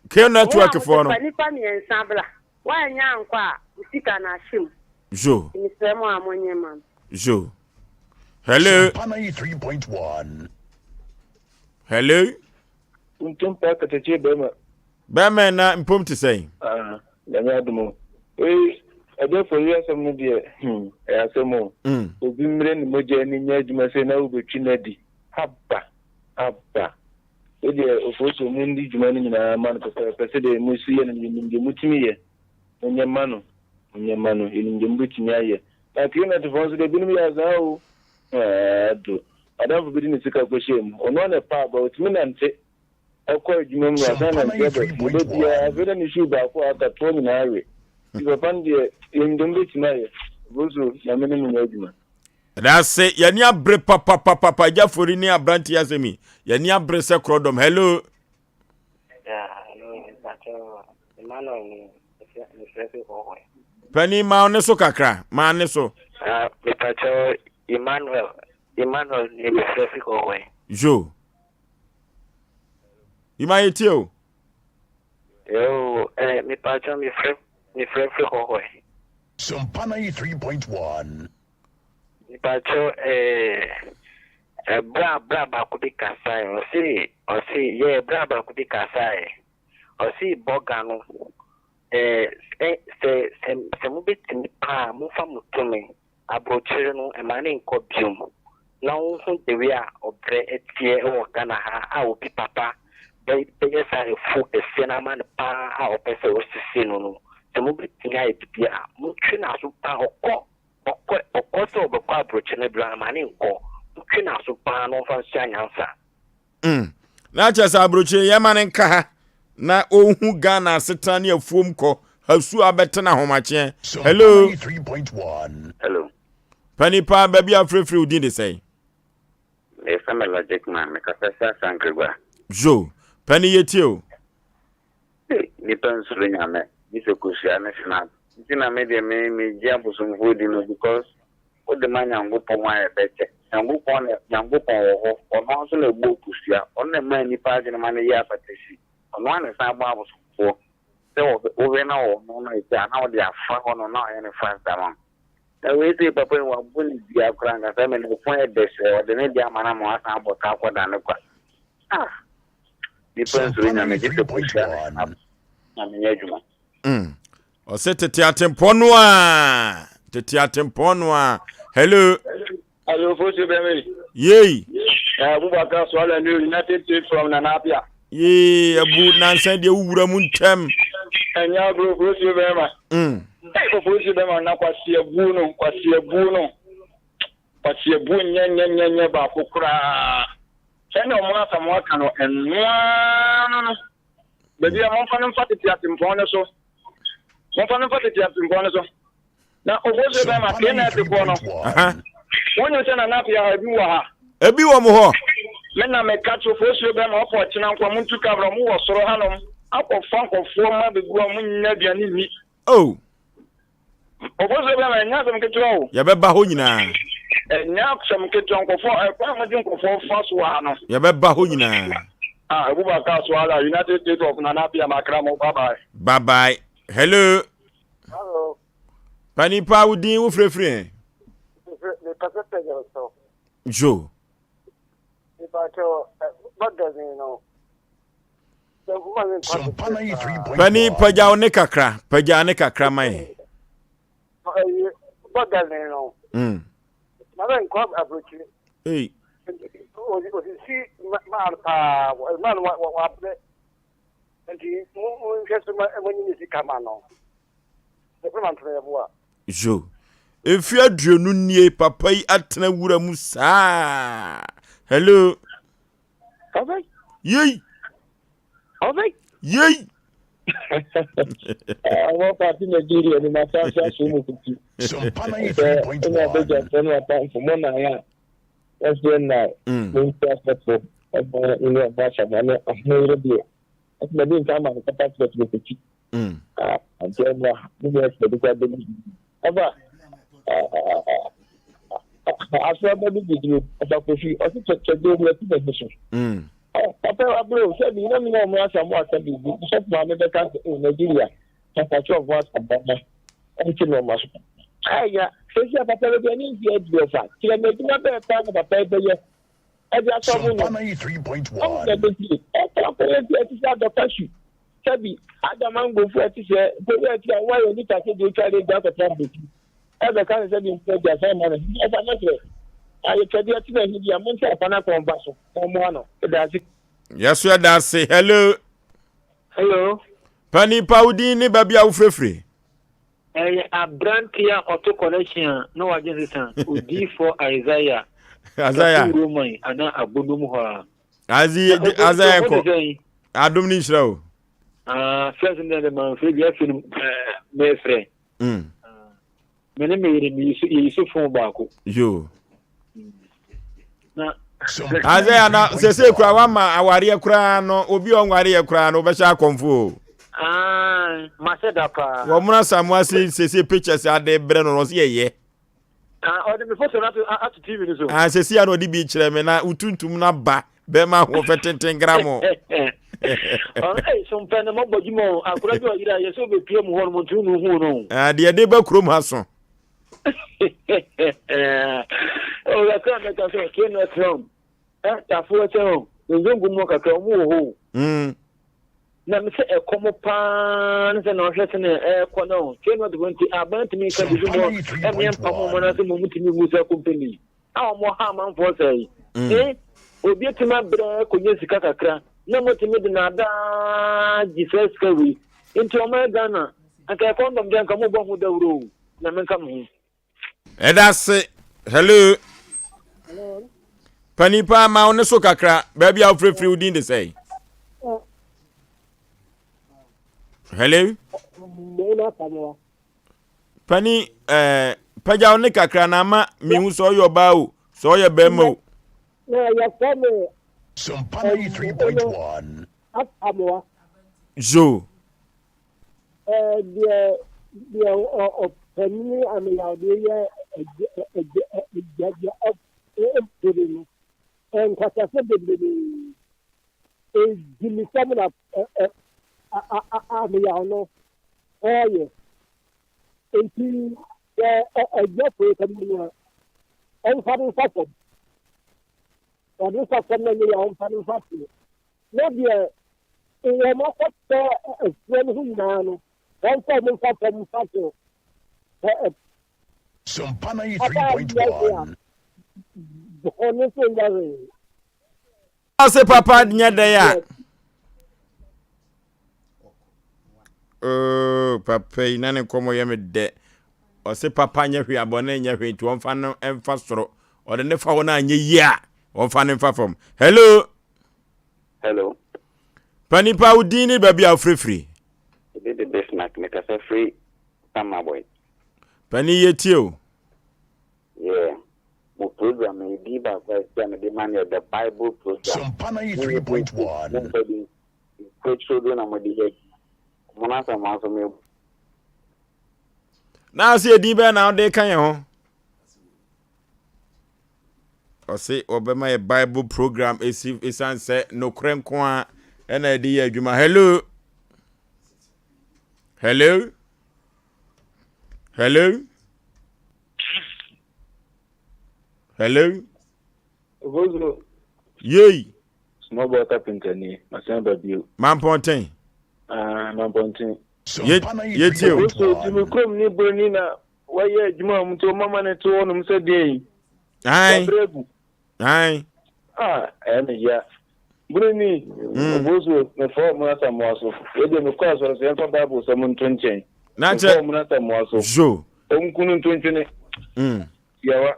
K network foɔ no. Mo a mo se fa nipa miɛnsa bra, woannya ankɔ a, wo sika no ahye mu. Zo. Nti mesrɛ mo a monye ma me. Zo. Hello. Hello. Tuntum paa katakyie bɛrima. Bɛrima na mpom te sɛn? Ah, nyame adom o. Wei, ɛdɛfo yi asɛm no deɛ, hmm, ɛyɛ asɛm o. Mm. Obi mmerɛ ne mogya ani nyɛ adwuma sei na wobɛtwi no adi. Haba, haba. Wei deɛ, ofosuo mu ndi dwuma no nyinaa ma no pɛpɛɛpɛ sɛdeɛ mosi yɛ no, yɛnim deɛ motumi yɛ. Monyɛ mma no, monyɛ mma no, yɛnim deɛ mobɛtumi ayɛ. Na Krenetfoɔ nso deɛ, binom yɛ azaa o. Ado. Adamfo bi de ne sika kɔhyɛɛ mu. Ɔno ara na ɛpaa aba. Ɔtumi nante kɔ adwuma mu na wasan nante aba fie. Da biara, afei na ne shoe baako a aka toɔ nyinaa awe. Nti papa no deɛ, yɛnim deɛ mobɛtumi ayɛ. Bonso, Nyame ne mo nyɛ adwuma. Ɛdaase, yɛni abere papapapapa agya fori ne aberante asɛm yi. Yɛni abere sɛ korɔdɔm. Hello. Panin ma ne so kakra, ma ne so. Ah, mepakyɛw Emmanuel, Emmanuel ne mefrɛ fi hɔ. Jo. Ima yɛ tie o. Yo, eh, mepakyɛw mefrɛ mefrɛ fi hɔ. Sompa 93.1. Mepakyɛw eh, eh, bra bra baako bi kasae, ɔse ɔse yɛ bra baako bi kasae, ɔse bɔga no eh, sɛ sɛ sɛ sɛ mobɛtumi paa momfa mo tumi aburokyire no ɛma ne nkɔ biom na wohu the way a ɔbrɛ ɛteɛ wɔ Ghana ha a obi papa bɛ bɛyɛ saa afuo kɛseɛ no ama no paa a ɔpɛ sɛ ɔsisi no no sɛ mobɛtumi ayɛ biribi a montwe n'aso paa ɔkɔ Ɔkɔ ɔkɔ sɛ ɔbɛkɔ abrokye no bra ma ne nkɔ. Ntwe n'aso paa na ɔmfa nsua nyansa. Mm. Na kyerɛ sɛ abrokye yɛ ma ne nka ha. na ɔhu Ghana asetena ne afuom kɔ hasu abɛtena ahomakyeɛ. Hello. Hello. Pani paa baabi a frɛfrɛ wo din de sɛn? Mefrɛ me Logic Man, mekasa fi Asankragua. Zo, pani yɛtie o. Ei, nipa nsuro Nyame, gye sɛ kosua ne snap. Nti na me deɛ me megye abosomfoɔ di no because wode ma Nyankopɔn a ɛbɛkyɛ. Nyankopɔn na Nyankopɔn wɔ hɔ, ɔno ara nso na ɛbɔɔ kosua, ɔno na ɛmaa nipa adwene ma no yɛ apatasi, ɔno ara na ɛsan bɔ abosomfoɔ. Sɛ wohwɛ na ɔno no ɛkyɛ a na wode afa hɔ no na wayɛ no fast ama wo. Na wei sei papa yi wabɔ ne dua koraa ankasa me ne fo ɛdɛ sɛ ɔde ne deɛ ama no ama wasan abɔ ka akɔda ne kwa. Ah! Nipa nsuro nyame gye sɛ kosua ne snap nyame nyɛ adwuma. Mm. Ɔsɛ tete atempɔn no a tete atempɔn no a hello. Hello, Fosu Bɛmɛ. Yei. Abubakar Suala New United States from Nana Apia. Yee, abu nansa deɛ wowura mu ntɛm. Ɛnyɛ agorɔ Fosu bɛrima. Mm. Ɛyɛ Fosu bɛrima na kwasi abu no, kwasi abu no. Kwasi abu nyɛ nyɛ nyɛ nyɛ baako koraa. Sɛnea ɔmo asɛm aka no, ɛnoa no no. Baabi a momfa no mfa tete atempɔn no so. Momfa no mfa tete atempɔn no so. Na obosuo bɛma KNF foɔ no. Wonim sɛ Nana Appiah ha ebi wɔ ha. Ebi wɔ mo hɔ. Me na meka kyerɛ ofosuo bɛma ɔpɔ ɔkyena nkoa mo ntu kabra ɔmo wɔ soro hanom akɔfa nkɔfoɔ ma bɛgu a ɔmo nnya aduane nni. Oh. Ofosuo bɛma ɛnyɛ asɛm ketewa o. Yɛbɛba hɔ nyinaa. Ɛnyɛ asɛm ketewa nkɔfoɔ ɛkwan a wɔde nkɔfoɔ fa so wɔ ha no. Yɛbɛba hɔ nyinaa. Ah, Abubakar Suala, United States of Nana Appiah Makra mo, bye bye. Bye bye. Hello. Hello. Pani pa wo din wo frɛfiri ɛ? Mekasa fɛ gyina so. Jo. Mepakyɛ magazine no. Pani pagya wo ne kakra, pagya ne kakra ma yɛ. Magazine no. Mm. Na bɛ nkɔ aburokyire. Ei. Osisi maa no paa, maa no wabrɛ. Nti mo nhwɛ so ma mo nyi ne sika ma no. Zo. Mfe aduonu nie papa yi atena wura mu saa. Hello. Ɔbɛ. Yei. Ɔbɛ. Yei. Àwọn pàtí Nàìjíríà ni màá sáńsá so mu kuti. Sɛ ɛna abɛgya fɛ no atamfo mo nan a wɔsɛ na mo nti asɔfo ɛbɔ ne ɔbɔ asama ne ahoyere deɛ. Ɛsɛ na bi nka ama no kɔpa kyerɛ kyerɛ kuti. Nti ɛmra ne nyɛ ɛsɛ bi kɔ abɛdi. Ɛba aso aba bi gyegye ɔfa kofi ɔsi kyɛkyɛde omi ɛti na so. Papa abere o sɛbi na mi na ɔmo asa mo asa biribi sɔfo maame bɛka sɛ o Nigeria papa kyerɛ ɔmo asa bɔma ɛnti na ɔmo aso. Ɛya sɛsi a papa bɛbi ɛne nti adi ɔfa kyerɛ mɛ adwuma bɛɛ paa na papa bɛyɛ ɛde asɔ mo no ɔmo na ɛbɛtie ɛkɔ akɔyɛ bi ɛte sɛ adɔka su sɛbi adamangofo ɛte sɛ nkɔyɛ ɛte a wɔayɛ nipa sɛ deɛ otwa de gya akɔtena mbɛti ɛbɛka ne sɛ deɛ nti agya sɛn ma no ɛfa mɛsrɛ ayɛtwɛdeɛ ɛte na ɛhi bia mo nsa ɛfa no akɔ mfa so na ɔmo ano ɛda ase. Yɛso yɛda ase. Hello. Hello. Pani pa wo din ne baabi a wofirefiri. Ɛyɛ abranteɛ a ɔto connection a na wadwen sesa odiyifoɔ Isaiah. Isaiah. Tafo Roman anaa Abodom hɔ a. Azi Isaiah kɔ. Adom ne nhyira o. Ah, first no de manfrɛ bi afei no mefrɛ. Mm. Me ne me yere yɛyi so phone baako. Yo. Na Isaiah na sese kura wama awareɛ koraa no obi a ɔnwareɛ koraa no wobɛhyɛ akɔmfo o. Ah, mahyɛ da paa. Wɔn muna samoa se sese pictures ade brɛ no ɔsi yɛyɛ. Ah, ɔde me photo no ato ato TV no so. Ah, sese a na ɔde bi kyerɛ me na wotuntum na ba bɛrima ahoɔfɛ tenten gramo. Ɔno ɛyɛ so mpɛ no mɔbɔ dwuma o akora bi ɔyere a yɛ sɛ ɔbɛpie mu hɔ no mo ntumi no hu no. Ah, deɛ de ba kurom ha so. Ɔyɛ mɛka sɛ ɔkè no ɛtrɛ o ɛ tafo ɛsɛ o nzongo mu kakra ɔmo wɔ hɔ o. Na me sɛ ɛkɔm paa ne sɛ na ɔhwɛ sɛ na ɛkɔ no o kè no ɛtrɛ nti aban tumi nka bibi mu ɛmeɛ mpa mu ɔmo n'ase mu ɔmo tumi mu sɛ kompani a ɔmo ha amanfoɔ sɛ yi. Ee obi etumi abrɛ kɔnya sika kakra na mo tumi de n'adaa gye sɛ sika wei nti ɔmo yɛ Ghana anka ɛkɔndɔm deɛ anka mo bɔ ho dawuro o. Nyame nka mo ho. Ɛda ase. Hello. Hello. Pani paa ma wo ne so kakra. Baabi a wofirifiri wo din de sɛn? Hello. Pani ɛɛ eh, pagya wo ne kakra na ama mehu sɛ ɔyɛ ɔbaa o sɛ ɔyɛ bɛrima o. Na yɛfrɛ me Sompa 93.1. Asamoah. Zo. Ɛɛ deɛ deɛ ɔpanin ameyawdeɛ yɛ ɛgya ɛgya ɛgya ɛpere no nkwasasɛ bebrebe ɛgyimisɛm na ameyaw no ɔyɛ nti sɛ ɛgya pere ka mu a ɔmfa no mfa fam ɔde mfa fam na nyɛ yɛ ɔmfa no mfa soro na deɛ wɔn akɔtɔ afuo no ho nyinaa no wɔmfa wɔn mfa fam mfa soro sɛ Sompa 93.1. ɔno nso nyɛ hwee. Ɔse papa nyɛ dɛn a. Oh, papa yi na ne nkɔmmɔ yɛ me dɛ. Ɔse papa nyɛ hwee abɔne nyɛ hwee nti wɔmfa no mfa soro. Ɔde ne fa hɔ no anyɛ yie a wɔmfa no mfa fam. Hello. Hello. Panipa wo din ne baabi a wofirifiri? Ebi de Bismarck mekasa firi Samaboi. Pani yɛtie o. Yeah. Mo program yi din baako a ɛsɛ a mede ma no yɛ The Bible Program. Sompa 93.1. Momfa bi nkuakyire do na mode yɛ adwuma. Mo no asɛm nso me. Na ase edin bɛn na wode ka yɛn ho? Ɔse wɔbɛma yɛ Bible program esi esan sɛ nokorɛ nko a ɛna ɛde yɛ adwuma. Hello. Hello. Hello. Hello. Obozo. Yei. Small boy carpenter ni, masan ba bio. Mampɔnten. Ah, mampɔnten. Ye yetie o. Obozo ti mi kurom ni broni na wɔyɛ adwuma a wɔn nti wɔn mama ne to hɔnom sɛ deɛ yi. Ayi. Wabrɛ agu. Ayi. Ah, ɛyɛ me ya. Buroni, obosuo, mefa wɔn asamoa so. Wei deɛ mekɔ asɔre so, yɛmfa Bible sɛm nto nkyɛn. Na Mefa kyɛ. wɔn asamoa so. Zo. Ɔnku no nto ntwene. Tiawa.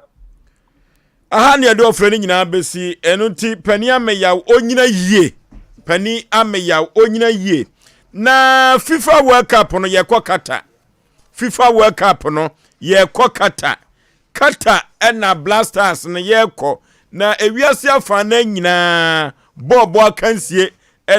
Aha ne yɛde ɔfrɛ no nyinaa bɛsi ɛno nti pani ameyaw onyina yie pani ameyaw onyina yie na FIFA World Cup no yɛkɔ Qatar FIFA World Cup no yɛkɔ Qatar Qatar na Black Stars no yɛkɔ na ewiase afanan nyinaa bɔɔlbɔ akansie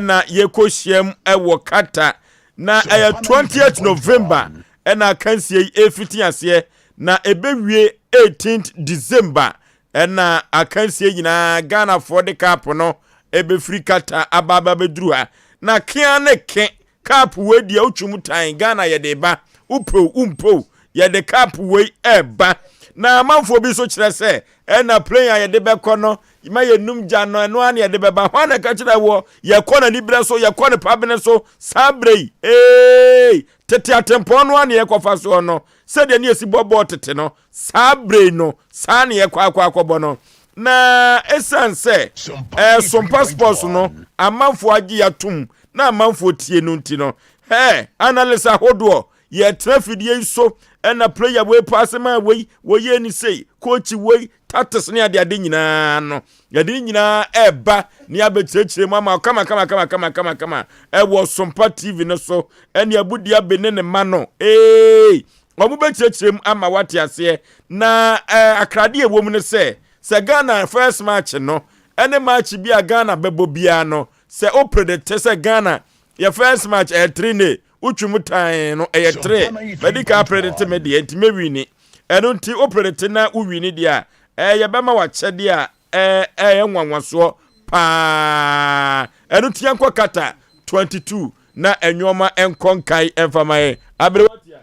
na yɛkɔ hyiam wɔ Qatar na ɛyɛ 20th November na akansie yi ɛfiti aseɛ na ɛbɛwie 18th December ɛna akansie nyinaa Ghanafoɔ de cup no ɛbɛfiri Qatar aba aba bɛduru ha na kea ne ke Cup wei deɛ wotwi mu tan Ghana yɛde ba wopɛ o wompɛ o yɛde cup wei ɛba na amanfoɔ bi nso kyerɛ sɛ ɛna plane a yɛde bɛkɔ no ma yɛnum gya no ɛno ara na yɛde bɛba hwan na ɛka kyerɛ woɔ yɛkɔ n'aniberɛ so yɛkɔ ne pabene so saa berɛ yi ee tete atempɔn no ara na yɛkɔfa soɔ no sɛdeɛ ne yɛsi bɔ bɔɔl tete no Saa bere yi no, saa na yɛkɔ akɔ akɔbɔ no. Na esiane sɛ ɛɛ Sompa Sports no amanfoɔ agye atom na amanfoɔ tie no nti no, hɛɛ, analyst ahodoɔ, yɛtena afidie yi so ɛna player wei paase maa wei, wɔyɛɛ ne sei, coach wei, tactics ne adeade nyinaa no, yɛde ne nyinaa ɛreba ne abɛkyerɛkyerɛ mu ama kama kama kama kama kama kama ɛwɔ Sompa TV no so ɛne Abudi Abe ne ne mma no. Ee! Wɔbɛkyerɛkyerɛ mu ama woate aseɛ. Na eh, akradeɛ ɛwɔ mu ne sɛ, sɛ Ghana first match no, ɛne match bi a Ghana bɛbɔ biara no, sɛ wo predicte sɛ Ghana yɛ first match ɛyɛ 3 ne, wotwi mu tan no ɛyɛ 3. Madi kan predicte me deɛ, nti mɛwini. Ɛno nti wo predicte na wo wini deɛ a, eh, yɛbɛma wakyɛdeɛ a eh, ɛyɛ nwanwasoɔ paa. Ɛno nti yɛnkɔ kata 22 na nneɛma nkɔ nkae ɛmfa ma yɛn. Aberewa tia.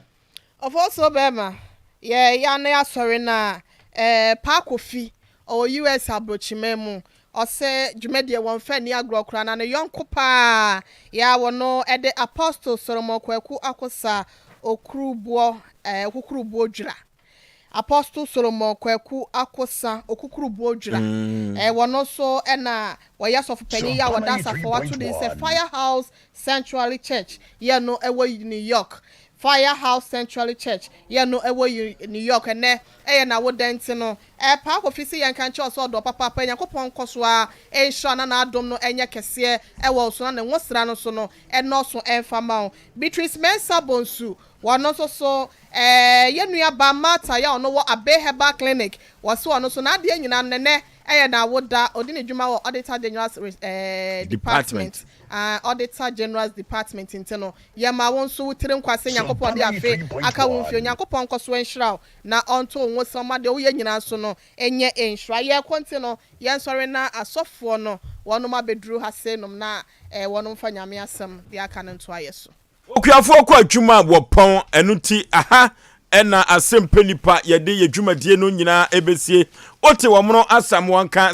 Ɔfɔɔsoɔ bɛɛma yɛ ya ne asɔre no a ɛɛ Paa Kofi ɔwɔ US abrokyiman mu ɔse dwumadie wɔnfa nni agorɔ koraa na ne yɔnko paa yɛ a wɔno de Apostle Solomon Kwaku Akosa Okurubuɔ ɛɛ Okukurubuo Dwira Apostle Solomon Kwaku Akosa Okukurubuo Dwira ɛɛ wɔno nso na wɔyɛ sɔfopanyin yɛ a wɔda asafo a wɔato din sɛ Fire House Sanctuary Church yɛ no wɔ New York. Fire House Sanctuary Church yɛ no ɛwɔ New York. Ɛnɛ ɛyɛ n'awoda nti no, Paa Kofi se yɛnka nkyerɛ wo sɛ ɔdɔ papaapa. Nyankopɔn nkɔ so ara nhyira na n'adom no nyɛ kɛseɛ ɛwɔ wo so na ne nwosra no nso no ɛnnɔɔso ɛmfa mma wo. Beatrice Mensah Bonsu, wɔno nso so yɛn nua baa Martha yɛ a ɔno wɔ Abbey Herbal Clinic, wɔse ɔno nso n'adeɛ nyinaa no nɛnɛ ɛyɛ n'awoda, ɔdi ne dwuma wɔ Auditor General's Department, Auditor General's Department nti no yɛma wo nso wo tiri nkwa sɛ Nyankopɔn de afe aka wo mfie, Onyankopɔn nkɔso nhyira wo na ɔnto wo nwosra mma deɛ woyɛ nyinaa nso no nyɛ nhyira. Yɛrekɔ nti no yɛnsɔre na asɔfoɔ no wɔnom abɛduru ha sei nom na wɔnom mfa Nyame asɛm deɛ aka no ntoa yɛ so. Okuafoɔ kɔ adwuma a wɔpɔn, ɛno nti aha na asɛmpɛ nipa yɛde yɛ dwumadie no nyinaa ɛbɛsie. Wote wɔn no Asamoah nka.